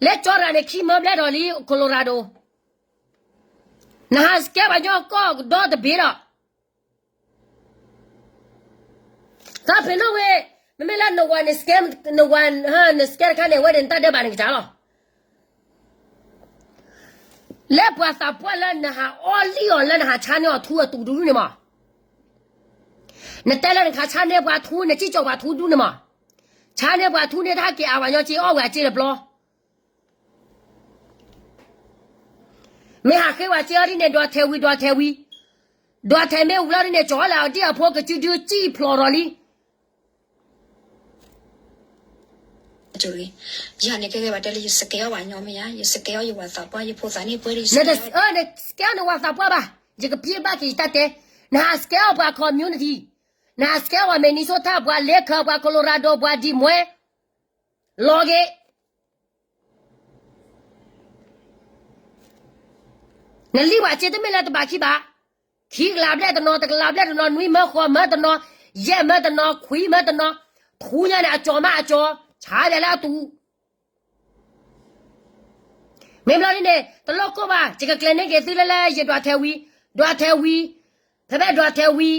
လံ. လၢကၠီရၤန့ၣ် ခံမၢဘျဲၣ်ဒီးလံ Colorado. နဟး scam ပှၤကညီကီၢ်ဒီတဘ့ၣ်ဒီး တၢ်ဖဲနီၣ်ဝဲ, မ့မ့ၢ်လၢနဝၤန့ၣ် scam, နဝၤ, န scam တခါန့ၣ် အဝဲန့ၣ်နတၢ်ဒဲးဘးန့ၣ်ကစၢ်လီၤ. လၢပှၤသးပှၢ်လၢနဟးအီၣ်လံၣ်အီၤလၢနဟးဆါန့ၢ်အီၤထူအတူးဒူန့ၣ်မး, နတဲလၢနကဟးဆါန့ၢ်ပှၤထူ နစံၣ်ကၠီၤပှၤထူဒူန့ၣ်မး, ဆါန့ၢ်ပှၤထူန့ၣ် တဟဲက့ၤအါပှၤညီစ့ အီၣ်ဝဲအစ့တဘျီ မ့ၢ်ဟးဃ့ဝဲစ့အီၤဒ်န့ၣ် ဒွးထဲးဝံၤ ဒွးထဲးဝံၤ, ဒွးထဲးမ့ၢ်ဝံၤလီၤဒ်န့ၣ် ကၠီၤလၢအဒံၣ်အဖိကစုဒုစံၣ်ဖျိးထီၣ်လံ. ယၤန့ၣ်ကဲကဲဘၣ်တဲလၢယ scam အီၣ်ပှၤညီမ့ၢ်ဧါ, ယ scam အီၣ်ယဝၤသးပှၢ် ယဖိသၣ်န့ၣ်ပှဲၤဒီးယ scam အီၣ် န scam နဝၤသးပှၢ်ဘၣ်, ယကဖံးဘၣ်က့ၤယတၢ်တဲ, နဟး scam အီၣ်ပှၤ community, နဟး scam အီၣ်ပှၤ Minnesota ပှၤ Laker ပှၤ Colorado ပှၤ Des Moines, လီၤက့ၤ နလံၣ်ပှၤစ့တမ့ၢ်လၢတဘးခံဘး, ခံကလးဘျဲၣ်တနီၤ တကလးဘျဲၣ်တနီၤ နွံမၢဃိးမၢတနီၤ, ယဲၢ်မၢတနီၤ ခွံမၢတနီၤ, ထူညါန့ၣ် အကၠီၤမးအကၠီၤ ဆါယၤလၢအတူး မ့ၢ်ဘျီဒ်န့ၣ် တလိၣ်ကိၢ်ဘၣ် ယကကျဲၤန့ၢ်က့ၤသုလၢလၢယဒွးထဲးဝံၤ, ဒွးထဲးဝံၤ, ဖဲဖဲဒွးထဲးဝံၤ,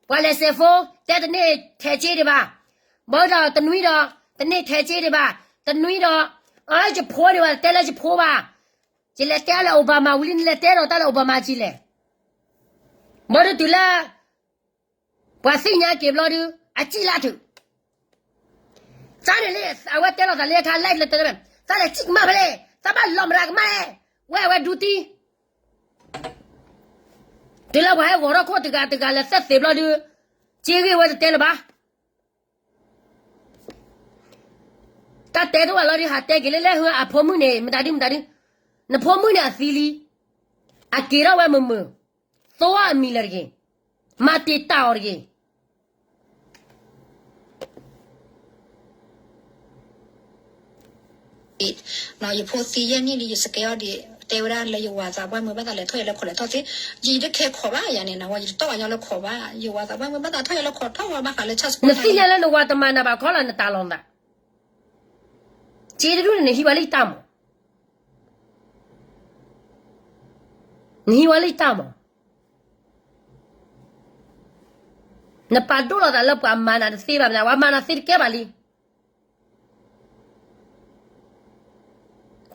ပှၤလဲၤစဲးဖိ တဲတန့ၢ်ထဲးစ့ဒံးဘၣ်, ဘၣ်ဒီးတနွံဒီး တန့ၢ်ထဲးစ့ဒံးဘၣ်, တနွံဒီး အယဖိဒံးဘၣ် တဲလၢယဖိဘၣ်, ယလဲၤတဲလၢ Obama ဝံၤလံ နလဲၤတဲဒီးတၢ်လၢ Obama ကံလဲၣ်, ဘၣ်ဒီးတုၤလၢ ပှၤသ့ၣ်ညါက့ၤဘျီဒုး အစံၣ်လၢအထုး သးန့ၣ်လံ အဝဲတဲလီၤသးလၢအခါ live လၢတဲလၢ သးလဲၤစံၣ်ကမၣ်ဖဲလဲၣ် သးဘၣ်လီၤမတၤကမၣ်လဲၣ် ဝဲအဝဲဒူတံၢ် တုၤလၢပှၤဟဲဂီၤထီၣ်ခိၣ်တဂၤတဂၤလၢသၢသ့ဘျီဒုး စ့ဂ့ၢ်ဝဲတတဲလၢၤဘၣ် တၢ်တဲတအိၣ်ဘၣ်လီၤဒုး ဟးတဲက့ၤလၢလဲၣ် ဟၢအဖိမုၣ်န့ၣ် မတၤဒုမတၤဒု နဖိမုၣ်န့ၣ်အသံလံ အက့ၤထီၣ်ဝဲမုာ်မုာ် သိအီၤအမံၤလၢာ်တဂ့ၤ, မၤတံာ်တာ်အီၤတဂ့ၤ. ယဖိသံယဲၢ်နံၣ်လံ ယ scam အီၤဒံး တဲဝဲဒၣ်လၢယဝၤသးပှၢ်မုၢ်ဘၣ်သးလဲၤထီၣ်ယၤလၢခိၣ်လဲၤထီၣ်သ့, ယတခဲခိးဘၣ်ယၤန့ၣ် နဝဲယတတီၢ်ဘၣ်ညီလၢခိးဘၣ် ယဝၤသးပှၢ်မုၢ်ဘၣ်သးထီၣ်ယၤလၢခိးထီၣ်ဝဲဘၣ်ဃးလၢ နသ့ၣ်ညါလၢနဝၤတမၤနၤဘၣ်ခီလီၤ နတၢ်လီၤနသး စ့တဒူၣ်န့ၣ် နဟံးဝဲလၢယတၢ်မး နဟံးဝဲလၢယတၢ်မး နပာ်ဒိၣ်လီၤသးလၢပှၤမၤနၤတသ့ဘၣ်မနုၤ ပှၤမၤနၤသ့တကဲဘၣ်လံ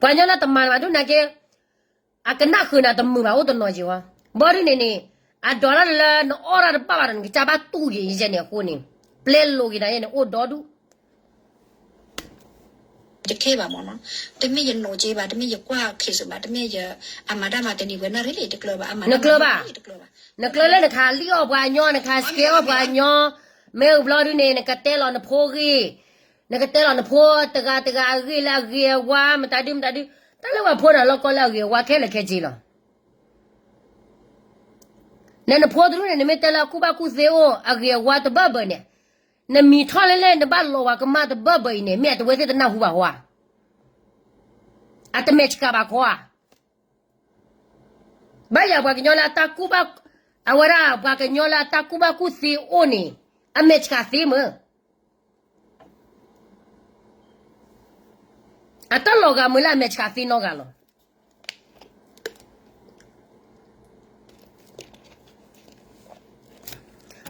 ပှၤညီနၤတမၤနၤဘၣ်ဒိၣ်နၤက့ အကနၣ်ဃုာ်နၤတမုာ်ဘၣ်အိၣ်တနီၤက့ၤဝဲ ဘီဒုန့ၣ်န့ၣ် အဒိးတၢ်လၢနအီၣ်တၢ်တဘၣ်ဘၣ်ဒီး နကစၢ်ဘၣ်တူၢ်က့ၤယဲန့ၣ်အဃိန့ၣ် ပျဲလိာ်က့ၤနၤယဲန့ၣ် အိၣ်ဒီဒူၣ် တခဲဘၣ်မ့ၢ်နီၤ, တမ့ၢ်ယနိးက့ဘၣ်, တမ့ၢ်ယကွၢ် case ဘၣ်, တမ့ၢ်ယ အမၤတၢ်မၤတနံၤဝဲနၢ်ရ့လံ တကျၢၤဘၣ်, အမၤတၢ်မၤတနံၤတကျၢၤဘၣ်, နကျၢၤလၢနကဟးလံၣ်အီၣ်ပှၤညီ, နကဟး scam အီၣ်ပှၤညီ, မ့ၢ်ဘျီဒုန့ၣ် နကတဲလီၤနဖိဂ့ၢ်, နကတဲလီၤနဖိတဂၤတဂၤအဂ့ၢ်လၢအဂ့ၤအဝါ, မတၤဒုမတၤဒု, တၢ်လၢပှၤဖိန့ၣ်လီၤကီလၢအဂ့ၤအဝါခဲလၢာ်ခဲဆ့လီၤ. နနဖိတဒူၣ်န့ၣ် နမ့ၢ်တဲလၢအကူၣ်ဘၣ်ကူၣ်သ့အိၣ် အဂ့ၤအဝါတဘၢၣ်ဘၢၣ်န့ၣ်, နမံၤထီၣ်လဲၣ်လဲၣ် နဘၣ်လီၤဝဲကမၣ်တဘၢၣ်ဘၢၣ်အံၤန့ၣ် မ့ၢ်အတဝဲသ့ၣ်တနၢ်ဟူဘၣ်ဃီဧါ, အတမဲာ်ဆှးဘၣ်ခီဧါ. ဘၣ်ယၤပှၤကညီလၢအတၢ်ကူၣ်ဘၣ်, အဝဲဒၣ်ပှၤကညီလၢအတၢ်ကူၣ်ဘၣ်ကူၣ်သ့အိၣ်န့ၣ် အမဲာ်ဆှးသ့မ့ၢ် အတၢ်လီၤဂာ်မုာ်လၢအမဲာ်ဆှးသ့နီတဂၤလီၤ.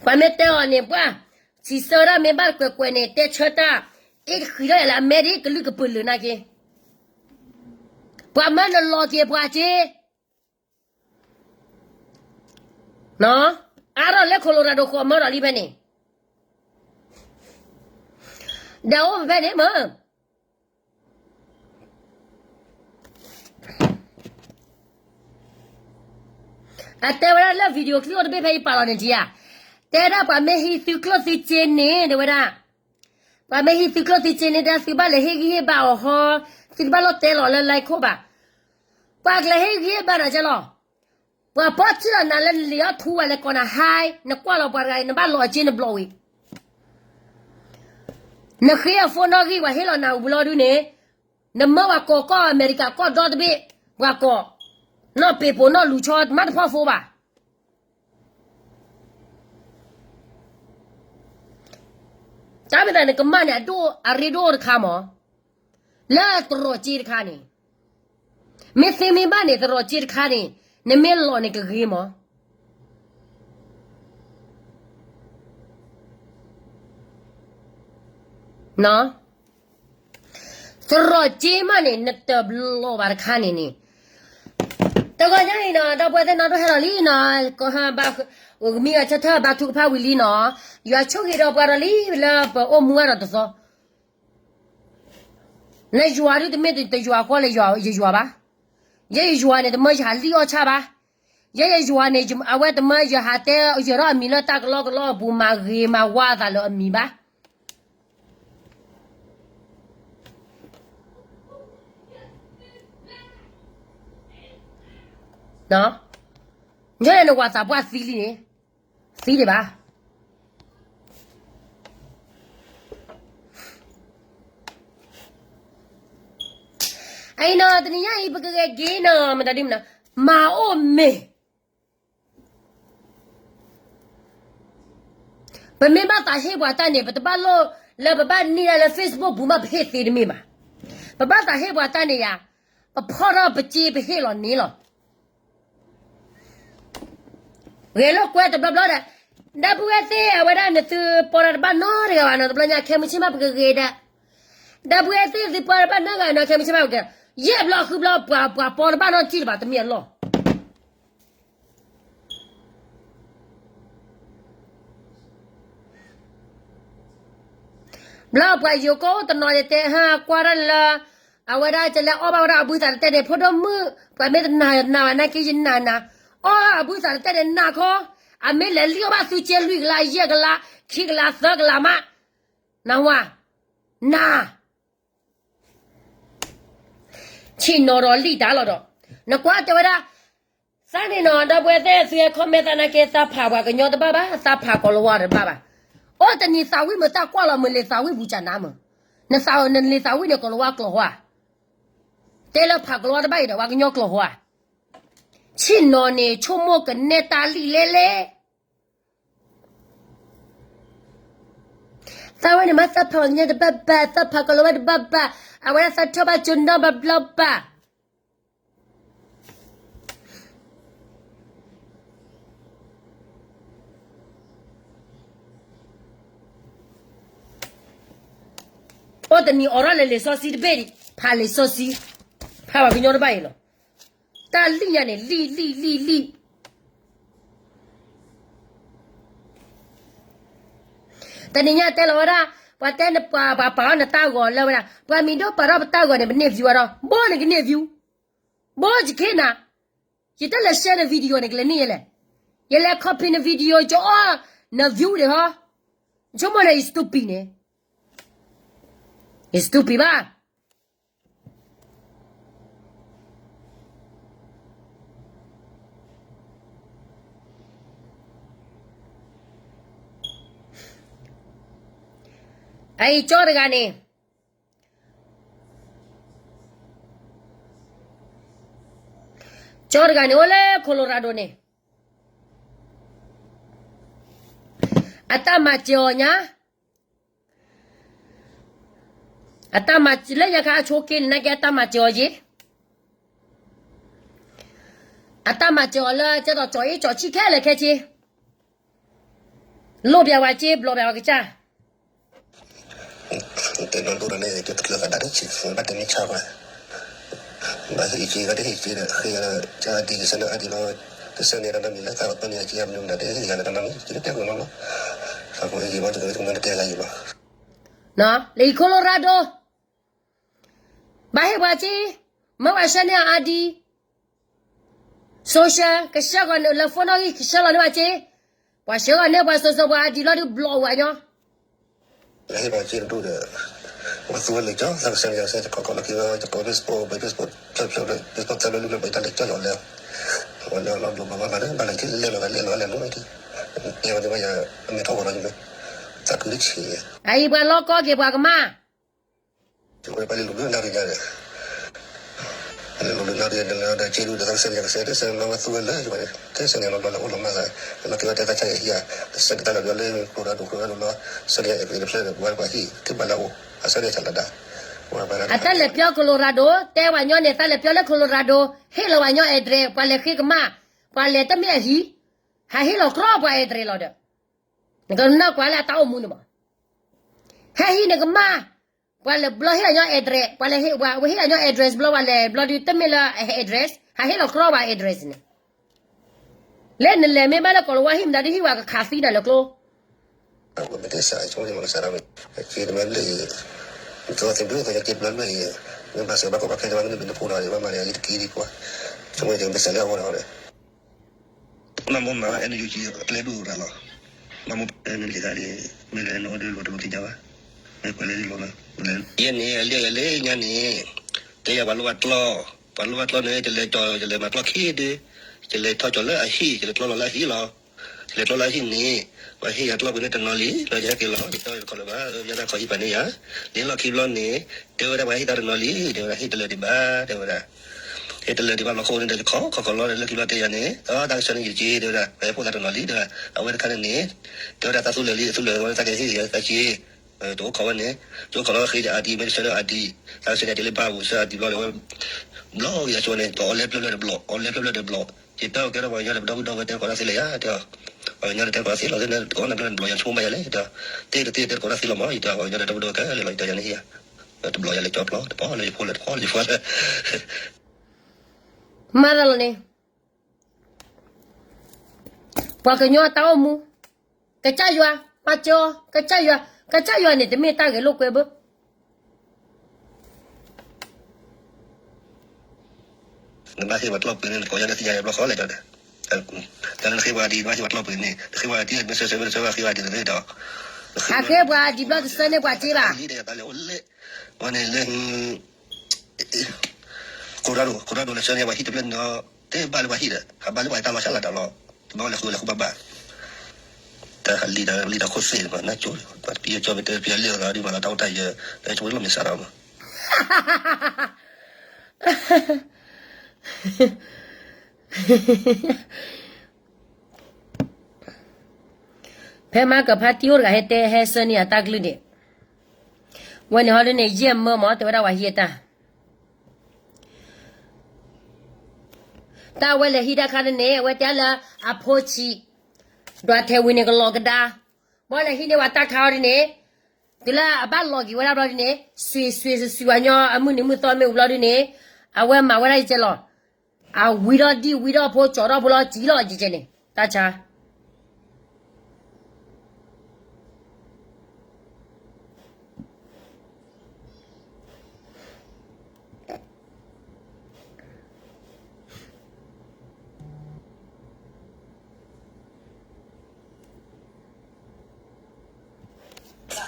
ပှၤမ့ၢ်တဲအီၤန့ၣ် ပှၤစံးဆၢတၢ်မ့ၢ်ဘၣ်ကွဲးကွဲးန့ၣ် တဲဆၢတၢ်, အ့ၣ်တဃံးထီၣ်ယၤလၢအမဲာ်ဒ်ကလုၢ်ကပၢၤလၢာ်နာ်က့, ပှၤမၢနလီၤက့ၤပှၤက့ၤ အါထီၣ်လၢ Colorado ဃိးမၢဒီးလံဖဲန့ၣ်, ဒီးအိၣ်ဖဲန့ၣ်မ့ၢ် အတဲဝဲဒၣ်လၢ video clip အိၣ်တဘ့ၣ်ဖဲယပာ်လီၤန့ၣ်ထံဧါ, တဲဒၣ်ပှၤမ့ၢ်ဟံးသုကျိၣ်သုစ့န့ၣ် တဲဝဲဒၣ်, ပှၤမ့ၢ်ဟံးသုကျိၣ်သုစ့န့ၣ် တဲသုဘၣ်လဲၤဟ့ၣ်ဂံၢ်ဟ့ၣ်ဘါအီၤဟီ, သုတဘၣ်လိၣ်တဲလီၤလၢ live ခိၣ်ဘၣ်. ပှၤကလဲၤဟ့ၣ်ဂံၢ်ဟ့ၣ်ဘါနၤကဲလီၤ. ပှၤပီၢ်ထံၣ်လီၤနၤလၢနလံၤအီၣ်ထူဝဲလဲၤကိးနၤဟါ, နကွၢ်လီၤပှၤတဂၤအံၤ နဘၣ်လီၤအစ့နဘျီးဝံၤ နဃ့အ phone နီၣ်ဂံၢ် ပှၤဟ့ၣ်လီၤနၤဝံၤလီၤဒုန့ၣ်, နမၢပှၤကိးကီၢ်အမဲရကၤကီၢ်ဒီတဘ့ၣ်, ပှၤကိး, နီၢ်ပ့ၤပိာ်နီၢ်လူၤဆီ မ့ၢ်တဖီၣ်ဖိဘၣ်. တၢ်မ့ၢ်သးနကမၣ်န့ၣ် အဒိၣ်အရ့ဒိၣ်တခါမး, လၢသရိာ်စ့တခါန့ၣ်, မ့ၢ်သ့မ့ၢ်ဘၣ်န့ၣ် သရိာ်စ့တခါန့ၣ်, နမ့ၢ်လီၤန့ၣ်ကဂ့ၤမး. သရိာ်က့မးန့ၣ် နတဘျီဘၣ်တခါန့ၣ်န့ၣ်, တဂီၤညါအံၤနီၤ ဒီပုၢ်ဝဲၢ်သ့ၣ်နီၤ ဒိၣ်ဟဲလီၤလံနီၤ, ကမံအဆၢထၢၣ်ဘါထုကဖၣ်ဝံၤလံနီၤ, ယွၤဆိၣ်ဂ့ၤဒီးပှၤဒီးလံ လၢပအိၣ်မူအါဒီးတသီ, နယွၤဒုးတမ့ၢ်တယွၤဃီလၢယယွၤဘၣ်, ယဲယယွၤန့ၣ် တမၢယဟးလံၣ်အီၣ်ဆၣ်ဘၣ်, ယဲယယွၤန့ၣ် အဝဲတမၢယဟးတဲယၢၤထီၣ်အမံၤလၢတၢ်ကလီကလီအပူၤ မၤဂ့ၤမၤဝါသးလၢအမံၤဘၣ်. နဝၤသးပှၢ်သံလံန့ၣ်, သံဒံးဘၣ်. အအံၤနီၤ တနံၤညါအံၤ ပကဂဲၤက့ၤနီၤ မတၤဒ်မနုၤ, မၤအိၣ်မ့ၤ ပမ့ၢ်ဘၣ်သးဟ့ၣ်ပှၤတၢ်န့ၣ် ပတဘၣ်လိၣ်လၢပဘၣ်န့ၢ်ဒၣ်လၢ Facebook ပူၤမးပဟ့ၣ်သ့တမ့ၢ်ဘၣ်. ပဘၣ်သးဟ့ၣ်ပှၤတၢ်န့ၣ်ယါ, ပဖီၣ်ထီၣ်ပစ့ပဟ့ၣ်လီၤန့ၣ်လီၤ. ဂဲၤလိာ်ကွဲတဘျီဘျီဒီး, ဒီပုၢ်ဝဲၢ်သ့ၣ် အဝဲဒၣ်နသုပီတၢ်တဘၣ်နီတဂၤဘၣ်နီၤ တဘျီညါ ခဲမုၢ်ဆ့ၣ်မးပကဂ့ၤဒီး, ဒီပုၢ်ဝဲၢ်သ့ၣ် သုပီတၢ်တဘၣ်နီတဂၤနီၤ ခဲမုၢ်ဆ့ၣ်မးပကဂ့ၤ, ယဲၢ်ဘျီဃုဘျီ ပှၤပီတဘၣ်နီတစံၣ်တဘၣ် တမ့ၢ်အလီၢ် ဘျီပှၤယိၤကီၢ်အိၣ်တနီၤန့ၣ် တဲဟါကွၢ်ဒၣ်လၢ အဝဲဒၣ်ကလဲၤအီၣ်ဘၣ်ဝဲဒၣ်အဘုသးတတဲန့ၣ် ဖိဒိၣ်မုၣ် ပှၤမ့ၢ်တနာ်နာ်ဘၣ်နာ်က့ယနာ်နၤ, အီၣ်အဘုသးတတဲန့ၣ်နာ်ခီ, အမ့ၢ်လဲၤလံၣ်အီၣ်ဘၣ်သုကဲလွံၢ်ကလး ယဲၢ်ကလး ခံကလး သၢကလးမး, နဝၤ, နၤ ဆ့ၣ်နီၤဒီးလံၣ်တၢ်လီၤဒီး, နကွၢ်တဲဝဲဒၣ်, သးန့ၣ်နီၤ ဒီပုၢ်ဝဲၢ်သ့ၣ် သုဟဲ comment သးနာ်က့ သးဖးပှၤကညီတဘၣ်ဘၣ် သးဖးကီၤလၤဝါတဘၣ်ဘၣ်, အိၣ်တနံၤသးဝံၣ်မုာ်တၢ်ကွၢ်လီၤမုာ်လံ သးဝံၣ်ပူၤကနါမုာ်, နသးနလံၤသးဝံၣ်န့ၣ်ကီၤလၤဝါကျိာ်ဟီဧါ, တဲလၢဖးကီၤလၤဝါတဘၣ်အံၤဒီး ပှၤကညီကျိာ်ဟီဧါ, ဆ့ၣ်နီၤန့ၣ် ဆိကမိၣ်ကနဲတၢ်လံၣ်လဲၣ်လဲၣ် သးဝဲန့ၣ်မ့ၢ်သးဖးပှၤကညီတဘၣ်ဘၣ် သးဖးကီၤလၤဝါတဘၣ်ဘၣ်, အဝဲဒၣ်သးထီၣ်ဘၣ်ကၠိနီၣ်ဘၣ်ဘျီဘၣ်, အိၣ်တနံၤအိးထီၣ်လၢ လံာ်စီဆှံတဘ့ၣ်ဒံး ဖးလံာ်စီဆှံ, ဖးပှၤကညီတဘၣ်အံၤလီၤ, တၢ်လံၣ်ညါန့ၣ် လံၣ်လံၣ်လံၣ်လံၣ် တနံၤညါတဲလီၤဝဲဒၣ်, ပှၤတဲနပှၤပှၤပာ်ထီၣ်နတၢ်ဂီၤလၢဝဲဒၣ် ပှၤမံၤဒိၣ်ပာ်ထီၣ်ပတၢ်ဂီၤန့ၣ် ပန့ၢ် view အါဒီး ဘိန့ၣ်ကန့ၢ် view, ဘိယခ့နၤ, ယတဲလဲၤ share န video န့ၣ် ကလဲၤန့ၢ်ယဲလဲၣ်, ယလဲၤ copy န video ကအိၣ်န view ဒံးဟီ, ဆိကမိၣ်န့ၣ် ယ stupid န့ၣ်, ယ stupid ဘၣ် အအံၤကၠီတဂၤန့ၣ်, ကၠီတဂၤန့ၣ်အိၣ်လၢ Colorado န့ၣ်, အတၢ်မၤစၢၤအီၤညါ, အတၢ်မၤစၢၤလၢညါခါအဆိက့န့ၣ် နာ်က့အတၢ်မၤစၢၤအီၤက့, အတၢ်မၤစၢၤအီၤလၢကဲသိးကၠီအ့ၣ်ကၠီဆံၣ်ခဲလၢာ်ခဲဆ့, လိၣ်ဘၣ်ဝဲက့ ဘျီဘၣ်ဝဲကစၢ် တဲနီၢ်ဒိၣ်ဒီးန့ၣ် တကျၢၤသးဒၣ်တဆံး ဘၣ်တဲမ့ၢ်ဆါကွၢ်, ဘၣ်ဟ့ၣ်က့ၤ ဘၣ်တဟ့ၣ်က့ၤဒီး ဃ့လၢ ကၢ်ဒံ ကဆၢနၢအဒံလီၤ, ကဆၢန့ၣ်ဒီးနီတမံၤလၢသးပၢန့ၢ်အက့ အမနုၤမတၤတဟ့ၣ်ဂၤလၢတနီၤမံၤ ကတဲကွၢ်နီၤလီၤ, သးကိးဟ့ၣ်က့ၤဘၣ်တကတဲဂၤယံၤလီၤ, လၢယ Colorado ဘၣ်ဟ့ၣ်ပှၤက့, မ့ၢ်ပှၤဆှၢန့ၢ်အ ID, social ကဆှၢဂီၤန့ၣ်လၢ phone နီၣ်ဂံၢ် ကဆှၢလီၤန့ၢ်ပှၤက့, ပှၤဆှၢဂီၤန့ၢ်ပှၤ social ပှၤ ID လီၤဒုးဘျီဝဲညီ, လၢဟ့ၣ်ပှၤက့တဒူၣ်ဒီး, ဝဲသူဝဲလၢကၠီ သးကဆှၢန့ၢ်ယၤ ကဆှၢတခီခီလီၤက့ၤဝဲ ယကိး Facebook ဘၣ် Facebook ဖျၢၣ်ဖျၢၣ် Facebook သၢလၢလုၢ်လၢပှဲၤတၢ်လၢကၠီယီၤလဲၣ်, ဝဲလၢလီၤဒိးဘၣ်ဘၣ်ဘၣ်လၢ ဘၣ်လၢက့လဲၤလီၤလဲၤလီၤလဲၤလီၤ, တဲဝဲဒၣ်ယၤ အမဲာ်ထီၣ်ဂီၤဒီးယၤ, သးခုတဆံး, အအံၤပှၤလီၢ်ကီက့ၤပှၤကမၣ် ပှၤလၢလူၤဘျုးနၢ်ရံၣ်ညါဒီး, လူၤဘျုးနၢ်ရံၣ်ဒီး က့ဒူၣ်ဒီး သးကဆှၢန့ၢ်ယၤ ကဆှၢ တဆှၢနီၣ်ဝဲသူဝဲလၢ ကဆှၢန့ၢ်လီၤဘျီလၢအိၣ်လီၤမၢ်သး, လီၤက့ၤဝဲတဲသးဆါယၤဟံၣ်ဧါ, ကဆှၢကတၢၢ်လီၤဘျီလၢ ကျိဒၣ်ဒိၣ်ကျိဒၣ်ဒိၣ်လီၤ, ဆှၢန့ၢ်ယၤ အ့ၣ် တဖျၢၣ်ဒီး ပဝဲပှၤဟံၣ် ထံၣ်ဘၣ်လၢအအိၣ် အဆှၢန့ၢ်ယၤလီၤဒၣ်, အတၢ်လဲၤပျီ Colorado တဲပှၤညီန့ၣ် တၢ်လဲၤပျီလၢ Colorado ဟ့ၣ်လီၤပှၤညီ address ပှၤလဲၤဃ့ကမၣ် ပှၤလဲၤတမ့ၢ်အဟံၣ်, ဟးဟ့ၣ်လီၤကြီပှၤ address လီၤဒီး, နကနၢ်ကွၢ်လၢအတၢ်အိၣ်မူန့ၣ်မး, ဟဲဟံၣ်နကမၢ်, ပှၤလဲၤဘျီဟ့ၣ်အညီ address, ပှၤလဲၤဟ့ၣ်, ပှၤဝဲဟ့ၣ်အညီ address ဘျီ ပှၤလဲၤဘျီဒုးတမ့ၢ်လၢအဟဲ address, ဟးဟ့ၣ်လီၤကြီပှၤ address န့ၣ် လၢနလဲၤမ့ၢ်ဘၣ်လၢကိၤလၤဝါဟံၣ်မတၤဒုးဟံၣ်ဝဲကခးသံနၤလၢကျိ မ့ၢ်မ့ၢ်မၤ အဲၣ်ယူၣ်ကၠံ အကျဲဒိၣ်ရၤလီၤ, မ့ၢ်မ့ၢ်အဲၣ်ယူၣ်ကၠံ မ့ၢ်လဲၤနအိၣ်ဒုးလိာ်တလိာ်သ့ၣ်ညါဘၣ်, မ့ၢ်ကွဲးလၢဒ်လိာ်, ယဲန့ၣ်အလံာ်ယဲလံညါန့ၣ်, တဲယၤပှၤလိၣ်ဘၣ်ကျီၢ်, ပှၤလိၣ်ဘၣ်ကျီၢ်န့ၣ် ယလဲၤကၠီၤ ယလဲၤမၤကျီၢ်ခံဒု, ယလဲၤထီၣ်ကၠီၤလၢအဟံၣ် ယလဲၤကျီၢ်လီၤလၢအဟံၣ်လီၤ, ယလဲၤကျီၢ်လၢအဟံၣ်န့ၣ်, ပှၤဟ့ၣ်ယၤကျီၢ်ပူၤန့ၣ်တနီၤလံ, ဒီးယဟဲက့ၤလီၤ ယတဲတခီလၢၤဘၣ်, ယၤတၢ်ခီဟံၣ်ပှၤန့ၢ်ယၤ, လံလီၢ်ခံဘျီန့ၣ်, တဲဝဲဒၣ်ပှၤဟ့ၣ်တၢ်တနီၤလံ, တဲဝဲဒၣ်ဟ့ၣ်တလၢာ်ဒံးဘၣ်, တဲဝဲဒၣ် ဟ့ၣ်တလၢာ်ဒံးဘၣ်ဘျီဃိန့ၣ်ဒီး ယခီခီခီလီၤဒီး လၢခံဘျီတဲယၤန့ၣ်, တၢ်ကဆှၢန့ၢ်ယက့ၤ တဲဝဲဒၣ် ပှၤဟဲဖှိၣ်သးတနီၤလံ တဲဝဲဒၣ်, အဝဲတခါန့ၣ်န့ၣ်, တဲဝဲဒၣ်တၢ်သူလၢာ်လံ သူလၢာ်ဝဲတၢ်ကဟ့ၣ်ယၤတၢ်က့ၤ, တအိၣ်ခိးဝဲန့ၣ်, တအိၣ်ခိးလီၤဃ့ယၤ ID မ့ၢ်တဆှၢလၢ ID, တၢ်ကဆှၢန့ၢ်ယၤတ့ၢ်လၢဘၣ်ပူၤ ဆှၢ ID ဘျီဒီးဝဲ, ဘျီယၤဆိန့ၣ် တအီၣ်လဲဖျၢၣ်ဖျၢၣ်တဘျီ, အီၣ်လဲဖျၢၣ်ဖျၢၣ်တဘျီ, ယတဲအီၤကဲထီၣ်ပှၤကညီဒီးပဒီပုၢ်ဒီဝဲၢ်တဲတကိးတၢ်သ့လၢယၤ, တဲအီၤ, ပှၤကညီဒီးတဲတကိးတၢ်သ့လီၤ, တအီၣ်နဖျၢၣ်နဘျီယၤဆိဘၣ်ယၤလဲၣ်, တဲအီၤ, တသ့တသ့တဲတကိးတၢ်သ့လီၤမး, ယတဲအီၤ ပှၤကညီဒီးပဒီပုၢ်ဒီဝဲၢ်ခဲလၢာ်လီၤ ယတဲယၤန့ၣ်ဟ့ၣ်ယၤ တဘျီယၤလဲၤကၠီဖျီတပီၢ်လၢယဖိလၢတပီၢ်လၢယဖိလၢ မၤသးလီၤန့ၣ်, ပှၤကညီတၢ်အိၣ်မူ, ကစၢ်ယွၤ, ပာ်စၢၤ, ကစၢ်ယွၤ, ကစၢ်ယွၤန့ၣ် တမ့ၢ်တၢ်ဂဲၤလိာ်ကွဲဘၣ်. နဘၣ်ဟ့ၣ်ပှၤကျီၢ်ပှ့ၤန့ၣ် နကိးယၤဒီးသ့ၣ်ညါယၤဘျီဃီလဲၣ်ဒီး, တၢ်လၢနဃ့ပှၤဒ် နဘၣ်ဟ့ၣ်ပှၤကျီၢ်ပှ့ၤန့ၣ် နဃ့ပှၤဒ် မ့ၢ်ဆၢဆၢမ့ၢ်တဆၢဘၣ်ဃ့ပှၤဒ်န့ၣ်ဒီး, အဃ့ပှၤဒ်ဘျီတဆၢန့ၢ်ပှၤစ့ဘၣ်. လံဒီးယတၢ်လဲၤအိၣ်လဲၣ်, ဝဲန့ၣ်လၢ ကိးဒၣ်ဒိၣ် ကိးဒၣ်ဒိၣ်လၢဆၢန့ၣ် ပှၤဟံၣ်တဖျၢၣ်န့ၣ်ဒီး တဲဘၣ်လၢပှၤဟံၣ်ဒီး ဟးဘၣ်လၢပှၤတၢ်လီၤဆၣ်လၢတၢ်လီၤ, တဘၣ်လဲၤဃုလဲၤဃုဘၣ်ဘၣ်, တၢ်ဟးလံတၢ်လံတၢ်ခိၣ်သ့ၣ်တဖၣ် နၢ်ကၠိ, ပှၤတပံၤကၠိမ့ၢ်တဲပံၤလံအီၤဒီး မၤလီၤတၢ်အိၣ်တၢ်ယၢၤ တၢ်ဆိကမိၣ်လီၤမ့ၢ်စးထီၣ်မး ဖဲမၤကဖါတံၢ်အိၣ်တဂၤ ဟဲတဲဟဲဆှၢန့ၢ်အတၢ်ကလုၢ်ဒံး, ဝဲန့ၣ်ဟီဒ်န့ၣ် ယဲၢ်မၢမၢ တဲဝဲဒၣ်ဝဲဟံးအတၢ်, တၢ်ဝဲလဲၤဟံးတၢ်ခါဒ်န့ၣ် အဝဲတဲလၢအဖိဆံး, ဒွးထဲးဝံၤန့ၣ်ကလီၤကဒါ, ဘၣ်လဲၤဟံးန့ၢ်ဝဲတၢ်ခါအီၤဒ်န့ၣ်, တုၤလၢအဘၣ်လီၤက့ၤဝဲဒၣ်ဘျီဒ်န့ၣ် စွံးစွံးစွံးအညီအမုၢ်နံၤမုၢ်သီမ့ၢ်ဝံၤဘျီဒ်န့ၣ်, အဝဲမၤဝဲဒၣ်ယကဲလီၤ. အဝံထီၣ်ဒံၣ်ဝံထီၣ်ဖိ ကၠီထီၣ်ဖိလီၤ စံၣ်လီၤယကဲန့ၣ် တၢ်ဆါ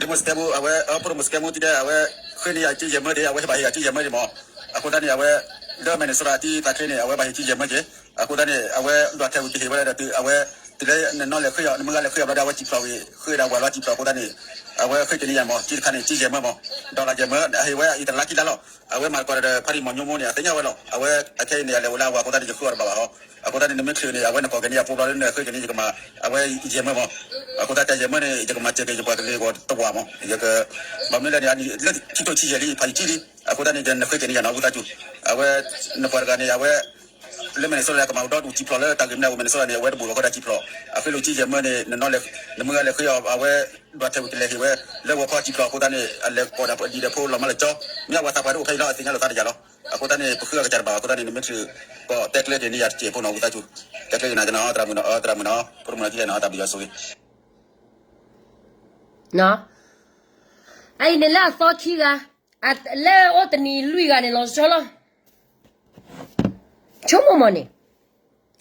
ဒ်မိၢ်စကဲမူ အဝဲ ပရိၣ်မိၢ်စကဲမူတံၢ်ဒီး အဝဲ ဃ့န့ၢ်ယၤကၠံၣ်ယဲၢ်မၢဒံး အဝဲဟ့ၣ်ဘၣ်ဟ့ၣ်ယၤကၠံၣ်ယဲၢ်မၢဒံးမး, အဃိသတးန့ၣ် အဝဲ လၢမဲၣ်န့ၣ်စိၤဒီးအတံၢ်သးချ့န့ၣ် အဝဲဘၣ်ဟ့ၣ်ကၠံၣ်ယဲၢ်မၢက့ၤ, အဃိသတးန့ၣ် အဝဲဒွးထဲးဝံၤကဟ့ၣ်ဝဲဒၣ်ဒီးတုၤ အဝဲ တုၤလၢနနီၢ်လဲၤဃ့အီၤ နမုၢ်ဂၤလဲၤဃ့အီၤဘျီဒီး အဝဲစံၣ်ဖျိးဝံၤ ဃ့ဒၣ်ဝဲလီၤစံၣ်ဖျိးအဃိသတးန့ၣ် အဝဲဃ့ကၠံၣ်န့ၢ်ယၤမၢ ကၠံၣ်တခါန့ၣ် ကၠံၣ်ယဲၢ်မၢမၢ, ဒီးလီၤယဲၢ်မၢ အဟ့ၣ်ဝဲအံၤတလါခံလါလီၤ, အဝဲမၤသကိးဒီးဖါတံၢ်မီၢ်ညိမိၢ်န့ၣ် အသ့ၣ်ညါဝဲလီၤ, အဝဲအခဲအံၤန့ၣ် အလဲၤအိၣ်လၢအဝၤအဃိသတးန့ၣ် ယဃုအီၤတဘၣ်ဘၣ်ဟီ, အဃိသတးန့ၣ် နမ့ၢ်ချုးန့ၣ် အဝဲနကိးက့ၤန့ၢ်ယၤဖိဘျီလၢနဃ့ကၠံၣ်န့ၢ် ယကမၤ အဝဲယဲၢ်မၢမၢ, အဃိသတးတၢ်ယဲၢ်မၢန့ၣ် ယကမၤစၢၤက့ၤယပှၤကလုာ်အဂီၢ်တဝၤမၢ, ယက ဘၣ်မနုၤလဲၣ်န့ၣ် လၢခံထိဆံယဲၢ်လံ ဖးယံာ်ကၠံၣ်လံ, အဃိသတးန့ၣ် နဃ့ကၠံၣ်န့ၢ်ယၤနီၢ်ဝံသးစူၤ, အဝဲ နပှၤတဂၤန့ၣ် အဝဲ လၢမဲၣ်န့ၣ်စိၤဒီး ကမၤအိၣ်ဒီဒူၣ်စံၣ်ဖျိးလၢတၢ်ဂ့ၢ်မနုၤအဝဲမဲၣ်န့ၣ်စိၤဒီးန့ၣ် အဝဲတဘူးလီၤဃီဒၣ်စံၣ်ဖျိး, အဃ့လိာ်ကၠံၣ်ယဲၢ်မၢန့ၣ် နနီၢ်လဲၤ နမုၢ်ဂၤလဲၤဃ့အီၤ အဝဲဒွးထဲးဝံၤကလဲၤဟ့ၣ်ဝဲ လၢဂီၤခီစံၣ်ဖျိးအဃိသတးန့ၣ် အလဲၤကိးဒၣ်ပှၤဒံးဒီးဖိလီၤမၢ်လၢကၠီ, မ့ၢ်အဝၤသးပှၢ်တအိၣ်ဖဲအံၤလီၤ အသ့ၣ်ညါလိာ်သးတယၤလီၤ, အဃိသတးန့ၣ် ပဃုအကစၢ်တဘၣ်ဘၣ် အဃိသတးန့ၣ် နမ့ၢ်ထုး ကီးတဲကျဲက့ၤန့ၢ်ယၤတစဲးဖိနီၢ်ဝံသးစူၤ, တဲကျဲက့ၤနၤနီၢ် သရၣ်မုၣ်နီၢ် သရၣ်မုၣ်နီၢ် ဖိမုၣ်နီၢ်ကံၣ်လဲၣ်နီၢ် တၢ်ဘျုးယွၤဆိၣ်ဂ့ၤ အံၤန့ၣ်လၢအသီခံဂၤ, လၢအိၣ်တနံၤလွံၢ်ဂၤန့ၣ်လီၤဆီလီၤ, ဆိကမိၣ်မးန့ၣ်,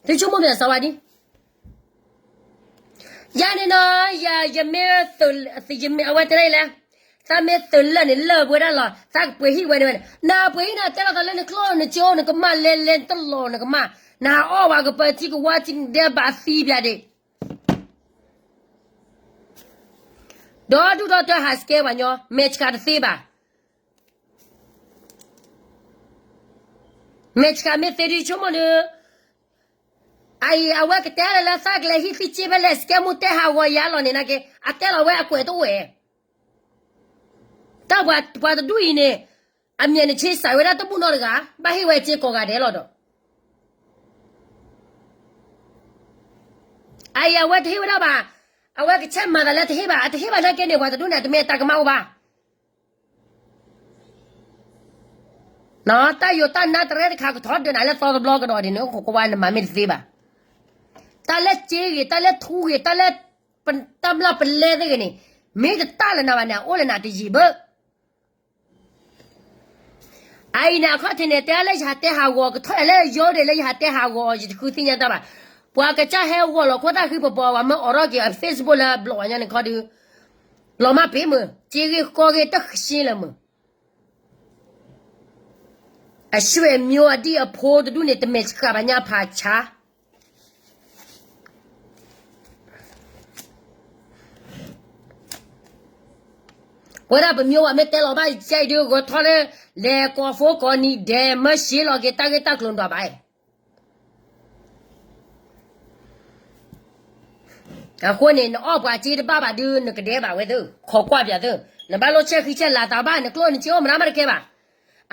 သုဆိကမိၣ်ပၠးစးဝါဒ်, ယၤန့ၣ်နီၢ်, ယၤ ယမ့ၢ်, အဝဲတဲဒ်လဲၣ်, သးမ့ၢ်သုးလၢာ်န့ၣ်လၢာ်ပဝဲဒၣ်လီၤ, သးကပှ့ၤဟံၣ်ဝဲန့ၣ်ဝဲန့ၣ်, နပှ့ၤဟံၣ်နတဲလီၤသးလၢနကျိၣ်နကၠိနကမၢ်လဲၤလဲၤနတလီၤနကမၢ်, နဟးအီၣ်ဝဲကပၢၤထံကဝါထံကဒဲဘၣ်သံပၠးဒံး ဒီဒူၣ်ဒီတၢ်ဟးစကဲပှၤညီ မဲာ်ဆှးတသ့ဘၣ်, မဲာ်ဆှးမ့ၢ်သ့ဒ်ဆိကမိၣ်ဒီး, အအံၤ အဝဲကတဲလၢလၢသးကလဲၤဟံၣ်သံစ့ဖဲလဲၣ် စကဲမူတဲဟးဂီၤယၤလီၤန့ၣ်နာ်က့ အတဲလီၤဝဲအကွဲးတအိၣ်ဝဲ, တၢ်ပှၤတဒူၣ်အံၤန့ၣ်, အမဲာ်နဆ့စးဝဲဒၣ်တဘူၣ်နီတဂၤ, ဘၣ်ဟ့ၣ်ဝဲစ့ကိးဂၤဒဲးလီၤဒီး အ အအံၤအဝဲတဟ့ၣ်ဝဲဒၣ်ဘၣ်. အဝဲကဆဲးမၤသးလၢတဟ့ၣ်ဘၣ်, အတဟ့ၣ်ဘၣ်နာ်က့န့ၣ် ပှၤတဒူၣ်န့ၣ် အတမ့ၢ်အတၢ်ကမၣ်အိၣ်ဘၣ်. တၢ်ယိၤတၢ်နါတရဲတခါကထီၣ်ဒၢးနၤလၢသီတဘျီကဒီးဒ်န့ၣ် အိၣ်ခိးကွၢ်ဝဲနမၤမ့ၢ်တသ့ဘၣ်. တၢ်လၢစ့ဂ့ၤ, တၢ်လၢထူဂ့ၤ, တၢ်လၢ တၢ်မျၢ်ပလဲသ့ၣ်ဂ့ၤန့ၣ် မ့ၢ်တတၢ်လၢနၤဘၣ်န့ၣ် အအိၣ်လၢနၤတယံာ်ဘၣ်. အအံၤန့ၣ် အခီၣ်ထံးန့ၣ် တဲလၢယဟးတဲဟးဂီၤ ကထီၣ်ယၤလၢယိၤဒၣ်လၢယဟးတဲဟးဂီၤအီၤ ယတဃုသ့ၣ်ညါတၢ်ဘၣ်. ပှၤကစၢ်ဟဲဂီၤလီၤခိၣ်သၣ်ဃံပပီၤ ပှၤမၢအီးထီၣ်က့ၤအ Facebook လၢဘျီၣ်ဝဲညါန့ၣ်ခီဒီး လီၤမၢ်ပ့ၤမုၢ် စ့ဂ့ၤဃီဂ့ၤတဃ့လၢမုၢ် အဆွေမျိုးအဒံၣ်အဖိတဒူၣ်န့ၣ် တမဲာ်ဆှးဘၣ်ညါဖးဆါ ပဝဲဒၣ်ပမျိုးဝဲမ့ၢ်တဲလီၤဘၣ်ကဲအံၤဒုး ဂီၤထီၣ်လၢ လဲၤကိးဖိကိးနံၤဒဲး မၢရှဲလီၤက့ၤတၢ်ဂ့ၢ်တၢ်ကျိၤဒွးဘၣ်အံၤ အဃိန့ၣ် နအီၣ်ပှၤစ့တဘၣ်ဘၣ်ဒုး နကဒဲဘၣ်ဝဲသ့ၣ် ခိးကွၢ်ပၠးသ့ၣ် နဘၣ်လိၣ်ဆဲးဃံဆဲးလၤသးဘၣ် နကျိၣ်နစ့အိၣ်မတၤမတၤတကဲဘၣ်.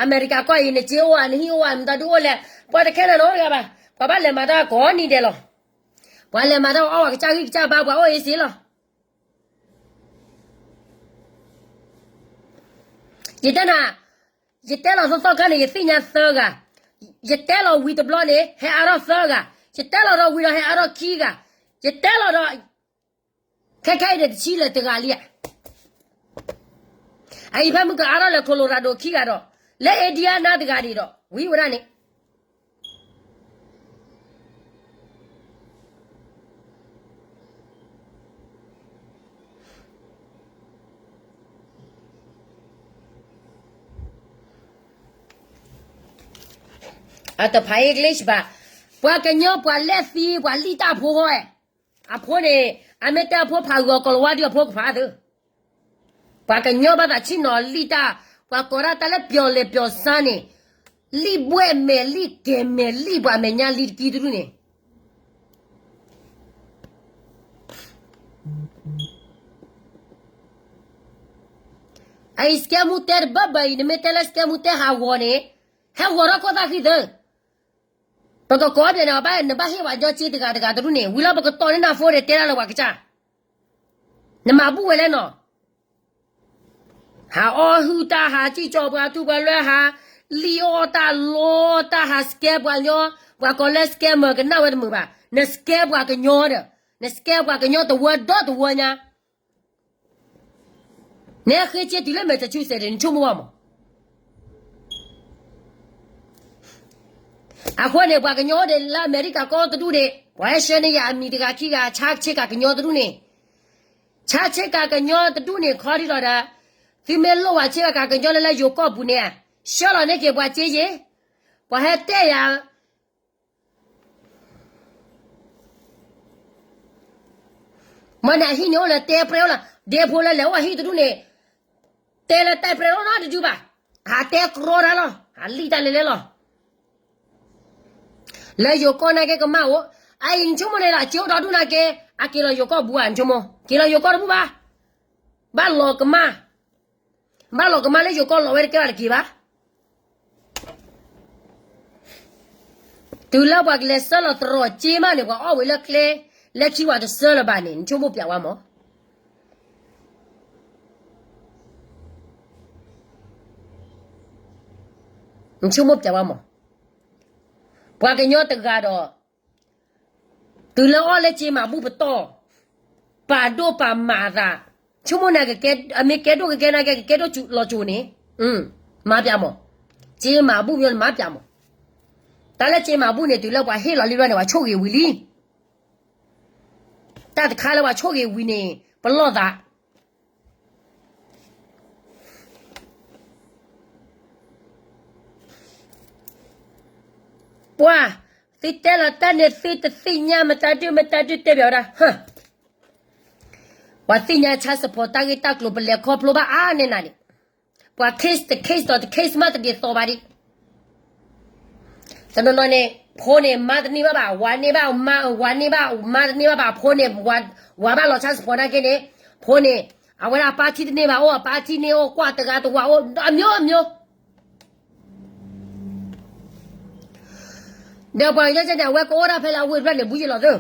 အမဲရကၤကီၢ်အံၤ နစ့အိၣ်ဧါ နဟံၣ်အိၣ်ဧါ မတၤဒုးအိၣ်လဲၣ် ပှၤတခဲလၢာ်နီတဂၤဘၣ်. ပှၤဘၣ်လဲၤမၤတၢ်ကိးနံၤဒဲးလီၤ. ပှၤလဲၤမၤတၢ်အီၣ်ပှၤကစၢ်ဂံၢ်ကစၢ်ဘါ ပှၤအိၣ်အ့စ့လီၤ. ယတဲနၤ, ယတဲလီၤသီသီခါန့ၣ် ယသ့ၣ်ညါသၢဂၤ, ယတဲလီၤဝံၤတဘျီန့ၣ် ဟဲအါထီၣ်သၢဂၤ, ယတဲလီၤဒီးဝံၤဒီးဟဲအါထီၣ်ခံဂၤ, ယတဲလီၤဒီး ခဲခဲအံၤန့ၣ်တဆံလၢာ်တဂၤလံဧါ. အအံၤဖဲမုၢ်ကအါထီၣ်လၢ Colorado ခံဂၤဒီး လၢ Indiana တဂၤဒံးဒီး ဝံၤဝဲဒၣ်န့ၣ် အတဖး English ဘၣ်, ပှၤကညီပှၤလဲၣ်သံ ပှၤလံၣ်တၢ်ဖိဃီ, အဖိန့ၣ် အမ့ၢ်တဲအဖိဖးဂီၤကီၤလၤဝါဒုးအဖိကဖးသ့, ပှၤကညီဘၣ်သးဆ့ၣ်နီၤလံၣ်တၢ်, ပှၤကိးဒၣ်တၢ်လၢပျီၤလဲၤပျီၤဆါန့ၣ်, လံၣ်ဘှဲၣ်မဲာ်လံၣ်ကဲၤမဲာ်လံၣ်ပှၤမဲာ်ညါလံတကံတဒူၣ်န့ၣ် အအံၤ စကဲမူတဲတဘၣ်ဘၣ်အံၤ နမ့ၢ်တဲလၢစကဲမူတဲဟးဂီၤန့ၣ်, ဟဲဂီၤထီၣ်ခိၣ်သၣ်ဃံသ့, ပကကိးဘၣ်န့ၣ် ဘၣ်နဘၣ်ဟ့ၣ်ပှၤညီစ့တဂၤတဂၤတဒူၣ်န့ၣ် ဝံၤလီၤပကတီၢ်န့ၢ်နၤဖိန့ၣ် တဲဒၣ်လၢပှၤကစၢ်, နမၤဘူၣ်ဝဲလဲၣ်နီၤ ဟးအီၣ်ဟုၣ်တၢ် ဟးစံၣ်ကၠီၤပှၤထူပှၤလွဲ ဟးလံၣ်အီၣ်တၢ်လီတၢ် ဟးစကဲပှၤညီ, ပှၤကိးလၢ scammer ကနၣ်ဝဲတမုာ်ဘၣ်, နစကဲပှၤကညီဒီး, နစကဲပှၤကညီတဝၢဒီတဝၢညါ, နဟဲဃ့စ့တုၤလၢမဲာ်တဆူစဲးဒီး နဆိကမိၣ်ဘၣ်မး အဃိန့ၣ် ပှၤကညီအိၣ်ဒံးလၢအမဲရကၤကီၢ်တဒူၣ်န့ၣ် ပှၤဟဲဆှၢန့ၢ်ယၤအမံၤတဂၤခံဂၤ ဆါဆ့ကၤကညီတဒူၣ်န့ၣ်, ဆါဆ့ကၤကညီတဒူၣ်န့ၣ် ခီဒံးလီၤဒီး, သုမ့ၢ်လိၣ်ဝဲဆ့ကၤကညီလၢလၢယိၤကီၢ်ပူၤန့ၣ်, ဆှၢလီၤန့ၢ်က့ၤပှၤစ့ယ့ၢ်, ပှၤဟဲတဲယၤ မ့ၢ်န့ၣ်အဟံၣ်န့ၣ်အိၣ်လၢတဲပြဲအိၣ်လီၤ, ဒ့ဖိလၢလဲၤအိၣ်အဟံၣ်တဒူၣ်န့ၣ်, တဲလၢတဲပြဲအိၣ်နီတဒူၣ်ဘၣ်, ဟးတဲကြီတၢ်လီၤ, ဟးလံၣ်တၢ်လဲၤလဲၤလီၤ. လၢယိၤကီၢ်နာ်က့ကမၣ်အိၣ်, အအံၤနဆိကမိၣ်န့ၣ်ဒီး စ့အိၣ်ဒီဒူၣ်နာ်က့, အက့ၤလီၤယိၤကီၢ်ဘူးဧါ နဆိကမိၣ်, က့ၤလီၤယိၤကီၢ်တဘူးဘၣ်, ဘၣ်လီၤကမၣ် ဘၣ်လီၤကမၣ်လၢယိၤကီၢ်လီၤဝဲတကဲဘၣ်တက့ၤဘၣ်. တုၤလၢပှၤကလဲၤဆှၢလီၤတြီၤစ့မးန့ၣ် ပှၤအီၣ်ဝဲလၢကျဲ, လၢခံပှၤတဆှၢလၢၤဘၣ်န့ၣ် နဆိကမိၣ်ပျးဝဲမး, နဆိကမိၣ်ပျးဝဲမး, ပှၤကညီတဂၤဒီး တုၤလၢအီၣ်လၢစ့မၤဘူၣ်ပတီၢ်, ပာ်ဒိၣ်ပာ်မးအသး, ဆိကမိၣ်န့ၣ် အမ့ၢ်ကဲဒိၣ်ကကဲနာ်က့ ကကဲဒိၣ်လီၤစိၤန့ၣ်, မၤပျးမး, စ့မၤဘူၣ်မ့ၢ်မၤပျးမး, တၢ်လၢစ့မၤဘူၣ်န့ၣ် တုၤလၢပှၤဟ့ၣ်လီၤလံဘျီန့ၣ် ပှၤဆိၣ်ဂ့ၤဝံၤလံ, တၢ်တခါလၢပှၤဆိၣ်ဂ့ၤဝံၤန့ၣ် ပလီၢ်သး ပှၤ, သုတဲလီၤတၢ်န့ၣ် သုတသ့ၣ်ညါ မတၤဒုမတၤဒုတဲဘၣ်ဝဲဒၣ်, ပှၤသ့ၣ်ညါ child support တၢ်ဂ့ၢ်တၢ်ကျိၤ ပလဲၤခီဖျိဘၣ်အါန့ၢ်နၤန့ၣ်, ပှၤ case တ case ဒီးတ case မးတဒ်သိးဘၣ်ဒံး, တနီၤနီၤန့ၣ် ဖိန့ၣ် မါတန့ၢ်ဘၣ်ဘၣ် ဝၤန့ၢ်ဘၣ်, ဝၤန့ၢ်ဘၣ် မါတန့ၢ်ဘၣ်ဘၣ် ဖိန့ၣ်, ဝၤဘၣ်လီၤ child support နာ်က့န့ၣ်, ဖိန့ၣ်, အဝဲဒၣ်အပၢ်ထံၣ်တန့ၢ်ဘၣ်အိၣ် အပၢ်ထံၣ်န့ၢ်အိၣ် ကွၢ်တဂၤတဝၤအိၣ် အမျိုးမျိုး ဒီးပှၤကညီကဲန့ၣ် အဝဲကအိၣ်ဒၣ်ဖဲလၢအဝ့ၢ်တဖျၢၣ်န့ၣ် ဘူးယ့ၢ်လီၤသ့ၣ်,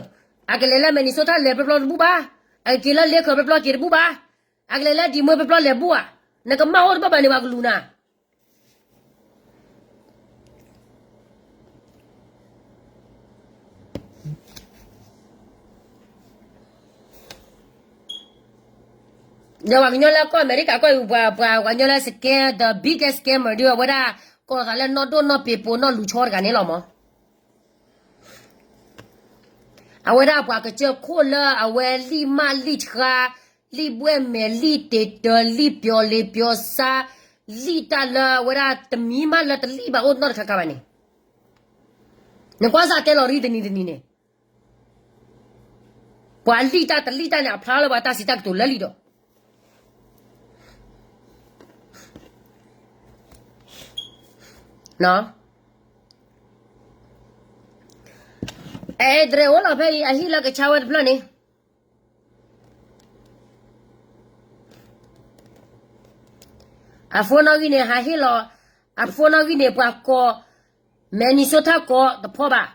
အကလဲၤလၢ Minnesota လဲၤပျီပျီတဘူၣ်ဘၣ်, အကက့ၤလၢ Laker ပျီပျီက့ၤတဘူၣ်ဘၣ်, အကလဲၤလၢ Des Moines ပျီပျီလဲၤဘူၣ်ဧါ, နကမၣ်အိၣ်တဘၣ်ဘၣ်န့ၣ် ပှၤကလူၤနၤ ဒီးပှၤကညီလၢကီၢ်အမဲရကၤကီၢ်အံၤ ပှၤ ပှၤကညီလၢ scam, the biggest scammer ဒုး အဝဲဒၣ် ကိးသးလၢနီၢ်ဒိၣ်နီၢ်ပ့ၤပိာ်နီၢ်လူၤဆီတဂၤန့ၣ်လီၤမး. အဝဲဒၣ်ပှၤကစၢၢ်ခိၣ်လၢအဝဲလံၣ်မၢ်လံၣ်ဆှါ, လံၣ်ဘှဲၣ်မဲာ်, လံၣ်တ့တၢ, လံၣ်ပျီလ့ပျီဆါ, လံၣ်တၢ်လၢအဝဲဒၣ်တမံၤမးလၢတလံၣ်ဘၣ်အိၣ်နီတခါခါဘၣ်န့ၣ်, နကွၢ်စၢ်တဲလီၤရံတနံၤတနံၤန့ၣ်, ပှၤလံၣ်တၢ်တလံၣ်တၢ်န့ၣ် အဖျါလၢပှၤတၢ်စံးတၢ်ကတိၤလၢလံဒီး အဲဒရဲအိၣ်လီၤဖဲအံၤ အဟံၣ်လၢကဆါဝဲတဖျၢၣ်န့ၣ်, အ phone နီၣ်ဂံၢ်န့ၣ် ဟးဟ့ၣ်လီၤ, အ phone နီၣ်ဂံၢ်န့ၣ် ပှၤကိး Minnesota ကိးတဖီဘၣ်,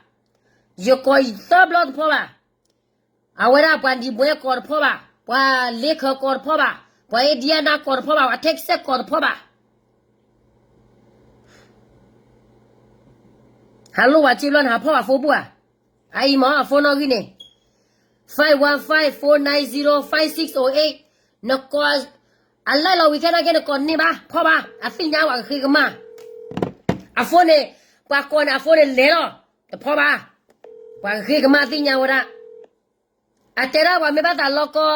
ယကိးသၢဘျီတဖီဘၣ်, အဝဲဒၣ်ပှၤ Des Moines ကိးတဖီဘၣ်, ပှၤ Laker ကိးတဖီဘၣ်, ပှၤ Indiana ကိးတဖီဘၣ်, ပှၤ Texas ကိးတဖီဘၣ်. ဟးလိၣ်ဝဲစ့ဘျီန့ၣ် ဟးဖီၣ်ဝဲ phone ပူၤဧါ, အအံၤမ့ၢ်အ phone နီၣ်ဂံၢ်န့ၣ်, five one five four nine zero five six oh eight, နကိး, အလဲၢ်လီၤဝံၤခဲနာ်က့ နကိးန့ၢ်ဘၣ် ဖီၣ်ဘၣ်, အသ့ၣ်ညါပှၤကဃ့ကမၣ်, အ phone န့ၣ်, ပှၤကိးန့ၣ် အ phone န့ၣ်လဲၤလီၤ, တဖီၣ်ဘၣ်, ပှၤကဃ့ကမၣ်သ့ၣ်ညါဝဲဒၣ်. အတဲဒၣ်ပှၤမ့ၢ်ဘၣ်သးလီၤကီ,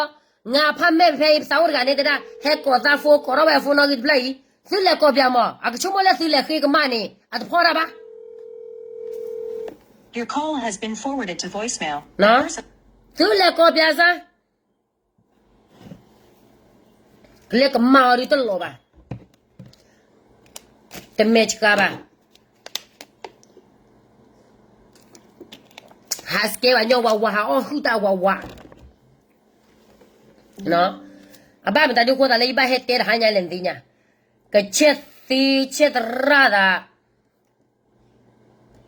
ငါဖးမဲာ်ဖဲအံၤ ပသးအိၣ်တဂၤန့ၣ်တဲဒၣ် ဟဲကိးသး phone ကိးထီၣ်ဝဲအ phone နီၣ်ဂံၢ်တဖျၢၣ်အံၤ, သုလဲၤကိးပၠးမး, အကဆိကမိၣ်လၢသုလဲၤဃ့ကမၣ်န့ၣ် အတဖီၣ်တၢ်ဘၣ်. သုလဲၤကိးပၠးစၢ်, ကလဲၤကမၣ်အီၤဒုးတလီၤဘၣ်, တမဲာ်ဆှးဘၣ်. ဟး scam ပှၤကညီဝးဝး, ဟးအီၣ်ဟုၣ်တၢ်ဝးဝး, အဘၣ်မတၤဒုးဃိသးလၢယဘၣ်ဟဲတဲတဟါညါလဲၣ်နသ့ၣ်ညါ, ကဆဲးသ့ဆဲးသရၣ်သး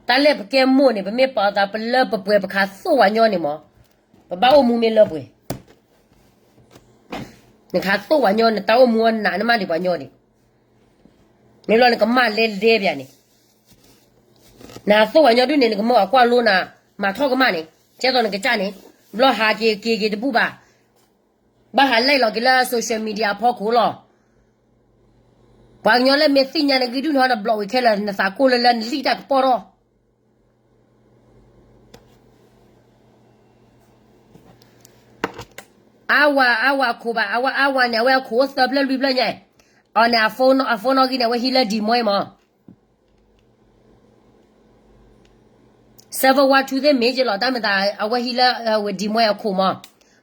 တၢ်လၢပကဲမိၢ်န့ၣ် ပမ့ၢ်ပာ်သးပလၢပပှဲၤပခးသိၣ်ပှၤညီန့ၣ်မး, ပဘၣ်အိၣ်မူမ့ၢ်လၢပှဲၤ, နခးသိၣ်ပှၤညီ နတၢ်အိၣ်မူအနးနမၢ်ဒံးပှၤညီဒံး, မ့ၢ်လီၤနကမၣ်လဲလဲပၠးန့ၣ်, နဟးသိၣ်ပှၤညီဒုးန့ၣ် နကမၢအကွၢ်လိနၤ, မၤထီၣ်ကမၣ်န့ၣ်, ကဲသိးနကစၢ်န့ၣ်, ဘျီဟးက့ၤက့ၤက့ၤတဘူၣ်ဘၣ်, ဘၣ်ဟးလဲၢ်လီၤက့ၤလၢ social media အဖီခိၣ်လီၤ. ပှၤကညီလၢမ့ၢ်သ့ၣ်ညါနဂ့ၢ်ဒုးန့ၣ် န block ဝံၤခဲလၢာ် နသးကိၢ်လၢလၢနလံၣ်တၢ်ကပီၢ်ထီၣ်. အါဝၤ အါဝၤခိၣ်ဘၣ်, အါဝၤ အါဝၤန့ၣ် အဝဲအခိၣ်အိၣ်သၢဖျၢၣ်လွံၢ်ဖျၢၣ်ညါ, အီၤန့ၣ် အ phone နီၣ်ဂံၢ်န့ၣ် အဝဲဟံးလၢ Des Moines မး. Seven one two သ့ၣ်မ့ၢ်က့လီၤ, တၢ်မ့ၢ်သး အဝဲဟံးလၢ Des Moines အခိၣ်မး,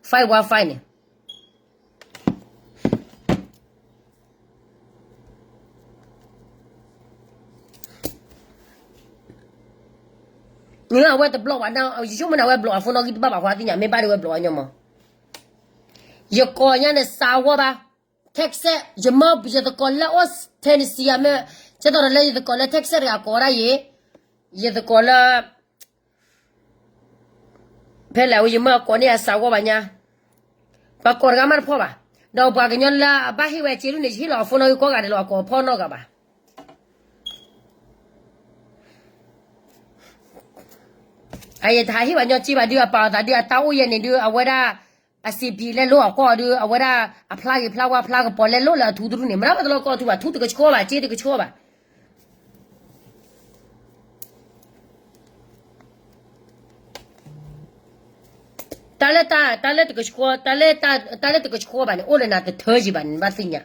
five one five န့ၣ် အဝဲတ block ဘၣ်, ယဆိကမိၣ်န့ၣ် အဝဲ block အ phone နီၣ်ဂံၢ်တဘၣ်ဘၣ်ဃီသ့ၣ်ညါ, မ့ၢ်ဘၣ်ဒီးဝဲ block ဝဲညီမး. ယကိးညါန့ၣ် စးဝီဘၣ်, Texas ယမၢယသကိးလၢအိၣ် Tennessee မ့ၢ်, ကဲသိးဒီးလၢယသကိးလၢ Texas တဂၤကိးဒၣ်ယဲ, ယသကိးလၢ ဖဲလဲၣ်ဝဲ ယမၢအကိးန့ၢ်အစးဝီဘၣ်ညါ, ပှၤကိးတဂၤမးတဖီၣ်ဘၣ်, ဒီးပှၤကညီလၢအဘၣ်ဟ့ၣ်ဝဲစ့ဒုးန့ၣ် ယဟ့ၣ်လီၤအ phone နီၣ်ဂံၢ်ကိးဂၤဒဲးလီၤ, အကိးဖီၣ်နီတဂၤဘၣ်. အယတဟးဟ့ၣ်ပှၤညီစ့ဘၣ်ဒုး အပာ်အသးဒုး အတၢ်အိၣ်ယဲၢ်န့ၣ်ဒုး အဝဲဒၣ် အစံးပျံၤလဲလိာ်အကွီၢ်ဒုး အဝဲဒၣ်အဖျါဂ့ၤဖျါဝါဖျါကပီၤလဲလိာ်လၢအထူတဒုန့ၣ် မ့ၢ်ဒၣ်ပတလီၤကီၢ်ထူဘၣ်, ထူတကဆှီဘၣ်, စ့တကဆှီဘၣ်. တၢ်လၢတၢ်, တၢ်လၢတကဆှီ, တၢ်လၢတၢ်, တၢ်လၢတကဆှီဘၣ်န့ၣ် အိၣ်လၢနၤတထၢယံၤဘၣ်န့ၣ် နဘၣ်သ့ၣ်ညါ.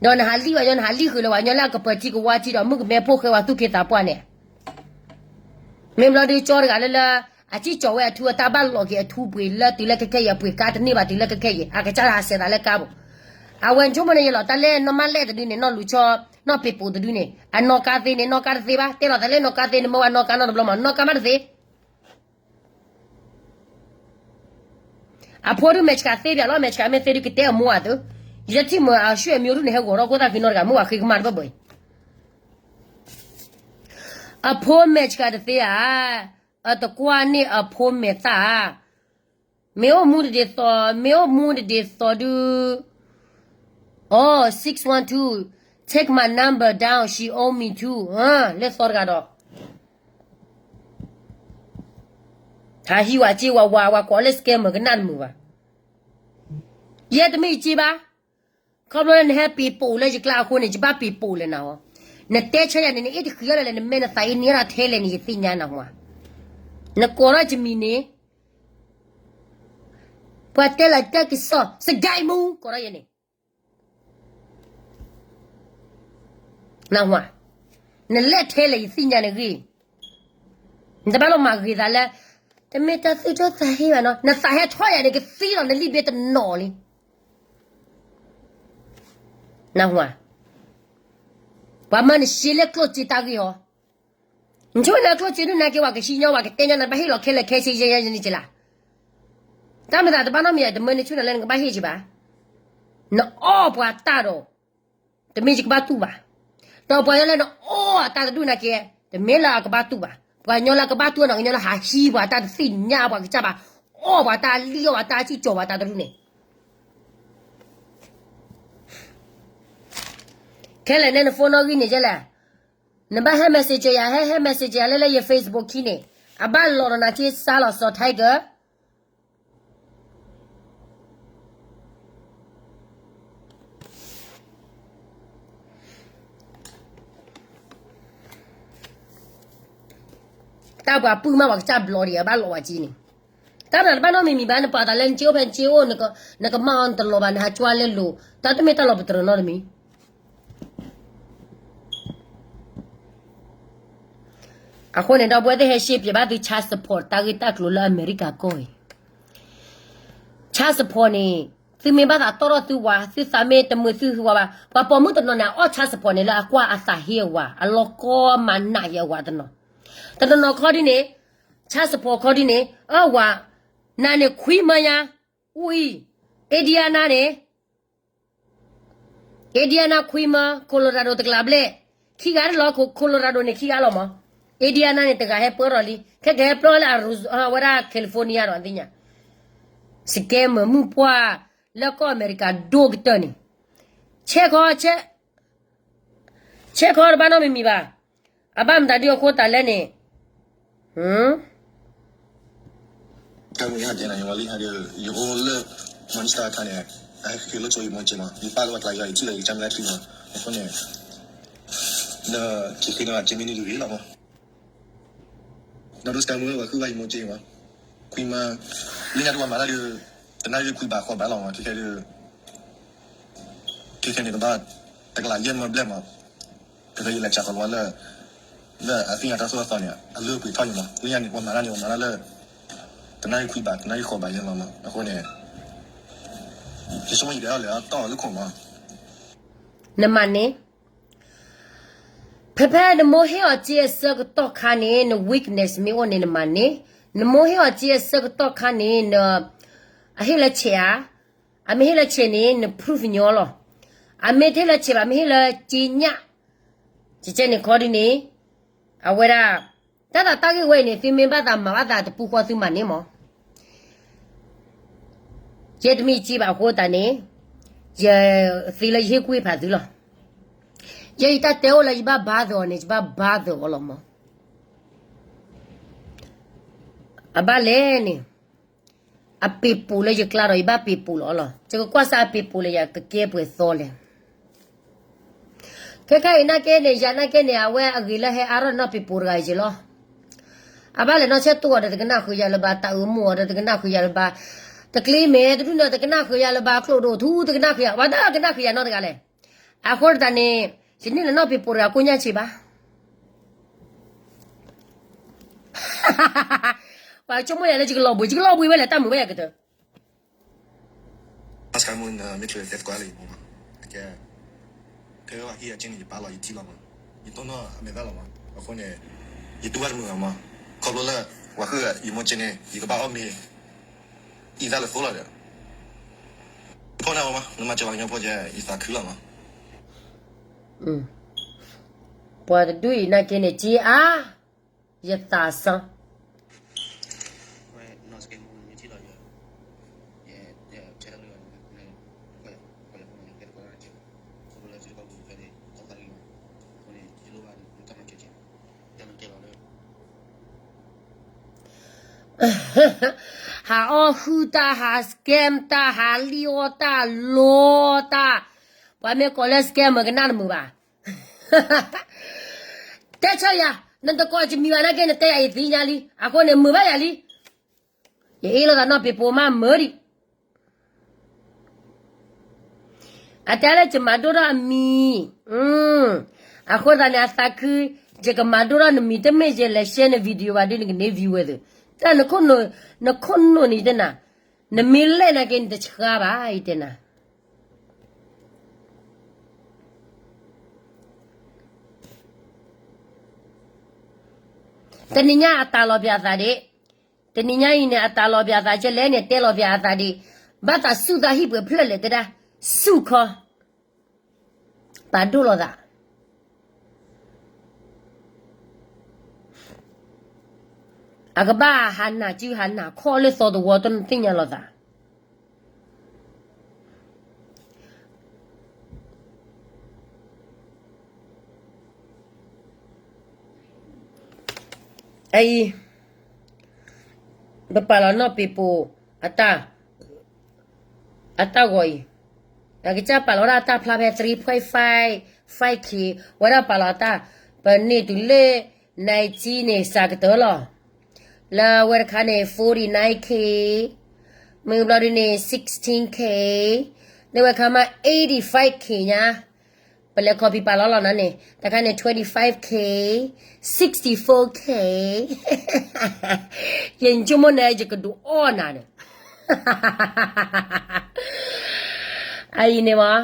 ဒီးနဟးလံၣ်ဝဲညီ, နဟးလံၣ်ဃုာ်လၢပှၤကညီလၢအကပၢၤထံကဝါထံဒီး မုၣ်ကမဲဖိဃဲဝဲသူၣ်က့သးပှၢ်န့ၣ်, မ့ၢ်ဘျီဒုးကၠီတဂၤလၢလၢ အစံၣ်ကၠီၤဝဲအထူအတၢ်ဘၣ်လီၤက့ၤအထူပှ့ၤလၢတုၤလၢခဲခဲအံၤ အပှ့ၤကါတန့ၢ်ဘၣ်တုၤလၢခဲခဲအံၤ အကစၢ်ဟးစဲးသးလၢကါဘိ, အဝဲဆိကမိၣ်န့ၣ်ယလီၤ တၢ်လၢနီၢ်မၢ်လဲၣ်တဒုန့ၣ် နီၢ်လူၤဆီ, နီၢ်ပ့ၤပိာ်တဒုန့ၣ် အနီၢ်ကါသ့န့ၣ် နီၢ်ကါတသ့ဘၣ်, တဲလီၤသးလၢနီၢ်ကါသ့န့ၣ် မ့ၢ်ဝဲနီၢ်ကါနီတဘျီမး နီၢ်ကါမးတသ့ အဖိဒုးမဲာ်ဆှးသ့ပၠးလီၤ, မဲာ်ဆှးမ့ၢ်သ့ဒုးကတဲအမိၢ်အသိး, ယထံၣ်မ့ၢ်အဆွေမျိုးဒုးန့ၣ် ဟဲဂီၤထီၣ်ခိၣ်သၣ်ဃံနီတဂၤ မ့ၢ်ဝဲဃ့ကမၣ်တဘၣ်ဘၣ်အံၤ, အဖိမဲာ်ဆှးတသ့ဧါ, အတကွၢ်န့ၢ်အဖိမဲာ်သၣ်ဧါ. မ့ၢ်အိၣ်မူတဒ်သိး, မ့ၢ်အိၣ်မူတဒ်သိးဒုး, အိ, six one two, take my number down, she owe me too, လၢသီတဂၤဒီး ဟးဟံးဝဲစ့ဝဲဝဲ ဝဲကိးလၢ scammer ကနၣ်တမုာ်ဘၣ်. ယဲတမ့ၢ်ယစ့ဘၣ်. ခီဖျိလၢနဟဲပ့ၤပိာ်လၢယကျါအဃိန့ၣ် ယဘၣ်ပ့ၤပိာ်လဲၣ်နဟီ. နတဲဆၢယၤန့ၣ် နအ့ၣ်တဃံးအီၤလဲၣ်လဲၣ် နမဲာ်နသးအ့ၣ်န့ၢ်ဒၣ်ထဲလဲၣ်န့ၣ် ယသ့ၣ်ညါနဟီ. နကိးထီၣ်ယမံၤန့ၣ် ပှၤတဲလၢတၢ်ကစီၣ် စကဲမူ ကိးထီၣ်ယဲန့ၣ် နဟါ, နလဲၣ်ထဲလဲၣ် ယသ့ၣ်ညါနဂ့ၢ်, နတဘၣ်လီၤမၤဂ့ၤသးလၢ တမ့ၢ်တၢ်သူၣ်ထီၣ်သးဟ့ဘၣ်နီၤ, နသးဟဲထီၣ်ယၤန့ၣ် ကသံလီၤနလံာ်ဘ့တနီၤလံ, နဟါ, ပှၤမၤနရှဲလၢကျိၣ်စ့တၢ်ဂ့ၢ်ဟီ, နဆိကမိၣ်လၢကျိၣ်စ့ဒုးနာ်က့ ပှၤကဟံးညီ ပှၤကတဲညီ နဘၣ်ဟ့ၣ်လီၤခဲလၢာ်ခဲဆ့ယဲယဲန့ၣ်က့လၢ်, တၢ်မၤသးတဘၣ်နီတမံၤ တမၢနဆိကမိၣ်လၢနကဘၣ်ဟ့ၣ်က့ဘၣ်, နအီၣ်ပှၤတၢ်ဒီး တမ့ၢ်ယကဘၣ်တူၢ်ဘၣ်, ဒီးပှၤညီလၢနအီၣ်အတၢ်တဒူၣ်နာ်က့, တမ့ၢ်လၢအကဘၣ်တူၢ်ဘၣ်, ပှၤညီလၢအကဘၣ်တူၢ်နီၢ်ကညီလၢဟးဟံးပှၤတၢ်တသ့ၣ်ညါပှၤကစၢ်ဘၣ်, အီၣ်ပှၤတၢ်လံၣ်အီၣ်ပှၤတၢ်စံၣ်ကၠီၤပှၤတၢ်တဒူၣ်န့ၣ် ခဲလၢာ်န့ၣ်န phone နီၣ်ဂံၢ်န့ၣ်ကဲလဲၣ်, နဘၣ်ဟဲ message ယၤ ဟဲ ဟဲ message ယၤလၢလၢယ Facebook ခံန့ၣ်, အဘၣ်လီၤဒီးနၤက့စါလီၤစီၤ Tiger တၢ်ပှၤပုၢ်မးပှၤကစၢ်ဘျီဒံး အဘၣ်လီၤဝဲက့န့ၣ်, တၢ်မၤတဘၣ်နီတမံၤမံၤဘၣ်, နပာ်သးလၢနစ့အိၣ်ဖဲနစ့အိၣ်, နကမၢ်အီၤနတလီၤဘၣ်, နဟးကွၢ်လၢလိၤ, တၢ်တမ့ၢ်တၢ်လီၤပတြၢၤနီတမံၤ အဃိန့ၣ် ဒီပုၢ်ဝဲၢ်သ့ၣ် ဟဲရှဲပျဲးဘၣ်သု child support တၢ်ဂ့ၢ်တၢ်ကျိၤလၢအမဲရကၤကီၢ်အံၤ, child support န့ၣ် သုမ့ၢ်ဘၣ်သးတီၣ်ထီၣ်သုဝၤ သုသးမ့ၢ်တမုာ်သုဝၤဘၣ်, ပှၤပိာ်မုၣ်တနီၤန့ၣ် အအီၣ် child support န့ၣ်လၢအကွၢ်အသးဟ့အဝၤ အလီၢ်ကီမၤနးယဲအဝၤတနီၤ, တနီၤနီၤခီဒ်န့ၣ် child support ခီဒ်န့ၣ် အဝၤ နၤန့ၣ်ခွံမၢယါ, အူအံၤ Indiana န့ၣ် Indiana ခွံမၢ, Colorado တကလးဘျဲၣ်, ခံဂၤတလီၤ, Colorado န့ၣ်ခံဂၤလီၤမး, Indiana န့ၣ်တဂၤဟဲပၢထီၣ်လံ, ခဲကဟဲပၢလၢ Arizona ဝဲဒၣ် California ဒီးသ့ၣ်ညါ, scammer မုၢ်ပှၢ်လၢကီၢ်အမဲရကၤဒိၣ်ကတၢၢ်န့ၣ်, ဆဲးခီ ဆဲးခီတဘၣ်နီတမံၤမံၤဘၣ်, အဘၣ်မတၤဒုးအဃိသတးလဲၣ်န့ၣ်, တၢ်မုာ်ဟဲကဲနၤ ယဝၤလံဟဲဒီး ယအိၣ်လၢ Morningstar အခါန့ၣ်, အဟဲက့ၤလိာ်ဆိယမိၢ်က့မး, ယပာ်လီၤဝဲကျါယၤ ယထံၣ်လၢယကစၢ်မုၢ်လၢ်ထံမး, အဃိန့ၣ် ဒီးက့ၤဃ့နီၤ က့ၤမ့ၢ်န့ၣ်တဂ့ၤလီၤမး, ဒီးဒိးစကဲမုၢ်ဝဲဃုဘၣ်ယမိၢ်က့မး, ခွံမၢ, လၢညါတဝၤမၤတၢ်ဒီး တနၣ်ရံၣ်ခွံဘးဃိးဘးလီၤမး, ခဲခဲဒီး ခဲခဲန့ၣ်ကဘၣ် တကလးယဲၢ်မၢဘျဲၣ်မး, တခါယလဲၤစးဃီၤလီၤလၢ လၢအသ့ၣ်ညါတၢ်သိၣ်တၢ်သီန့ၣ် အလုၢ်အပှ့ၤထီၣ်ယမး, လၢညါန့ၣ် ပှၤမၤတၢ်န့ၣ် ပှၤမၤတၢ်လၢ တနၣ်ရံၣ်ခွံဘး တနၣ်ရံၣ်ဃိးဘးယဲၢ်မးမး, အဃိန့ၣ် ယဆိကမိၣ်ယကလဲၤအီၣ်လၢခိၣ်မး, နမၤန့ၣ် ဖဲဖဲနမိၢ်ဟ့ၣ်အီၤစ့အဆၢကတီၢ်ခါန့ၣ် န weakness မ့ၢ်အိၣ်န့ၣ်နမၤန့ၣ်, နမိၢ်ဟ့ၣ်အီၤစ့အဆၢကတီၢ်ခါန့ၣ် န အဟ့ၣ်လၢဆဲးဧါ, အမ့ၢ်ဟ့ၣ်လၢဆဲးန့ၣ် န prove ညီလီၤ, အမ့ၢ်တဟ့ၣ်လၢဆဲးဘၣ် မ့ၢ်ဟ့ၣ်လၢစ့ညၣ်, ကကဲန့ၣ်ခီဒ်န့ၣ်, အဝဲဒၣ် တၢ်သးတၢ်ဂ့ၢ်ဝဲအံၤန့ၣ် သုမ့ၢ်ဘၣ်သးမၤဘၣ်သးတပူၤဃီသုမၤန့ၣ်မး ယဲတမ့ၢ်စ့ဘၣ်အဃိသတးန့ၣ်, ယသ့လၢယဟ့ၣ်ကူၣ်ဟ့ၣ်ဖးသုလီၤ. ယဲယတၢ်တဲအိၣ်လၢယဘၣ်ဘါသၢအီၤန့ၣ် ယဘၣ်ဘါသၢအီၤလီၤမး. အဘၣ်လဲၣ်န့ၣ်, အပ့ၤပိာ်လၢယကျါဒီး ယဘၣ်ပ့ၤပိာ်လီၤလီၤ. ယကကွၢ်စၢ်အပ့ၤပိာ်လၢယၤကကဲပှဲၤသီလဲၣ်. ခဲခါအံၤနာ်က့န့ၣ် ယၤနာ်က့န့ၣ် အဝဲအဂ့ၤလၢဟဲအါထီၣ်နီၢ်ပ့ၤပိာ်တဂၤအံၤက့လီၤ. အဘၣ်လဲၤနီၢ်ဆဲးတိၢ်အီၤဒီးတကနၣ်ဃုာ်ယၤလၢၤဘၣ်, တၢ်အၢမူအီၤဒီးတကနၣ်ဃုာ်ယၤလၢၤဘၣ်, တကျ့မဲာ်တဒုၣ်န့ၣ်တကနၣ်ဃုာ်ယၤလၢၤဘၣ်, ကျိၣ်ဒိၣ်ထူတကနၣ်ဃုာ်ယၤ, ပှၤတကနၣ်ဃုာ်ယၤနီတဂၤလဲၣ်. အဃိသတးန့ၣ် ယန့ၢ်လၢနီၢ်ပ့ၤပိာ်တဂၤကိၣ်ညါဆံးဘၣ်. ပှၤဆိကမိၣ်ယၤလၢယကလီၤဘှံး, ယကလီၤဘှံးဝဲလဲၣ်, တၢ်မုာ်ဝဲယၤကတၢၢ် အစကမူနမ့ၢ်ချုးတဲသကွၢ်လၢယမိၢ်မး, ကဲ, ခဲဝဲဟံၣ်အက့န့ၣ် ယပာ်လီၤယထံလီၤမး, ယတိၢ်နီၣ်အမဲာ်သၣ်လီၤမး, အဃိန့ၣ် ယတူၢ်ဘၣ်တမုာ်မး, ခီဖျိလၢ ပှၤဃုယမိၢ်က့န့ၣ် ယကဘၣ်အီၣ်မ့ၤ အံသၣ်လၢသိလီၤဒီး ဖီၣ်နၤမး, နမၤစၢၤပှၤကညီဖိကဲ ယသးခုလီၤမး. ပှၤတဒူၣ်အံၤနာ်က့န့ၣ် က့အါ, ယသးစၢ်, ဟးအီၣ်ဟုၣ်တၢ် ဟး scam တၢ် ဟးလံၣ်အီၣ်တၢ် လိတၢ်, ပှၤမ့ၢ်ကိးလၢ scam မၢ်ကနၣ်တမုာ်ဘၣ်. တဲဆၢယၤ, နတကိးယမံၤဘၣ်နာ်က့ နတဲယၤယသ့ၣ်ညါလံ, အဃိန့ၣ်မုာ်ဘၣ်ယၤလံ. ယအ့ၣ်လိာ်သးနီၢ်ပ့ၤပိာ်မးမုာ်ဒံး. အတဲလၢယမၤဒိၣ်ထီၣ်အမံၤ, အဃိသတးန့ၣ် အသးခု, ယကမၤဒိၣ်ထီၣ်နမံၤ တမ့ၢ်ယလဲၤ share န video ဘၣ်ဒုး နကန့ၢ် view ဝဲသ့ၣ်, တၢ်နခိၣ်နူာ်န့ၣ်ယတဲနၤ, နမ့ၢ်လဲၣ်နာ်က့ နတဆှါဘၣ် ယတဲနၤ. တနံၤညါအတၢ်လီၤပျၢၤအသးဒံး, တနံၤညါအံၤန့ၣ် အတၢ်လီၤပျၢၤအသးကလဲၣ်န့ၣ် တဲလီၤပျၢၤအသးဒံး, ဘၣ်သးစူၢ်သးဟံၣ်ပှဲၤဖျၢၣ်လဲၣ်တဲဒၣ်, စူၢ်ခီ, ပာ်ဒိၣ်လိာ်သး အကဘၣ်ဟးနၢ်စုဟးနၢ်ခီလၢသီတဝီ တသ့ၣ်ညါလိာ်သး. အအံၤ, ပပာ်လီၤနီၢ်ပ့ၤပိာ်အတၢ်, အတၢ်ဂီၤအံၤ, အကစၢ်ပာ်လီၤဝဲဒၣ်တၢ်ဖျါဖဲ three point five, five K, ဝဲဒၣ်ပာ်လီၤတၢ်, ပန့ၢ်တုၤလၢ ninety န့ၣ် စှၤကတၢၢ်လီၤ. လၢဝဲတခါန့ၣ် forty-nine K, မ့ၢ်ဘျီဒုန့ၣ် sixteen K, လၢဝဲခါမး eighty-five K ညါ, ပလဲၤ copy ပာ်လီၤလီၤနၤန့ၣ် တခါန့ၣ် twenty-five K, sixty-four K, ယဆိကမိၣ်န့ၣ် ယကဒုးအီၣ်နၤန့ၣ် အအံၤန့ၣ်မး,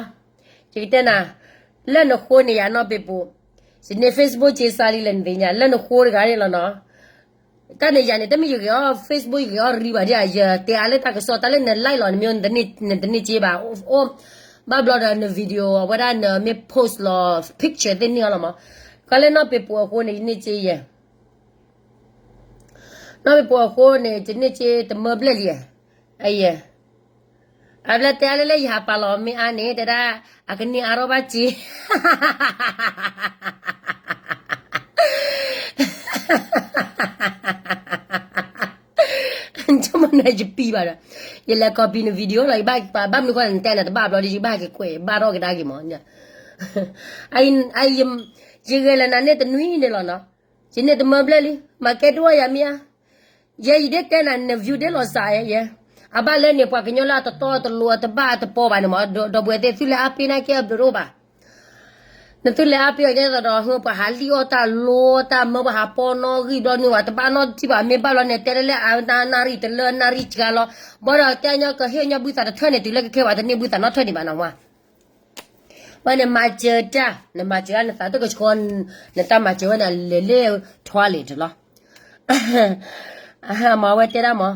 ယကတဲနၤ, လၢနဃိန့ၣ်ယၤနီၢ်ပ့ၤပိာ်, ယန့ၢ် Facebook က့စါလံလၢနသ့ၣ်ညါ လၢနဃိတဂၤန့ၣ်လီၤနီၤ. တၢ်န့ၣ်ယၤန့ၣ် တမ့ၢ်ယဂ့ၤအီၣ် Facebook ယဂ့ၤအီၣ်ရံဘၣ်ဒ်, ယတဲအါလၢတၢ်ကစီၣ် တၢ်လၢန like လီၤ နမ့ၢ် နတန့ၢ်က့ဘၣ်, အိၣ်ဘၣ်ဘျီဒီးန video အဝဲဒၣ်နမ့ၢ် post လီၤ picture သ့ၣ်န့ၢ်အီၤလီၤမး. ကလၢနီၢ်ပ့ၤပိာ်အဃိန့ၣ် ယန့ၢ်က့ယဲ နီၢ်ပ့ၤပိာ်အဃိန့ၣ် ယန့ၢ်က့တမၢဘျဲၣ်လံ, အယဲ, အဘျီတဲအါလၢလၢယဟးပာ်လီၤမ့ၢ်အါန့ၣ် တဲဒၣ်, အကန့ၢ်အါထီၣ်ဘၣ်က့ ဆိကမိၣ်န့ၣ်ယပံဘၣ်ဒီး, ယလဲၤ copy န video လီၤ, ယဘၣ်က့ၤကွဲး ဘၣ်မနုၤဃိန့ၣ် နတဲနၤတဘၣ်ဘျီဒီး ယဘၣ်က့ၤကွဲး ဘၣ်ထီၣ်ကဒါက့ၤမး, ယဂဲၤလၢနၤန့ၣ်တနွံန့ၣ်လီၤနီၤ, ယန့ၢ်တမၢဘျဲၣ်လံ, မၤကဲဒိၣ်ယၤမ့ၢ်ဧါ, ယဲယဒ်တဲနၤ န view ဒ်လီၤစးယဲ, အဘၣ်လၢန့ၣ် ပှၤကညီလၢအတတီတလိၤအတဘၣ်တပီဘၣ်န့ၣ်မး, ဒီပုၢ်ဝဲၢ်သ့ၣ် သုလဲၤအါပ့ၤနာ်က့အဘျုးတအိၣ်ဘၣ် နသုလဲၤအါပ့ၤအီၤကဲသိးဒီး ဟၢ ပှၤဟးလံၣ်အီၣ်တၢ်လိတၢ်မၢ ပှၤဟးပီနီၣ်ဂံၢ်ဘျီန့ၣ် ပှၤတဘၣ်နီတထံၣ်ဘၣ် မ့ၢ်ဘၣ်ဘျီန့ၣ် တဲလၢလၢအနၣ်ရံၣ်တလၢနၣ်ရံၣ်စှၤလီၤ, ဘၣ်ဒီးတဲညီကဟ့ၣ်ညီဘုသးတထၢၣ်န့ၣ် တုၤလၢကခဲပှၤတန့ၢ်ဘုသးနီတထၢၣ်ဒံးဘၣ်နီၤဝဲ, ဘၣ်န့ၣ်မၤစၢၤတၢ် နမၤစၢၤတၢ် နသးတကဆှီ နတၢ်မၤစၢၤဝဲန့ၣ် လဲၤလၢထွါလံၤတလီၤ, မ့ၢ်အဝဲတဲဒၣ်မး,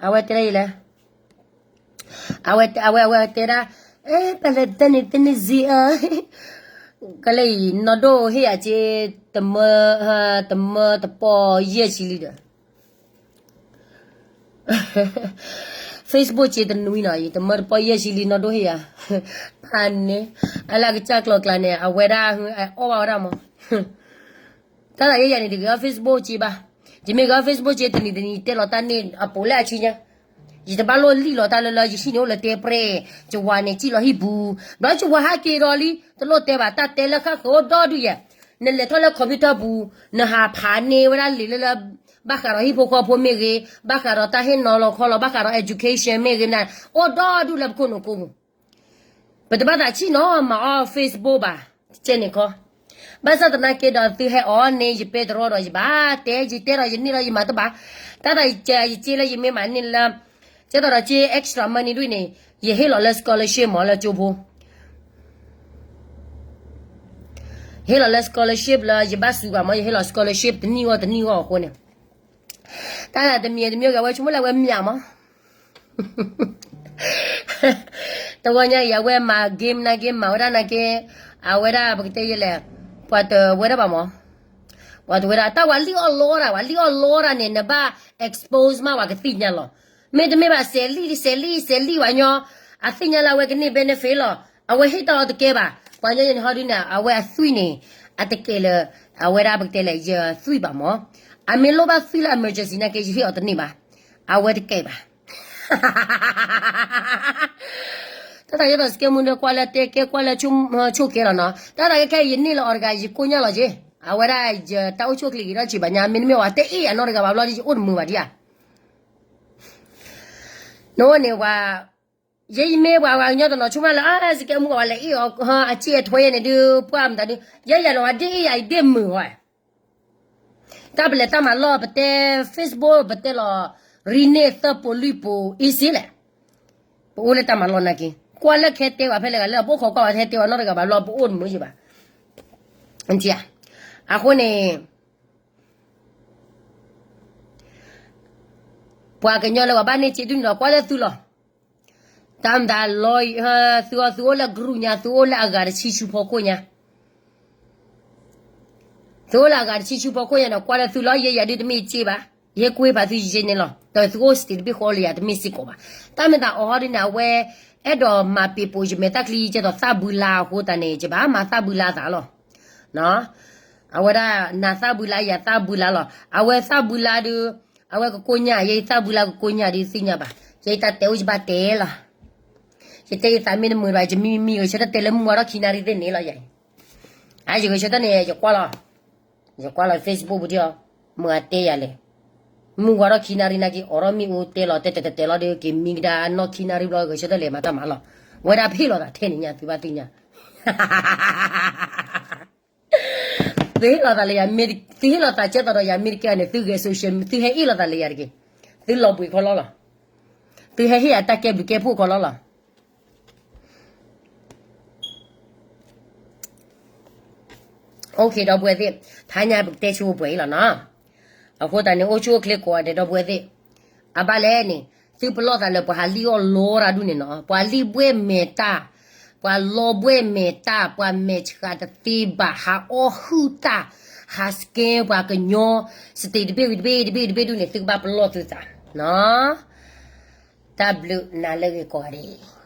အဝဲတဲဒၣ်အံၤလဲၣ် အဝဲ အဝဲ အဝဲတဲဒၣ်, အဲ ပလဲၤတၢ်န့ၣ်တန့ၢ်စ့အါ, ကလဲၤအံၤ နီၢ်ဒိၣ်ဟ့ၣ်ယၤက့ တမၢ, တမၢတပီၢ်ယဲၢ်ဆံလံဒီး, Facebook က့တနွံနီၤအံၤ တမၢတပီၢ်ယဲၢ်ဆံလံ နီၢ်ဒိၣ်ဟ့ၣ်ယၤ, အန့ၣ်, အလၢကစၢ်ကျိၤကျါန့ၣ် အဝဲဒၣ် အအီၣ်ဘၣ်ဝဲဒၣ်မး တၢ်သးယဲယၤန့ၣ် တဂ့ၤအီၣ် Facebook က့ဘၣ်. ယမ့ၢ်ဂ့ၤအီၣ် Facebook က့ တနံၤတနံၤ တဲလီၤတၢ်န့ၣ် အပိာ်လၢအဆံညါ, ယတဘၣ်လိၣ်လံၣ်လီၤတၢ်လၢလၢ ယဟံၣ်န့ၣ်အိၣ်လၢတဲပြဲၢ်, ယဝၤန့ၣ် စံၣ်လီၤဟံၣ်ပူၤ, ဘျီယဝၤဟးက့ၤဒီးလံ တလိၣ်တဲဘၣ် တၢ်တဲလၢဃၣ်ဃၢၤအိၣ်ဒီဒူၣ်ယဲ, နလဲၤထီၣ်လၢ computer ပူၤ, နဟးဖးန့ၢ်ဝဲဒၣ်လံာ်လၢလၢ ဘၣ်ဃးဒီးဟံၣ်ဖိဃီဖိမ့ၢ်ဂ့ၤ, ဘၣ်ဃးဒီးတၢ်ဟ့ၣ်နီၤလီၤခီလီၤ ဘၣ်ဃးဒီး education မ့ၢ်ဂ့ၤန့ၣ် အိၣ်ဒီဒူၣ်လၢပခိၣ်နူာ်ကိးပူၤ ပတဘၣ်သးဆံၣ်နီၤမၤအီၣ် Facebook ဘၣ်, ကဲန့ၣ်ခီ, ဘၣ်ဆၣ်သနာ်က့ဒီး သုဟဲအီၤန့ၣ် ယပဲတြီဒီးယဘၣ်တဲ, ယတဲဒီးယန့ၢ်ဒီးယမၤတဘၣ်, တၢ်သးယကဲယက့လၢယမ့ၢ်မၤန့ၢ်လၢ, ကဲသိးဒီးက့ extra money ဒ်န့ၣ်, ယဟ့ၣ်လီၤလၢ scholarship မးလၢကၠိဖိ ဟ့ၣ်လီၤလၢ scholarship လၢယဘၣ်စူးဘၣ်မး, ယဟ့ၣ်လီၤ scholarship တနံၣ်ဂီၢ်တနံၣ်ဂီၢ်အဃိန့ၣ်, တၢ်တမံၤတမံၤဂ့ၤ အဝဲဆိကမိၣ်လၢအဝဲမၠးမး တဂီၤညါအံၤ အဝဲမၤ game နာ်က့ မၤဝဲဒၣ်နာ်က့, အဝဲဒၣ်ပကတဲယဲလဲၣ်, ပှၤတဝဲဒၣ်ဘၣ်မး, ပှၤတဝဲဒၣ် တၢ်ဝဲလံၣ်အီၣ်လီတၢ် ဝဲလံၣ်အီၣ်လီတၢ်န့ၣ် နဘၣ် expose မး ပှၤကသ့ၣ်ညါလီၤ. မ့တမ့ၢ်ဘၣ် စဲးလံၣ် စဲးလံၣ် စဲးလံၣ်ဝဲညီ, အသ့ၣ်ညါလၢအဝဲကန့ၢ် benefit လီၤ. အဝဲဟ့ၣ်တၢ်အီၤတကဲဘၣ်. ပှၤညီန့ၣ်ဟီဒုန့ၣ် အဝဲအသွံၣ်န့ၣ် အတကဲလၢ အဝဲဒၣ်ပကတဲလဲၣ် ယသွံၣ်ဘၣ်မး. အမ့ၢ်လိၣ်ဘၣ်သွံၣ်လၢ emergency နာ်က့ ယဟ့ၣ်အီၤတန့ၢ်ဘၣ် အဝဲတကဲဘၣ်. တၢ်သးကဲသိးစကဲမူဒီး ကွၢ်လၢတဲကဲ ကွၢ်လၢဆိၣ်ကဲလီၤနီၤ. တၢ်သးကဲခဲအံၤ ယန့ၢ်လၢအီၤတဂၤ ယကိညၢ်လီၤက့ၤ. အဝဲဒၣ်ယတၢ်အိၣ်ဆူၣ်အိၣ်ချ့ဂ့ၤဒီးစံးဘၣ်ညါ မ့တမ့ၢ်ဝဲတအ့ၣ်အနီၢ်တဂၤဘၣ်ဘျီဒီး ယအိၣ်တမုာ်ဘၣ်ဒံးဧါ. နအိၣ်န့ၣ်ပှၤ ယဲယမ့ၢ်ပှၤ ပှၤကညီတနီၤဆိကမိၣ်လၢ အါ စကဲမူပှၤလဲၤအ့ၣ်အီၤ အစ့အထွဲယဲန့ၣ်ဒုး ပှၢ်မတၤဒုး ယဲယၤလီၤဝဲဒ်အ့ၣ်ယၤအံၤဒ်မုာ်ဝဲ. တၢ်ပလဲၤတၢ်မၤလီၢ် ပတဲ Facebook ပတဲလီၤ ရံန့ၢ်သၢပိာ်လွံၢ်ပိာ် easy လဲၣ်. ပအိၣ်လၢတၢ်မၤလီၢ်နာ်က့ ကွၢ်လၢခဲတဲဝဲဖဲလဲၣ်ဂၤလၢ ပအိၣ်ခိးကွၢ်ဝဲထဲတဲဝဲနီတဂၤဘၣ်ဘျီ ပအိၣ်တမုာ်ယဘၣ်. အဃိန့ၣ် ပှၤကညီလၢပှၤဘၣ်န့ၢ်စ့ဒုန့ၣ်ဒီး ကွၢ်လၢသုလီၤ. တၢ်မတၤလီၤ သုအီၤ သုအိၣ်လၢကရူၢ်ညါ သုအိၣ်လၢအဂၤတဆံဆူဖီခိၣ်ညါ သုအိၣ်လၢအဂၤတဆံဆူဖီခိၣ်ညါဒီး ကွၢ်လၢသုလီၤ. ယဲယၤဒုးတမ့ၢ်စ့ဘၣ်. ယဟဲကွ့ဖးသုယဲန့ၣ်လီၤ. ဒီးသုအိၣ်စတ့းတဘ့ၣ်ဃီလၢယၤတမ့ၢ်စ့ၢ်ကီးဘၣ်. တၢ်မ့ၢ်တၢ်အီၤဟီဒ်န့ၣ် အဝဲ အဲၣ်ဒိးမၤပ့ၤပိာ်ယမဲာ်တၢ်ချံကဲသိးသၣ်ဘုလါအဃိသတးန့ၣ် ယဘၣ်မၤသၣ်ဘုလါအသးလီၤ. အဝဲဒၣ်နၤသၣ်ဘုလါ ယၤသၣ်ဘုလါလီၤ. အဝဲသၣ်ဘုလါဒုး အဝဲကကိညၢ် ယဲယသၣ်ဘုလါကကိညၢ်ဒုးသ့ၣ်ညါဘၣ်. ယဲယတၢ်တဲအိၣ်ယဘၣ်တဲလီၤ. ယတဲယသးမ့ၢ်တမုာ်ဘၣ် ယမံမံဂဲၤဆၢထၢၣ်တဲလၢမုၢ်ဝါထီၣ်ခံနၣ်ရံၣ်သ့ၣ်န့ၣ်လီၤယၤ. အါ ယဂဲၤဆၢထၢၣ်န့ၣ် ယကွၢ်လီၤ ယကွၢ်လီၤ Facebook ပူၤဒံးအီၤ မုၢ်အတဲယၤလဲၣ်. မုၢ်ဝါထီၣ်ခံနၣ်ရံၣ်နာ်က့ အိးထီၣ်မ့ၣ်အူတဲလီၤ တဲတဲတဲတဲလီၤဒီး က့ၤမံကဒါနီၢ်ခံနၣ်ရံၣ်ဘျီ ဂဲၤဆၢထၢၣ်လဲၤမၤတၢ်မၤလီၤ. ဝဲဒၣ်ပဟ့ၣ်လီၤသးထဲန့ၣ်ညါ သုဘၣ်သ့ၣ်ညါ သုဟ့ၣ်လီၤသးလၢယၤ မ့ၢ်သုဟ့ၣ်လီၤသးကဲသိးဒီးယၤမ့ၢ်တကဲန့ၣ် သုဂဲၤ social သုဟဲအ့ၣ်လီၤသးလၢယၤတက့ၢ်. သုလီၤဘှံးခီလီလီၤ. သုဟဲဟ့ၣ်ယၤတၢ်ကဲဘျုးကဲဖှိၣ်ခီလီလီၤ. OK ဒီပုၢ်ဝဲၢ်သ့ၣ်, ထါညါပကတဲဆိပှဲၤအံၤလီၤနီၤ. အဃိသတးန့ၣ် အိၣ်ဆူၣ်အိၣ်ချ့ကိးဂၤဒဲး ဒီပုၢ်ဝဲၢ်သ့ၣ်, အဘၣ်လဲၣ်န့ၣ် သုပလီၢ်သးလၢပှၤဟးလံၣ်အီၣ်လီတၢ်ဒူၣ်န့ၣ်နီၤ, ပှၤလံၣ်ဘှဲၣ်မဲာ်တၢ်, ပှၤလီဘှဲၣ်မဲာ်တၢ်, ပှၤမဲာ်ဆှးတသ့ဘၣ် ဟးအီၣ်ဟုၣ်တၢ်, ဟး scam ပှၤကညီ state တဘ့ၣ်ဝံၤတဘ့ၣ်တဘ့ၣ်တဘ့ၣ်ဒူၣ်န့ၣ် သုကဘၣ်ပလီၢ်သုသးနီၤ. တၢ်ဘျုးနၤလၢအဂ့ၤကိးဂၤဒဲး